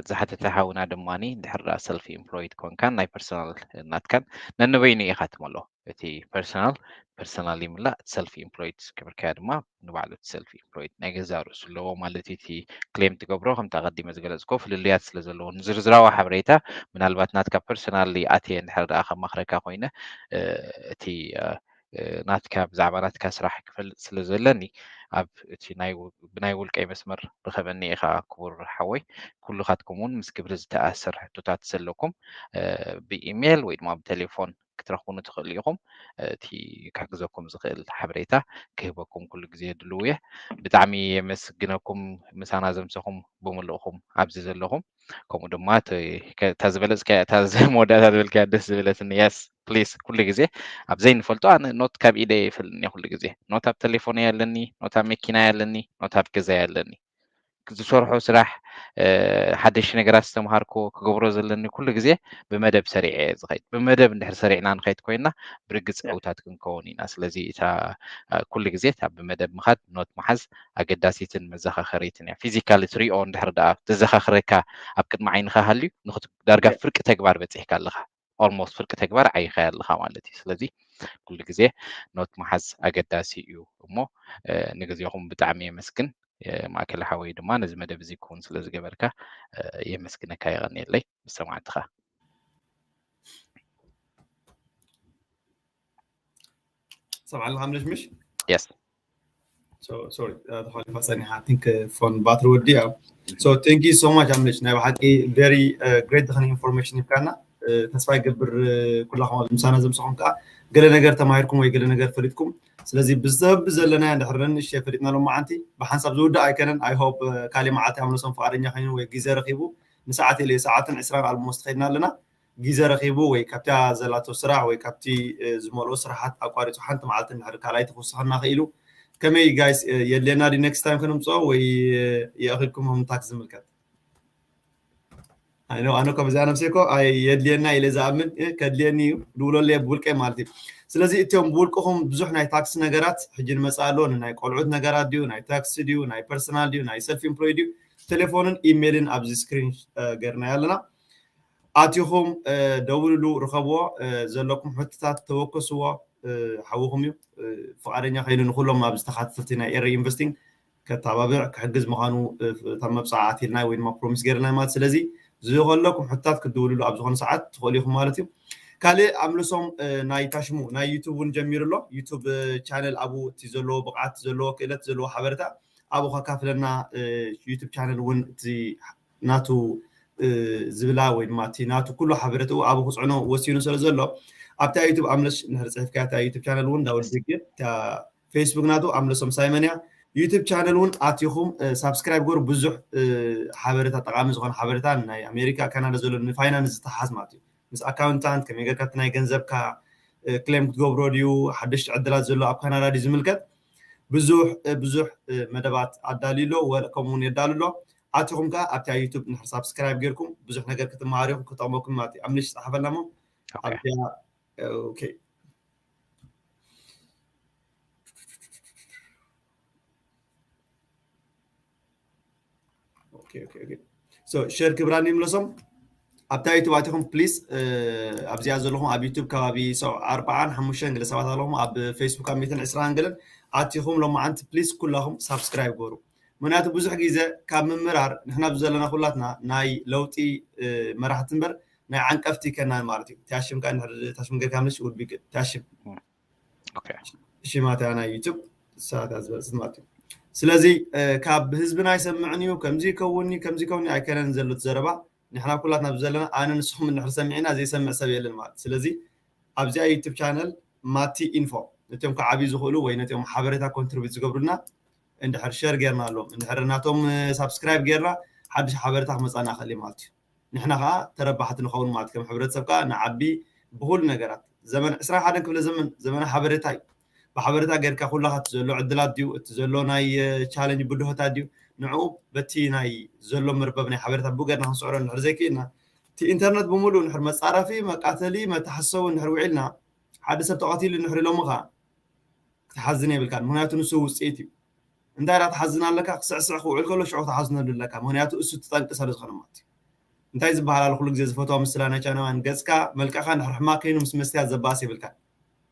ዝሓተተ ሓውና ድማ እንድሕር ደኣ ሰልፍ ኢምፕሎይድ ኮንካን ናይ ፐርሰናል ናትካን ነንበይኑ ኢኻ ትመሎ እቲ ፐርሰናል ፐርሰናል ይምላእ እቲ ሰልፍ ኢምፕሎይድ ክብርካያ ድማ ንባዕሉ እቲ ሰልፍ ኢምፕሎይድ ናይ ገዛ ርእሱ ኣለዎ ማለት እዩ እቲ ክሌም ትገብሮ ከምቲ ኣቐዲመ ዝገለፅኮ ፍልልያት ስለ ዘለዎ ንዝርዝራዊ ሓበሬታ ምናልባት ናትካ ፐርሰናል ኣትየ እንድሕር ደኣ ከማኽረካ ኮይነ እቲ ናትካ ብዛዕባ ናትካ ስራሕ ክፈልጥ ስለ ዘለኒ ኣብ እቲ ብናይ ውልቀይ መስመር ርኸበኒ ኢኻ ክቡር ሓወይ። ኩሉኻትኩም እውን ምስ ግብሪ ዝተኣሰር ሕቶታት ዘለኩም ብኢሜይል ወይ ድማ ብቴሌፎን ክትረኽቡኒ ትኽእሉ ኢኹም። እቲ ክሕግዘኩም ዝኽእል ሓበሬታ ክህበኩም ኩሉ ግዜ ድልው እየ። ብጣዕሚ የመስግነኩም፣ ምሳና ዘምሰኹም ብምልእኹም ኣብዚ ዘለኹም። ከምኡ ድማ እቲ ከ- እታ ዝበለጽካያ እታ ዝ- መወዳእታ ዝበልካያ ደስ ዝበለትኒ። የስ ፕሊስ፣ ኩሉ ግዜ ኣብ ዘይንፈልጦ ኣነ ኖት ካብ ኢደ ይፈልኒ ኩሉ ግዜ። ኖት ኣብ ቴሌፎነይ ኣለኒ፣ ኖት ኣብ መኪናይ ኣለኒ፣ ኖት ኣብ ገዛይ ኣለኒ። ዝሰርሖ ስራሕ፣ ሓደሽቲ ነገራት ዝተምሃርኩ ክገብሮ ዘለኒ ኩሉ ግዜ ብመደብ ሰሪዐ እየ ዝኸይድ። ብመደብ እንድሕር ሰሪዕና ንኸይድ ኮይና ብርግፅ ዕውታት ክንከውን ኢና። ስለዚ እታ ኩሉ ግዜ እታ ብመደብ ምኻድ ኖት ምሓዝ ኣገዳሲትን መዘኻኸሪትን እያ። ፊዚካሊ ትሪኦ እንድሕር ደኣ ተዘኻኽረካ ኣብ ቅድሚ ዓይንኻ ሃልዩ ንኽት ዳርጋ ፍርቂ ተግባር በፂሕካ ኣለኻ። ኦልሞስት ፍርቂ ተግባር ዓይኻ ኣለኻ ማለት እዩ። ስለዚ ኩሉ ግዜ ኖት ምሓዝ ኣገዳሲ እዩ። እሞ ንግዜኹም ብጣዕሚ የመስግን። ማእከል ሓወይ ድማ ነዚ መደብ እዚ ክውን ስለ ዝገበርካ የመስግነካ። የቐንየለይ ምስ ሰማዕትኻ። ሰምዓ ኣለኻ ምሽ ምሽ የስ ሶሪ ተሓሊፋ ጸኒሓ። ቲንክ ፎን ባትሪ ወዲያ። So thank you so much ኣምልሽ። ናይ ብሓቂ ቨሪ ግሬት ዝኾነ ኢንፎርሜሽን ይብካና። ተስፋ ይገብር ኩላኹም ኣብዚ ምሳና ዘምሰኹም ከዓ ገለ ነገር ተማሂርኩም ወይ ገለ ነገር ፈሊጥኩም። ስለዚ ብዘብ ዘለናዮ እንድሕር ነንእሽተይ ፈሊጥና ሎማዓንቲ ብሓንሳብ ዝውዳእ ኣይከነን። I hope ካሊእ መዓልቲ ኣምለሶም ፍቓደኛ ኮይኑ ወይ ግዜ ረኺቡ ንሰዓት ኢለ ሰዓትን ዕስራን ኣልሞስት ከይድና ኣለና። ግዜ ረኺቡ ወይ ካብታ ዘላቶ ስራሕ ወይ ካብቲ ዝመልኦ ስራሓት ኣቋሪፁ ሓንቲ መዓልቲ እንድሕር ካልኣይቲ ክውስኸና ክኢሉ ከመይ ጋይስ የድልየና ድዩ ኔክስት ታይም ከነምፅኦ ወይ የእኽልኩም ሆምታክ ዝምልከት? ኣነ እኮ ብዚኣ ነብሰይ እኮ የድልየና ኢለ ዝኣምን ከድልየኒ እዩ ድውለለየ ብውልቀይ ማለት እዩ። ስለዚ እቲኦም ብውልቅኹም ብዙሕ ናይ ታክሲ ነገራት ሕጂ ንመፅእ ኣሎ ናይ ቆልዑት ነገራት ድዩ ናይ ታክሲ ድዩ ናይ ፐርሰናል ድዩ ናይ ሰልፍ ኢምፕሎይ ድዩ ቴሌፎንን ኢሜይልን ኣብዚ ስክሪን ገርናዮ ኣለና። ኣቲኹም ደውልሉ ርከብዎ ዘለኩም ሕትታት ተወከስዎ ሓውኹም እዩ ፍቃደኛ ከይኑ ንኩሎም ኣብዚ ተካተልቲ ናይ ኤሪ ኢንቨስቲንግ ከተባብዕ ክሕግዝ ምዃኑ እታ መብፃዓ ኣትልና ወይ ድማ ፕሮሚስ ገይርና ማለት ስለዚ ዝኸለኩም ሕታት ክትድውልሉ ኣብ ዝኾነ ሰዓት ትኽእሉ ኢኹም ማለት እዩ። ካልእ ኣምልሶም ናይ ታሽሙ ናይ ዩቱብ እውን ጀሚሩ ኣሎ። ዩቱብ ቻነል ኣብኡ እቲ ዘለዎ ብቕዓት ዘለዎ ክእለት ዘለዎ ሓበሬታ ኣብኡ ከካፍለና ዩቱብ ቻነል እውን እቲ ናቱ ዝብላ ወይ ድማ እቲ ናቱ ኩሉ ሓበሬታኡ ኣብኡ ክፅዕኖ ወሲኑ ስለ ዘሎ ኣብታ ዩቱብ ኣምለሽ ንድሕር ፅሒፍካ እታ ዩቱብ ቻነል እውን ዳውድ ዜግር ፌስቡክ ናቱ ኣምለሶም ሳይመን እያ። ዩቱብ ቻነል እውን ኣቲኹም ሳብስክራይብ ገሩ ብዙሕ ሓበሬታ ጠቃሚ ዝኾነ ሓበሬታ ናይ ኣሜሪካ ካናዳ ዘሎ ንፋይናንስ ዝተሓዝ ማለት እዩ። ምስ ኣካውንታንት ከመይ ገርካ ናይ ገንዘብካ ክሌም ክትገብሮ ድዩ ሓደሽቲ ዕድላት ዘሎ ኣብ ካናዳ ድዩ ዝምልከት ብዙሕ ብዙሕ መደባት ኣዳልዩ ኣሎ ከምኡውን የዳሉ ኣሎ። ኣቲኹም ከዓ ኣብታ ዩቱብ ንድሕር ሳብስክራይብ ጌርኩም ብዙሕ ነገር ክትመሃሩ ኢኹም ክጠቕመኩም ማለት እዩ። ኣምልሽ ፃሓፈልና ሞ ኣብዚኣ ኦኬ ሸር ክብራኒ ይምለሶም ኣብታ ዩቱብ ኣቲኹም ፕሊስ ኣብዚኣ ዘለኹም ኣብ ዩቱብ ከባቢ ኣርባዓን ሓሙሽተን ገለ ሰባት ኣለኹም ኣብ ፌስቡክ ኣብ ሚትን ዕስራን ገለን ኣቲኹም ሎማዓንቲ ፕሊስ ኩላኹም ሳብስክራይብ ገሩ ምክንያቱ ብዙሕ ግዜ ካብ ምምራር ንሕና ኣብዚ ዘለና ኩላትና ናይ ለውጢ መራሕቲ እምበር ናይ ዓንቀፍቲ ከናን ማለት እዩ። ታሽም ታሽም ገርካ ምሽ ውድ ቢግ ታሽም ሽማታ ናይ ዩቱብ ሰዓት ዝበፅት ማለት እዩ። ስለዚ ካብ ህዝብና ኣይሰምዕን እዩ ከምዚ ይከውን ከምዚ ይከውን ኣይከነን ዘሎ ዘረባ ንሕና ኩላትና ኣብዚ ዘለና ኣነ ንስኹም እንድሕር ሰሚዕና ዘይሰምዕ ሰብ የለን ማለት ስለዚ ኣብዚኣ ዩቱብ ቻነል ማቲ ኢንፎ ነቲኦም ክዓብዩ ዝኽእሉ ወይ ነቲኦም ሓበሬታ ኮንትሪቢት ዝገብሩልና እንድሕር ሸር ጌርና ኣሎም እንድሕር ናቶም ሳብስክራይብ ጌርና ሓድሽ ሓበሬታ ክመፃና ክእል ማለት እዩ። ንሕና ከዓ ተረባሕቲ ንኸውን ማለት ከም ሕብረተሰብ ከዓ ንዓቢ ብኩሉ ነገራት ዘመን ዕስራ ሓደን ክፍለ ዘመን ዘመነ ሓበሬታ እዩ። ብሓበሬታ ጌርካ ኩላካ እቲ ዘሎ ዕድላት ድዩ እቲ ዘሎ ናይ ቻለንጅ ብድሆታት ድዩ ንዕኡ በቲ ናይ ዘሎ መርበብ ናይ ሓበሬታ ብኡ ጌርና ክንስዕሮ እንድሕር ዘይክእልና እቲ ኢንተርነት ብምሉእ እንድሕር መፃረፊ መቃተሊ መተሓሰዊ እንድሕር ውዒልና ሓደ ሰብ ተቐቲሉ እንድሕር ኢሎምኻ ክትሓዝን የብልካን ምክንያቱ ንሱ ውፅኢት እዩ። እንታይ ዳ ትሓዝን ኣለካ ክስዕስዕ ክውዕል ከሎ ሽዑ ክትሓዝነሉ ኣለካ ምክንያቱ እሱ ትጠንቂ ስለ ዝኾነ ማለት እዩ። እንታይ ዝበሃል ኣሎ ኩሉ ግዜ ዝፈትዋ ምስላ ናይ ቻይናውያን ገፅካ መልክዕካ እንድሕር ሕማቅ ከይኑ ምስ መስትያት ዘባእስ የብልካን።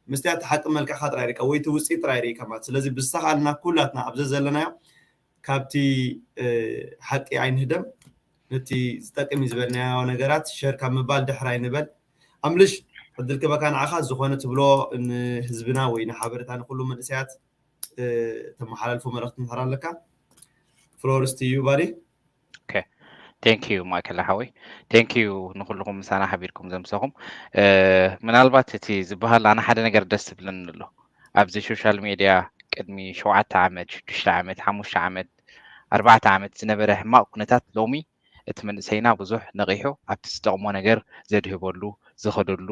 መስትያት ሓቂ መልክዕካ ጥራይ ሪካ ወይ እቲ ውፅኢት ጥራይ ሪካ ማለት ስለዚ ብዝተኻልና ኩላትና ኣብዚ ዘለናዮ ካብቲ ሓቂ ኣይንህደም ነቲ ዝጠቅም እዩ ዝበልናዮ ነገራት ሸር ካብ ምባል ድሕር ኣይንበል። ኣምልሽ ዕድል ክበካ ንዓኻ ዝኾነ ትብሎ ንህዝብና ወይ ንሓበሬታ ንኩሉ መንእሰያት ተመሓላልፎ መልእክቲ እንድሕር ኣለካ ፍሎር ስቲ ዩ ባሪ Thank you ማእከለ ሓወይ። Thank you ንኩልኹም ምሳና ሓቢርኩም ዘምሰኹም። ምናልባት እቲ ዝበሃል ኣነ ሓደ ነገር ደስ ዝብለኒ ኣሎ። ኣብዚ ሶሻል ሜድያ ቅድሚ ሸውዓተ ዓመት ሽዱሽተ ዓመት ሓሙሽተ ዓመት ኣርባዕተ ዓመት ዝነበረ ሕማቕ ኩነታት ሎሚ እቲ መንእሰይና ብዙሕ ነቒሑ ኣብቲ ዝጠቕሞ ነገር ዘድህበሉ ዝኸደሉ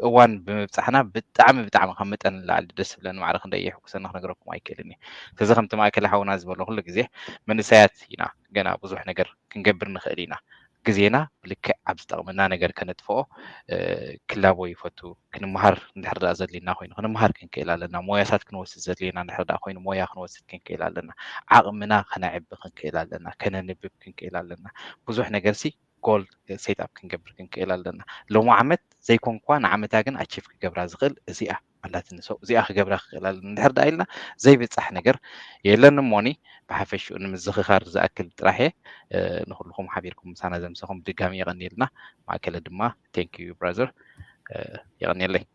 እዋን ብምብፃሕና ብጣዕሚ ብጣዕሚ ካብ መጠን ንላዕሊ ደስ ዝብለኒ ማዕረ ክንደይ የሕጉሰኒ ክነግረኩም ኣይክእልን እየ። ስለዚ ከምቲ ማእከለ ሓውና ዝበሎ ኩሉ ግዜ መንእሰያት ኢና፣ ገና ብዙሕ ነገር ክንገብር ንኽእል ኢና። ግዜና ብልክዕ ኣብ ዝጠቕመና ነገር ከነጥፍኦ ክላቦ ይፈቱ። ክንመሃር እንድሕር ደኣ ዘድልየና ኮይኑ ክንመሃር ክንክእል ኣለና። ሞያታት ክንወስድ ዘድልየና እንድሕር ደኣ ኮይኑ ሞያ ክንወስድ ክንክእል ኣለና። ዓቕምና ከነዕቢ ክንክእል ኣለና። ከነንብብ ክንክእል ኣለና። ብዙሕ ነገር ሲ ጎል ሴት ኣፕ ክንገብር ክንክእል ኣለና። ሎሚ ዓመት ዘይኮንኳ ንዓመታ ግን ኣቺቭ ክገብራ ዝኽእል እዚኣ ኣላትኒ። ሰው እዚኣ ክገብራ ክኽእል ኣለኒ እንድሕር ደኣ ኢልና ዘይብፃሕ ነገር የለን። እሞኒ ብሓፈሽኡ ንምዝኽኻር ዝኣክል ጥራሕ እየ። ንኩልኹም ሓቢርኩም ምሳና ዘምሰኹም ድጋሚ የቐንየልና። ማእከለ ድማ thank you brother፣ የቐንየለይ።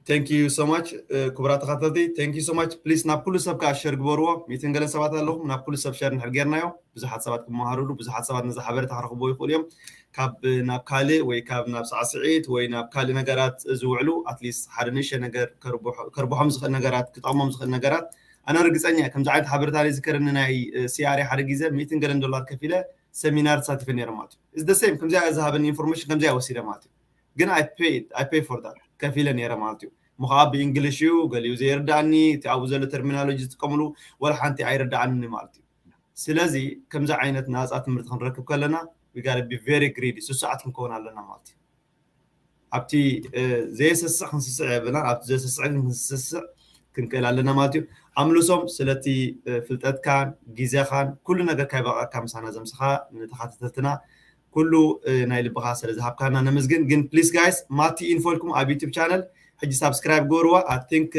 Thank you so much ክቡራት ተኸታተልቲ። Thank you so much። ፕሊስ ናብ ኩሉ ሰብ ከዓ ሸር ግበርዎ። ሚእትን ገለን ሰባት ኣለኹም፣ ናብ ኩሉ ሰብ ሸር እንድሕር ጌርናዮ ብዙሓት ሰባት ክመሃሩሉ፣ ብዙሓት ሰባት ነዚ ሓበሬታ ክረኽብዎ ይኽእሉ እዮም። ካብ ናብ ካልእ ወይ ካብ ናብ ሳዕስዒት ወይ ናብ ካልእ ነገራት ዝውዕሉ ኣትሊስት ሓደ ንእሽተ ነገር ከርብሖም ዝኽእል ነገራት፣ ክጠቕሞም ዝኽእል ነገራት። ኣነ ርግፀኛ እየ ከምዚ ዓይነት ሓበሬታ ዝከረኒ ናይ ሲኣርኤ ሓደ ግዜ ሚእትን ገለን ዶላር ከፊለ ሰሚናር ተሳቲፈ ነይረ ማለት እዩ። It's the same ከምዚኣ ዝሃበኒ ኢንፎርሜሽን ከምዚኣ ወሲደ ማለት እዩ። ግን I pay for that ከፊለ ነይረ ማለት እዩ። ምኸዓ ብእንግሊሽ እዩ፣ ገሊኡ ዘይርዳእኒ፣ እቲ ኣብኡ ዘሎ ተርሚናሎጂ ዝጥቀምሉ ወላ ሓንቲ ኣይርዳእኒ ማለት እዩ። ስለዚ ከምዚ ዓይነት ናፃ ትምህርቲ ክንረክብ ከለና we gotta be very greedy፣ ስሱዓት ክንከውን ኣለና ማለት እዩ። ኣብቲ ዘየሰስዕ ክንስስዕ የብልናን፣ ኣብቲ ዘሰስዕ ግን ክንስስዕ ክንክእል ኣለና ማለት እዩ። ኣምልሶም ስለቲ ፍልጠትካን ግዜኻን ኩሉ ነገር ካይበቃካ ምሳና ዘምስኻ ንተኸታተልትና ኩሉ ናይ ልብኻ ስለ ዝሃብካና ነመስግን። ግን ፕሊስ ጋይስ ማቲ ኢንፎ ኢልኩም ኣብ ዩቱብ ቻነል ሕጂ ሳብስክራይብ ገበርዋ። I think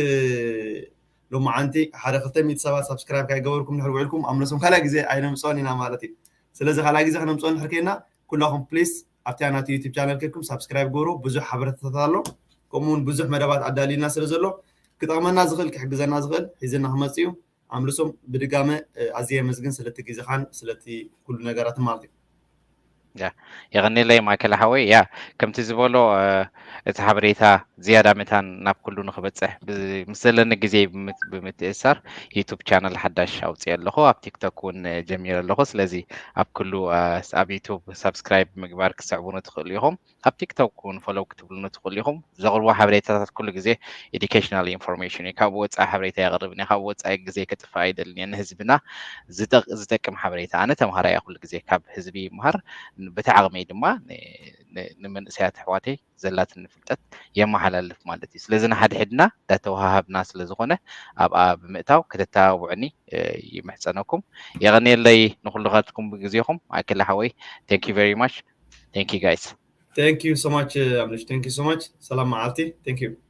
ሎማዓንቲ ሓደ ክልተ ሚእቲ ሰባት ሳብስክራይብ ካይገበርኩም ንድሕር ውዒልኩም ኣምለሶም ካልኣይ ግዜ ኣይነምፅኦን ኢና ማለት እዩ። ስለዚ ካልኣይ ግዜ ክነምፅኦ እንድሕር ከይና ኩላኹም ፕሊስ ኣብቲ ናቱ ዩቱብ ቻነል ከድኩም ሳብስክራይብ ገበሩ። ብዙሕ ሓበሬታታት ኣሎ፣ ከምኡ እውን ብዙሕ መደባት ኣዳልዩልና ስለ ዘሎ ክጠቕመና ዝኽእል ክሕግዘና ዝኽእል ሒዝና ክመፅእ እዩ። ኣምልሶም ብድጋመ ኣዝየ የመስግን ስለቲ ግዜኻን ስለቲ ኩሉ ነገራትን ማለት እዩ። የቐኒለይ ማእከለ ሓወይ። ያ ከምቲ ዝበሎ እቲ ሓበሬታ ዝያዳ መታን ናብ ኩሉ ንክበፅሕ ምስ ዘለኒ ግዜ ብምትእሳር ዩቱብ ቻነል ሓዳሽ ኣውፅእ ኣለኹ። ኣብ ቲክቶክ እውን ጀሚረ ኣለኹ። ስለዚ ኣብ ኩሉ ኣብ ዩቱብ ሳብስክራይብ ምግባር ክስዕቡኑ ትኽእሉ ኢኹም። ኣብ ቲክቶክ እውን ፎሎው ክትብሉኑ ትኽእሉ ኢኹም። ዘቕርቦ ሓበሬታታት ኩሉ ግዜ ኤዱኬሽናል ኢንፎርሜሽን እዩ። ካብኡ ወፃኢ ሓበሬታ የቕርብን እየ። ካብኡ ወፃኢ ግዜ ከጥፍእ ኣይደልን እየ። ንህዝብና ዝጠቅም ሓበሬታ። ኣነ ተምሃራይ እየ። ኩሉ ግዜ ካብ ህዝቢ ይምሃር። በቲ ዓቕመይ ድማ ንመንእሰያት ኣሕዋተይ ዘላትኒ ፍልጠት የመሓላልፍ ማለት እዩ። ስለዚ ንሓድሕድና እንዳተወሃሃብና ስለ ዝኾነ ኣብኣ ብምእታው ከተተባብዑኒ ይምሕፀነኩም። የቐንየለይ ንኩልኻትኩም ግዜኹም። ማእከለ ሓወይ thank you very much። Thank you guys። Thank you so much ኣምልሽ። Thank you so much። ሰላም መዓልቲ። Thank you።